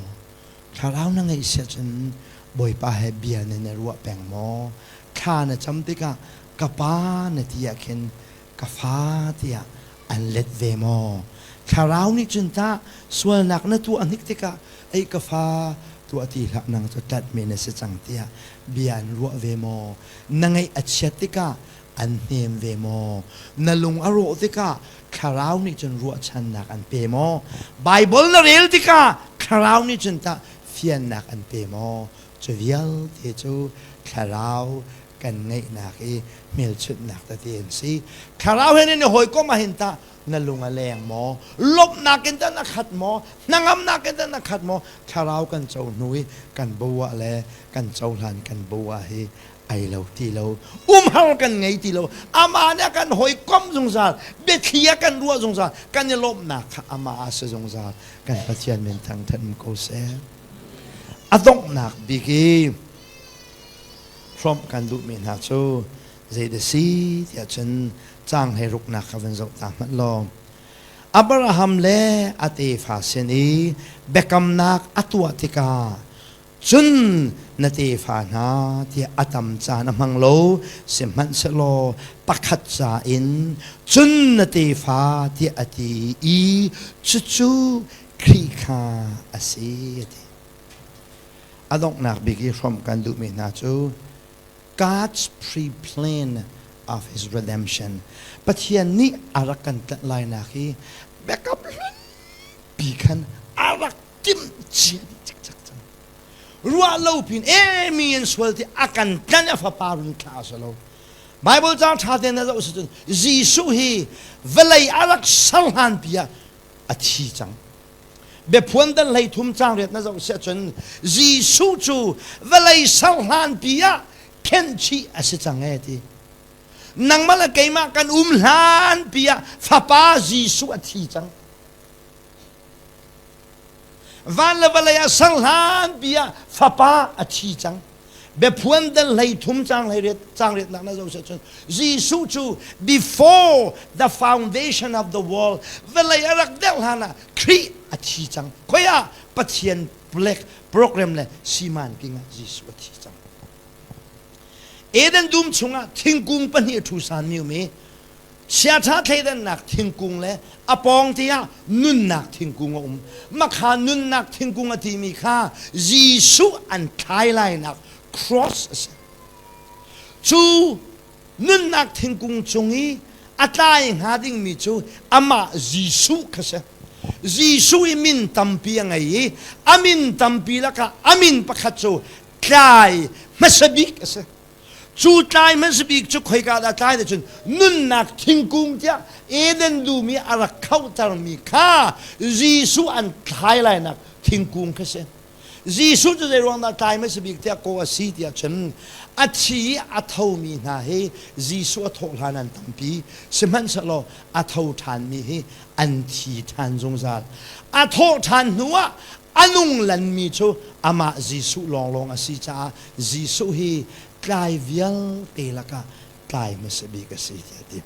Thlarau na ngeih si ahcun Bawipa he bia nan i ruah peng maw? Thla na cam tikah ka pa na ti ah khin ka fa tiah an let ve maw? Thlarau nih cun tah sualnak na tuah hnik tikah ei ka fa tuah ti hlah nang cu tlatmi na si cang tiah bia an ruah ve maw? Na ngaih a chiat tikah an hnem ve maw? Na lung a rawh tikah thlarau nih cun ruahchannak an pe maw? Baibal na rel tikah thlarau nih cun tah fiannak an pe maw? Cu vialte cu thlarau kan ngeihnak i hmelchunhnak tete an si. Thlarau he nan i hawikom ahhin tah na lung a leng maw? Lawmhnak in tah na khat maw? Hnangamnak in tah na khat maw? Thlarau kan co hnu i kan bo ah le kan cohlan kan bo ah hi ai lo ti lo umhar kan ngei ti lo amah nih a kan hawikom zungzal biathli a kan ruah zungzal kan i lawmhnak kha amah a si zungzal kan Pathian min thangthat um ko seh a donghnak bik i hrawmh kan duhmi hna cu zeidah si tiah cun caang hlei ruknak kha van zoh ta hmanh law Abraham le a tefa sin i biakamnak a tuah tikah Cun na tefa hna tiah a tam caan a hmang lo, sihmanhsehlaw pakhat ca in cun na tefa tiah a ti i cucu Khrih kha a si a ti. A donghnak bik i hrawmh kan duhmi hna cu God's pre-plan of his redemption. Pathian nih a rak kan tlanh lainak hi biakam hlunpi khan a rak timh cia dih cikcek cang. Ruah lo pin e mi an sual ti a kan tlanh a fapa run thla a si lo. Bible caang ṭha tein na zoh si cun Jesuh hi vawlei a rak ser hlan pi ah a thi cang. Biaphuan dal hlei thum caang riat na zoh si ahcun Jesuh cu vawlei ser hlan pi ah khenhchih a si cang e ti. Nangmah le keimah kan um hlan pi ah fapa Jesuh a thi cang. Van le vawlei ah ser hlanpi ah fapa a thi cang. Biaphuan dal hlei thum caang hlei riat caang riatnak na zoh cun Jesuh cu before the foundation of the world vawlei a rak derh hlan ah Khrih a thi cang. Khoi ah Pathian black program le siman king ah Jesuh a thi cang. Eden dum chungah thingkung pahnih a ṭhu san mi um i Chiaṭha thleidannak thingkung le a pawng te ah nunnak thingkung a um. Makha nunnak thingkung a timi kha Jesuh an thlai lainak cross a si. Cu nunnak thingkung cung i a tlai hnga dingmi cu amah Jesuh kha si. Jesuh i min tampi a ngei i a min tampi lakah a min pakhat cu tlai hmasa bik a si. Cu tlai hmasa bik cu khoika dah tlai cun nunnak thingkung tiah Eden dum i a rak khohtermi kha Jesuh an thlai lainak thingkung kha si. Jesuh cu zei ruang dah tlai hmasa bik tiah kaw a si tiah cun a thi i a thomi hna hi Jesuh a thawh hlan an tampi. Sihmanhsehlaw a tho ṭhanmi hi an thi ṭhan zungzal. A thawh ṭhan hnuah a nung lanmi cu amah Jesuh lawnglawng a si caah Jesuh hi tlai vialte lakah tlai hmasa bik a si tiah a ti.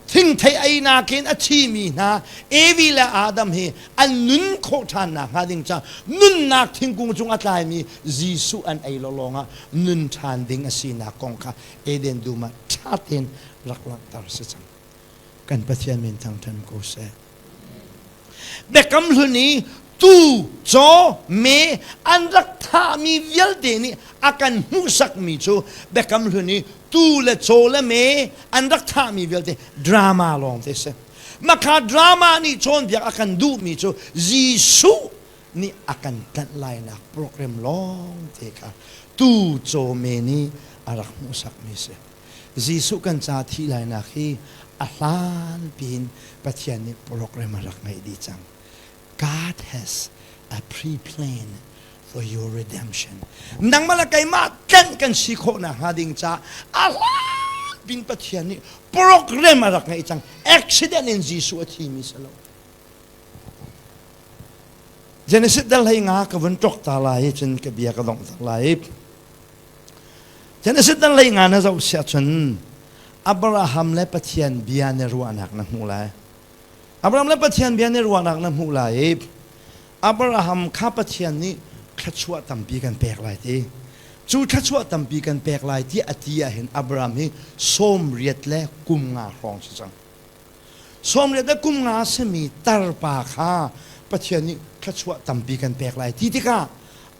Thingthei einak in a thimi hna Evi le Adam hi an nun khawh ṭhan nakhnga ding caah nunnak thingkung cung a tlaimi Jesuh an ei lawlawng ah nun ṭhan ding a sinak kong kha Eden dum ah ṭha tein rak langhter si cang. Kan Pathian min thangṭhan ko seh. Biakam hlun i tuu, caw, me an rak thahmi vialte nih a kan hmuhsakmi cu Biakam hlun i tuu le caw le me an rak thahmi vialte drama lawng te si. Makha drama nih cawnpiak a kan duhmi cu Jesuh nih a kan tlanh lainak program lawng te kha tuu, caw, me nih a rak hmuhsakmi si. Jesuh kan ca thih lainak hi a hlan piin Pathian nih program a rak ngeih dih cang. God has a pre-plan for your redemption. Nangmah le keimah tlanh kan si khawh nakhnga ding ca a hlan pin Pathian nih program a rak ngeih cang. Accident in Jesuh a thimi si lo. Genesis dal hlei nga ka vun ṭok ta lai i cun ka bia ka dongh tak lai. Genesis dal hlei nga na zoh siah cun Abraham le Pathian bia na ruahnak na hmuh lai. Abraham le Pathian bia na ruahnak na hmuh lai i Abraham kha Pathian nih thluachuah tampi kan pek lai ti. Cu thluachuah tampi kan pek lai ti a ti ahhin Abraham hi 80 le kum nga hrawng si cang. 80 le kum nga a simi tarpa kha Pathian nih thluachuah tampi kan pek lai ti tikah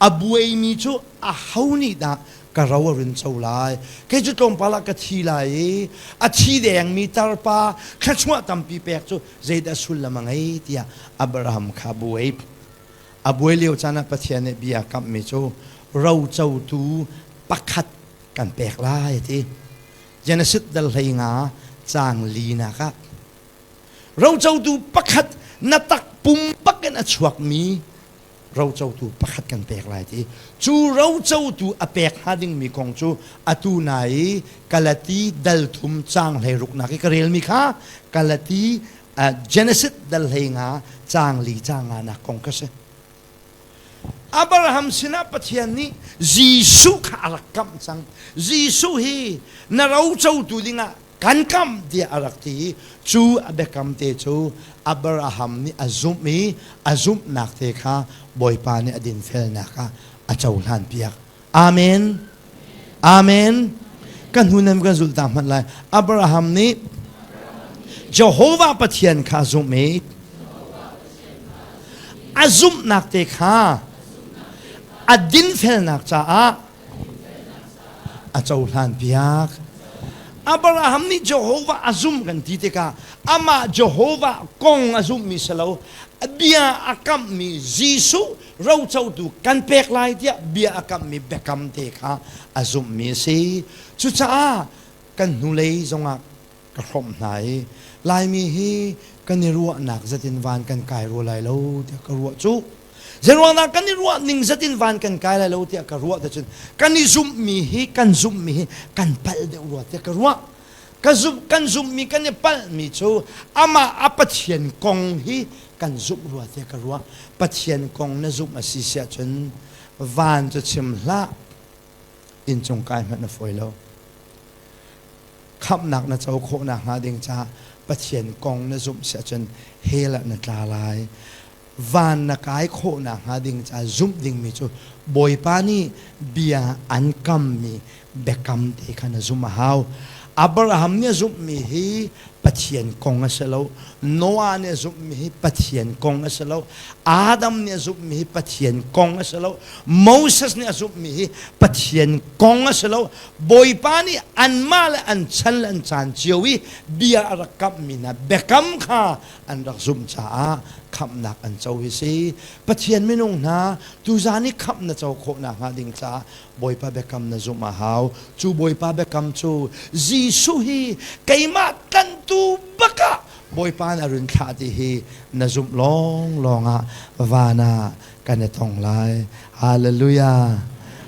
a buaimi cu aho nih dah ka ro a run co lai? Kei cu tlawmpal ah ka thi lai i a thi dengmi tarpa thluachuah tampi pek cu zeidah sullam a ngei tiah Abraham kha buai. A buai lio caan ah Pathian nih bia kamhmi cu rocotu pakhat kan pek lai a ti. Genesis dal 15 caang linak ah rocotu pakhat na takpum bakin a chuakmi rocotu pakhat kan pek lai ti. Cu rocotu a pek hnga dingmi kong cu atu na i Galati dal thum caang 16nak i ka relmi kha Galati Genesis dal 15 caang li caang nga nak kong kha si. Abraham sinah Pathian nih Jesuh kha a rak kamh cang. Jesuh hi na rocotu dingah kan kamh tiah a rak ti i cu a biakam te cu Abraham nih a zumh i a zumhnak te kha Bawipa nih a dinfelnak ah a cohlan piak. Amen. Amen. Kan hnu nan kan zulh ta hmanh lai. Abraham nih Jehovah Pathian kha zumh i a zumhnak te kha a dinfelnak caah a cohlan piak. Abraham nih Jehovah a zum kan ti tikah amah Jehovah kong a zumhmi si lo, bia a kamhmi Jesuh rocotu kan pek lai tiah bia a kamhmi biakam te kha a zumhmi a si. Cucaah kan hnulei zongah ka hrawmh hna i Laimi hi kan i ruahnak zatin van kan kai rua lai lo tiah ka ruah cu. Zeiruangdah kan i ruah ning zatin van kan kai lai lo tiah ka ruah cun kan i zumhmi hi kan zumhmi hi kan palh deuh rua tiah ka ruah. Ka zumh kan zumhmi kan i palhmi cu amah a Pathian kong hi kan zumh rua tiah ka ruah. Pathian kong na zumh a si siah cun van cu chim hlah inncung kai hmanh na fawi lo. Khamhnak na co khawh nakhnga ding caah Pathian kong na zumh siah cun hell ah na tla lai. Van na kai khawh nakhnga ding caah zumh dingmi cu Bawipa nih bia an kammi biakam te kha na zumh a hau. Abraham nih a zumhmi hi Pathian kong a si lo. Noah nih a zumhmi hi Pathian kong a si lo. Adam nih a zumhmi hi Pathian kong a si lo. Moses nih a zumhmi hi Pathian kong a si lo. Bawipa nih anmah le an chan le an caan cio i bia a rak kamhmi hna biakam kha an rak zumh caah khamhnak an co hi si. Pathian minung hna tuzaan i khamh na co khawh nakhnga ding caah Bawipa biakam na zumh a hau. Cu Bawipa biakam cu Jesuh hi keimah tlanhtu bak ah Bawipa na run thlah ti hi na zumh lawnglawng ah van ah kan i tong lai. Hallelujah.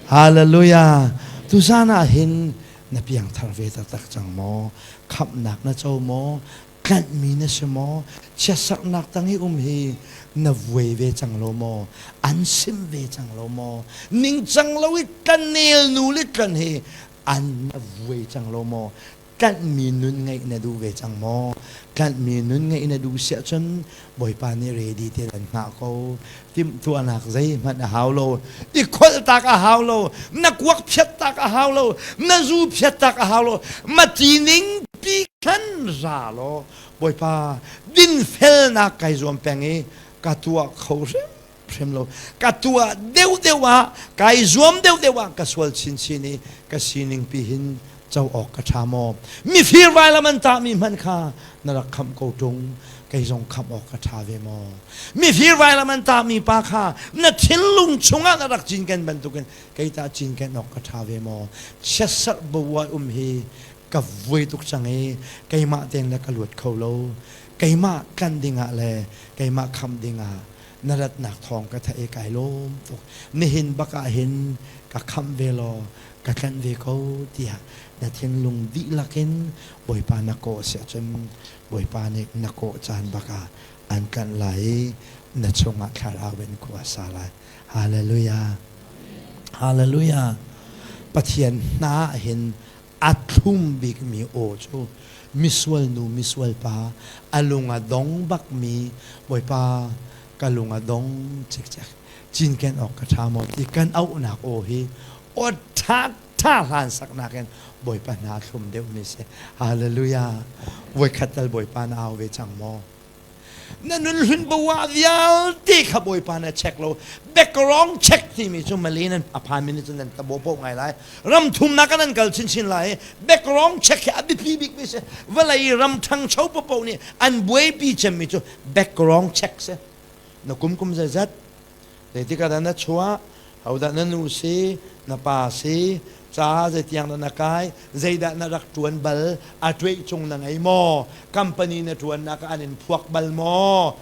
Hallelujah. Tuzaan ah hin na piangthar ve taktak cang maw? Khamhnak na co maw? Tlanhmi na si maw? Chiatsaknak tang i um hi na vuai ve cang lo maw? An sim ve cang lo maw? Ningcang lo i tlanel nu le tlan hi an na vuai cang lo maw? Tlanhmi nun ngeih na duh ve cang maw? Tlanhmi nun ngeih na duh siah cun Bawipa nih ready te an hngah ko. Timhtuahnak zeihmanh a hau lo. I kholh tak a hau lo. Na kuak phiat tak a hau lo. Na zu phiat tak a hau lo. Mati ning pi khan ra law Bawipa dinfelnak kai zuam peng i ka tuah kho hrimhrim lo. Ka tuah deuhdeuh ah kai zuam deuhdeuh ah ka sual chinchin i ka sining pi hin co awk ka ṭha maw? Mifir vailam an tahmi hmanh kha na rak khamh ko ṭung, kei zong khamh awk ka ṭha ve maw? Mifir vailam an tahmi pa kha na thinlung chungah na rak cinken bantukin kei tah cinken awk ka ṭha ve maw? Chiatserh bavuai um hi ka vui tuk cang i keimah tein le ka luat kho lo. Keimah tlanh dingah le keimah khamh dingah na ratnak thawng ka theih i kai lawm tuk. Nihin bak ah hin ka khamh ve law ka tlanh ve ko tiah na thinlung dihlak in Bawipa na kawh si ahcun Bawipa nih na kawh caan bak ah An tlanh lai i na chungah thlarau in khua sa lai. Hallelujah. Hallelujah. Pathian hna ah hin a thlum bikmi aw cu misual nu misual pa a lung a dong bakmi Bawipa ka lung a dong cikcek cinken awk ka ṭha maw ti kan auhnak aw hi aw ṭha ṭha hlan saknak in Bawipa hna a thlum deuhmi si. Hallelujah. Voikhat tal Bawipa na au ve cang maw? Na nun hlun bawah vialte kha Bawipa na check lo. Background check timi cu Malay nan a phan mi nih cun nan tabo poh ngai lai. Ram thumnak ah nan kal chinchin lai. Background check hi a biapi bikmi si. Vawlei ram ṭhangcho paohpaoh nih an buaipi cemmi cu background check si. Na kum kum zeizat zeitik ah dah na chuah hodah na nu si na pa si ca zeitiang dah na kai zeidah na rak ṭuan bal a ṭueih cung na ngei maw company na ṭuannak ah an in phuak bal maw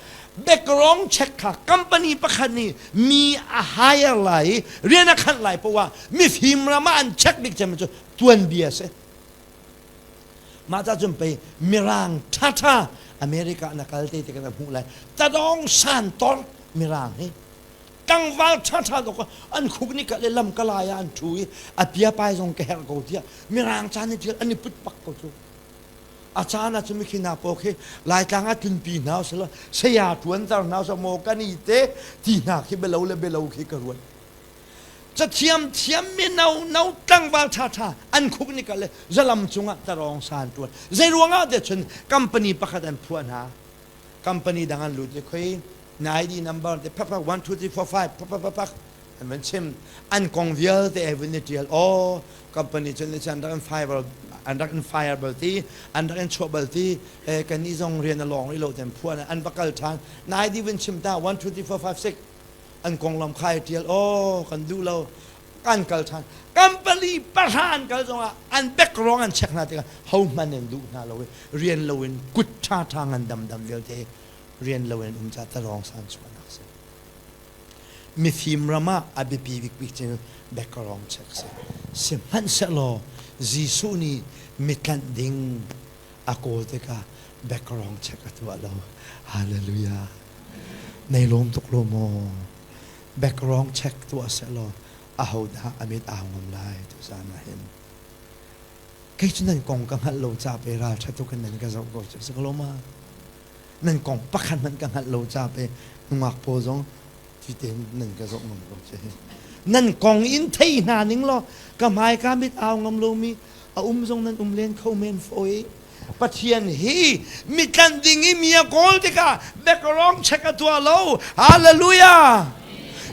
background check kha company pakhat nih mi a hire lai i rian a khanh lai poah ah mifim ram ah an check bik cem cu tuanbia si mah ca cun pei mirang ṭhaṭha America na kal te te kan hmuh lai tadawng san tor mirang hi tlangval ṭhaṭha dok an khuk ni le lam ka lai ah an ṭhu i a pia pai zong ka herh ko tiah mirang caan i ṭial an i put bak ko cu a caan ah cun mikhi hna paw khi laitlang ah tlunpi hna usila saya ṭuanter hna usila maw kan i te ti hna khi belo le belo khi ka ruat cathiam thiam mi no no tlangval ṭhaṭha an khuk ni le zalam cungah tarawng san ṭuan zei ruangah te cun company pakhat an phuah hna company dang an lut i khoi na ID number te phak phak 1 2 3 4 5 phak phak phak phak an van chim an kong vialte ai vun i tial oh company cun an rak in fire an rak in fire bal ti an rak in chuah bal ti eh kan nih zong rian a lawng rih lo ten phuan an va kal than na ID vun chim ta 1 2 3 4 5 6 an konglam kha ai tial oh kan duh lo kan kal than company pahra an kal zongah an background an check hna tikah ho hman in duh hna lo i rian lo in kut tha tha ngan dam dam vialte rian lo in um ca tarawng san chuahnak si mifim ram ah a biapi bikbik cu background check si sihmanhsehlaw Jesuh nih mitlanh ding a kawl tikah background check a tuah lo hallelujah nei lawm tuk lo maw background check tuah sehlaw ahodah a mit au ngam lai tuzan ah hin kei cu nan kong ka hngalh lo ca pe ral ṭha tuk in nan ka zoh ko cu si ko lo ma nan kong pakhat hmanh ka hngalh lo ca pe nungak pawl zong ti tein nan ka zoh ngam ko cu nan kong in thei hna ning law ka hmai ka mit au ngam lomi a um zong nan um len kho men fawi Pathian hi mitlanh ding i mi a kawl tikah background check a tuah lo. Hallelujah!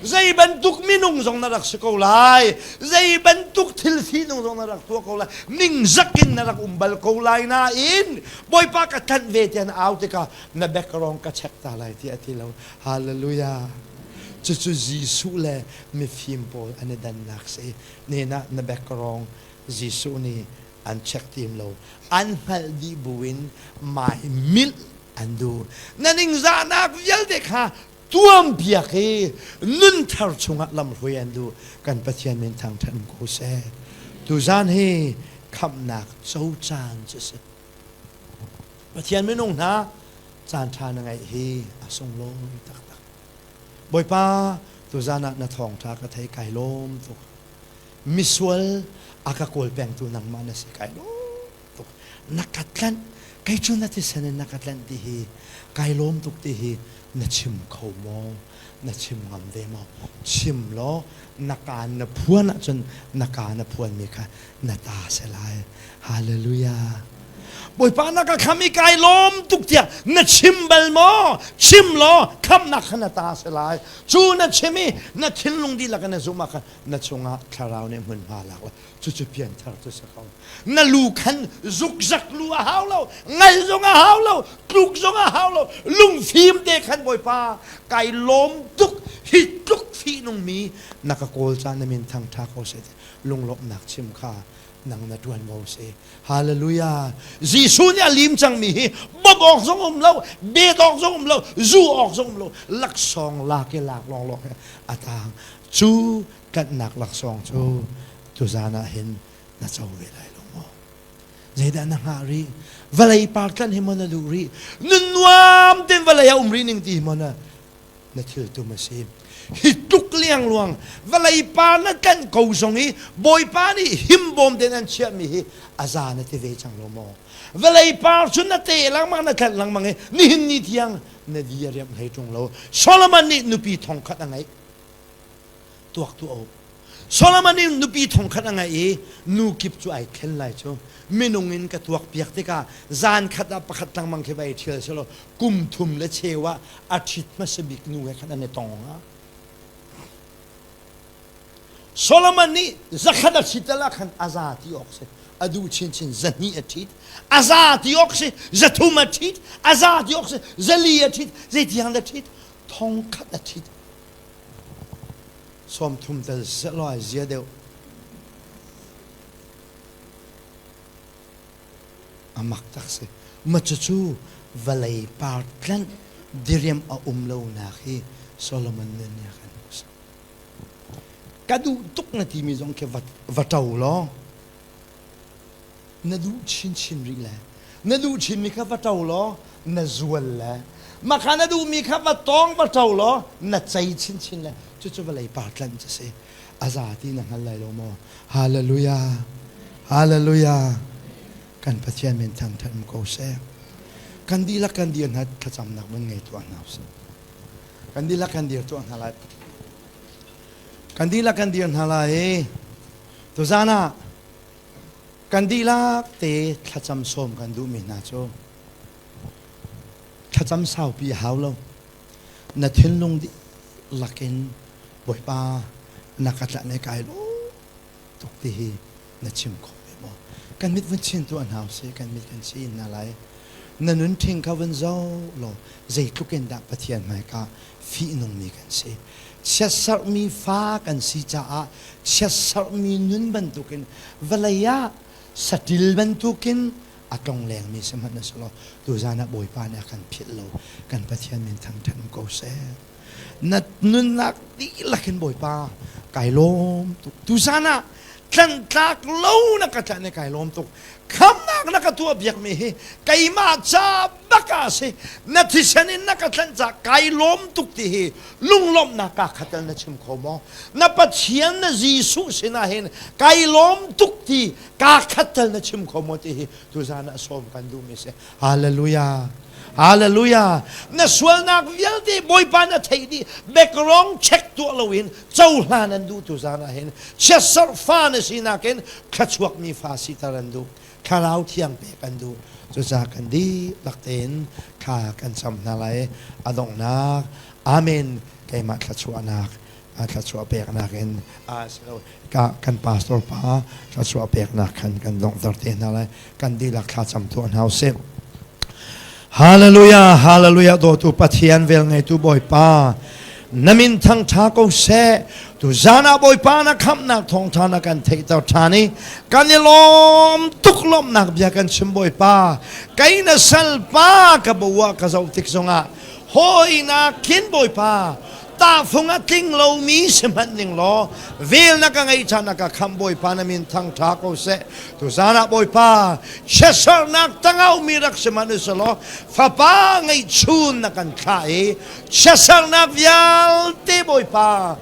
Zei bantuk minung zong na rak si ko lai. Zei bantuk thil sining zong na rak tuah ko lai. Ningzak in na rak um bal ko lai nain Bawipa ka tlanh ve tiah na au tikah na background ka check ta lai tiah a ti lo. Hallelujah! Cucu Jesuh le mifim pawl an i dannak si. Nena na background Jesuh nih an check tim lo an hngalh dih buin mai milh an duh na ningzahnak vialte kha tuampiak i nunthar chungah lamhruai an duh kan Pathian min thangṭhat um ko seh tuzan hi khamhnak co caan cu si Pathian minung hna caan ṭha na ngeih hi a sunglawi taktak Bawipa tuzan ah na thawngṭha ka thei kai lawm tuk misual a ka kawl pengtu nangmah na si kai lawm tuk na ka tlanh kei cu na thisen in na ka tlanh ti hi kai lawm tuk ti hi na chim kho maw na chim ngam ve maw chim law na kaan na phuan ahcun na kaa na phuanmi kha na ta si lai hallelujah Bawipa na ka kham i kai lawm tuk tiah na chim bal maw chim law khamnak kha na ta si lai cu na chim i na thinlung dihlak in na zumh ah khan na chungah thlarau nih hmunhma lak la cucu pianthar cu si ko na lu khan zukzak lu a hau lo ngal zong a hau lo tluk zong a hau lo lungfim te khan bawipa kai lawm tuk hi tluk fihnung mi na ka kawl caan na min thangtha ko seh lunglawmhnak chim kha nang na ṭuanvo si hallelujah Jesuh nih a lim cangmi hi bawmh awk zong um lo bet awk zong um lo zu awk zong um lo laksawng lak i lak lawnglawng he a tang Cu tlanhnak laksawng cu tuzan ah hin na co ve lai lo maw? Zeidah na hngah rih? Vawlei par tlanh hi maw na duh rih? Nun nuam tein vawlei ah um rih ning ti hi maw na na thil tum a si? Hi tluk liangluang vawlei par na tlanh ko zong i Bawipa nih himbawm tein an chiahmi hi a za na ti ve cang lo maw? Vawlei par cu na te lengmang na tlanh lengmang i nihin ni tiang na di a riamh hlei ṭung lo. Solomon nih nupi thongkhat a ngeih. Tuak tuah u. Solomon nih nupi thongkhat a ngeih i nu kip cu ai thlen lai cu. Minung in ka tuak piak tikah zan khat ah pakhat lengmang khi vai ṭhial selaw kum thum le cheu ah a ṭhit hmasa bik nu he khan an i tong hnga. Solomon nih zakhat a ṭhit ah khan a za ti awk si. A duh chinchin zahnih a ṭhit. A za ti awk si. Zathum a ṭhit. A za ti awk si. Zali a ṭhit. Zeitiang dah ṭhit? Thongkhat a ṭhit. 30 tel sehlaw ai zia deuh. A mak tak si. Ma cucu vawlei par tlanh diriam a um lonak hi Solomon nun nih a kan hmuhsak. Ka duh tuk na timi zong khi va, va ṭo law na duh chinchin rih le na duh chinmi kha va ṭo law na zual le mah kha na duhmi kha va tawng va ṭo law na cei chinchin le cucu vawlei par tlanh cu si a za ti na hngal lai lo maw hallelujah hallelujah kan Pathian min thangṭhat um ko seh kan dihlak kan dir hna thlacamnak vun ngei tuah hna usih kan dihlak kan dir tuah hna lai kan dihlak kan dir hna lai i tuzan ah Kan dihlak te thlacam sawm kan duhmi hna cu thlacam saupi a hau lo. Na thinlung dihlak in Bawipa na ka tlanh i kai lawm tuk ti hi na chim khawh ve maw? Kan mit vun chin tuah hna usih, kan mit kan chin hna lai. Na nun ṭhing kha vun zoh law zeitluk in dah Pathian hmaika fihnungmi kan si. Chiatserhmi fa kan si caah chiatserhmi nun bantukin vawlei ah saṭil bantukin a tlonglengmi si hmanh na si law tuzan ah Bawipa nih a kan philh lo. Kan Pathian min thangṭhat um ko seh. Na nunnak dihlak in Bawipa kai lawm tuk. Tuzan ah tlanhtlak lo na ka tlanh i kai lawm tuk. Khamnak na ka tuah biakmi hi keimah ca bak ah si. Na thisen in na ka tlanh ca kai lawm tuk ti hi lunglawmhnak kaa khatel na chim kho maw? Na Pathian na Jesuh sinah hin kai lawm tuk ti kaa khattel na chim kho maw ti hi tuzan ah sawm kan duhmi si. Hallelujah. Hallelujah. Na sualnak vialte Bawipa na theih dih. Background check tuah loin cohlan an duh tuzan ah hin. Chiatserh fa na sinak in thluachuakmi fa siter an duh. Thlarau thiang pek an duh. Cucaah kan dihlak tein thla kan cam hna lai. A donghnak Amen. Keimah thluachuahnak thluachuah peknak in ka kan pastor pa thluachuah peknak khan kan donghter te hna lai kan dihlak thlacam tuah hna usih Hallelujah Hallelujah dawtu Pathian vel ngeitu Bawipa na min thangtha ko seh tu zan ah Bawipa na khamhnak thawngtha na kan theihter ṭhan i kan i lawm tuk lawmhnak bia kan chim Bawipa kei na salpa ka bo ah ka zoh tik zongah hawinak khin Bawipa tahfung a tling lomi si hmanh ning law vel na ka ngeih caan a ka khamh Bawipa na min thangṭha ko seh tuzan ah Bawipa chiatsernak tangau mi rak si hmanh usih fapa ngeihchun na kan thlah i chiatsernak vialte Bawipa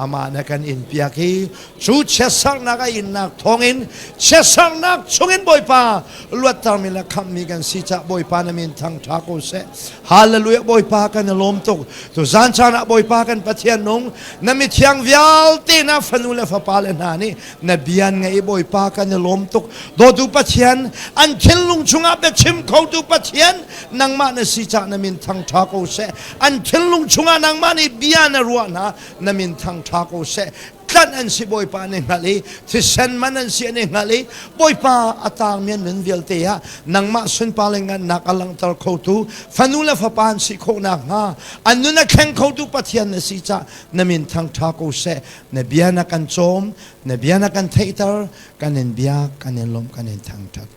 amah na kan in piak i cu chiatsernak a innak thawngin chiatsernak chungin Bawipa luattermi le khamhmi kan si cah Bawipa na min thangṭha ko seh Hallelujah Bawipa kan i lawm tuk tu zan caan ah Bawipa kan Pathian nung na mithiang vialte na fanu le fapa le hna nih na bian ngei Bawipa kan i lawm tuk dawtu Pathian an thinlung chungah biachim khotu Pathian nangmah na si cah na min thangṭha ko seh an thinlung chungah nangmah nih bia na ruah hna na min thangṭha ko seh tlanh an si Bawipa an i hngalh i thisen man an si an i hngalh i Bawipa a tangmi an nun vialte ah nangmah sunpar le ngannak a langhter khotu fanu le fapa an si khawh nakhnga an nun a thleng khotu Pathian na si cah na min thangṭha ko seh na bia na kan cawm na bia na kan theihter kan in biak kan in lawmh kan in thangṭhat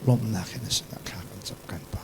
lawmhnak hin a sinah thla kan cam kan pa.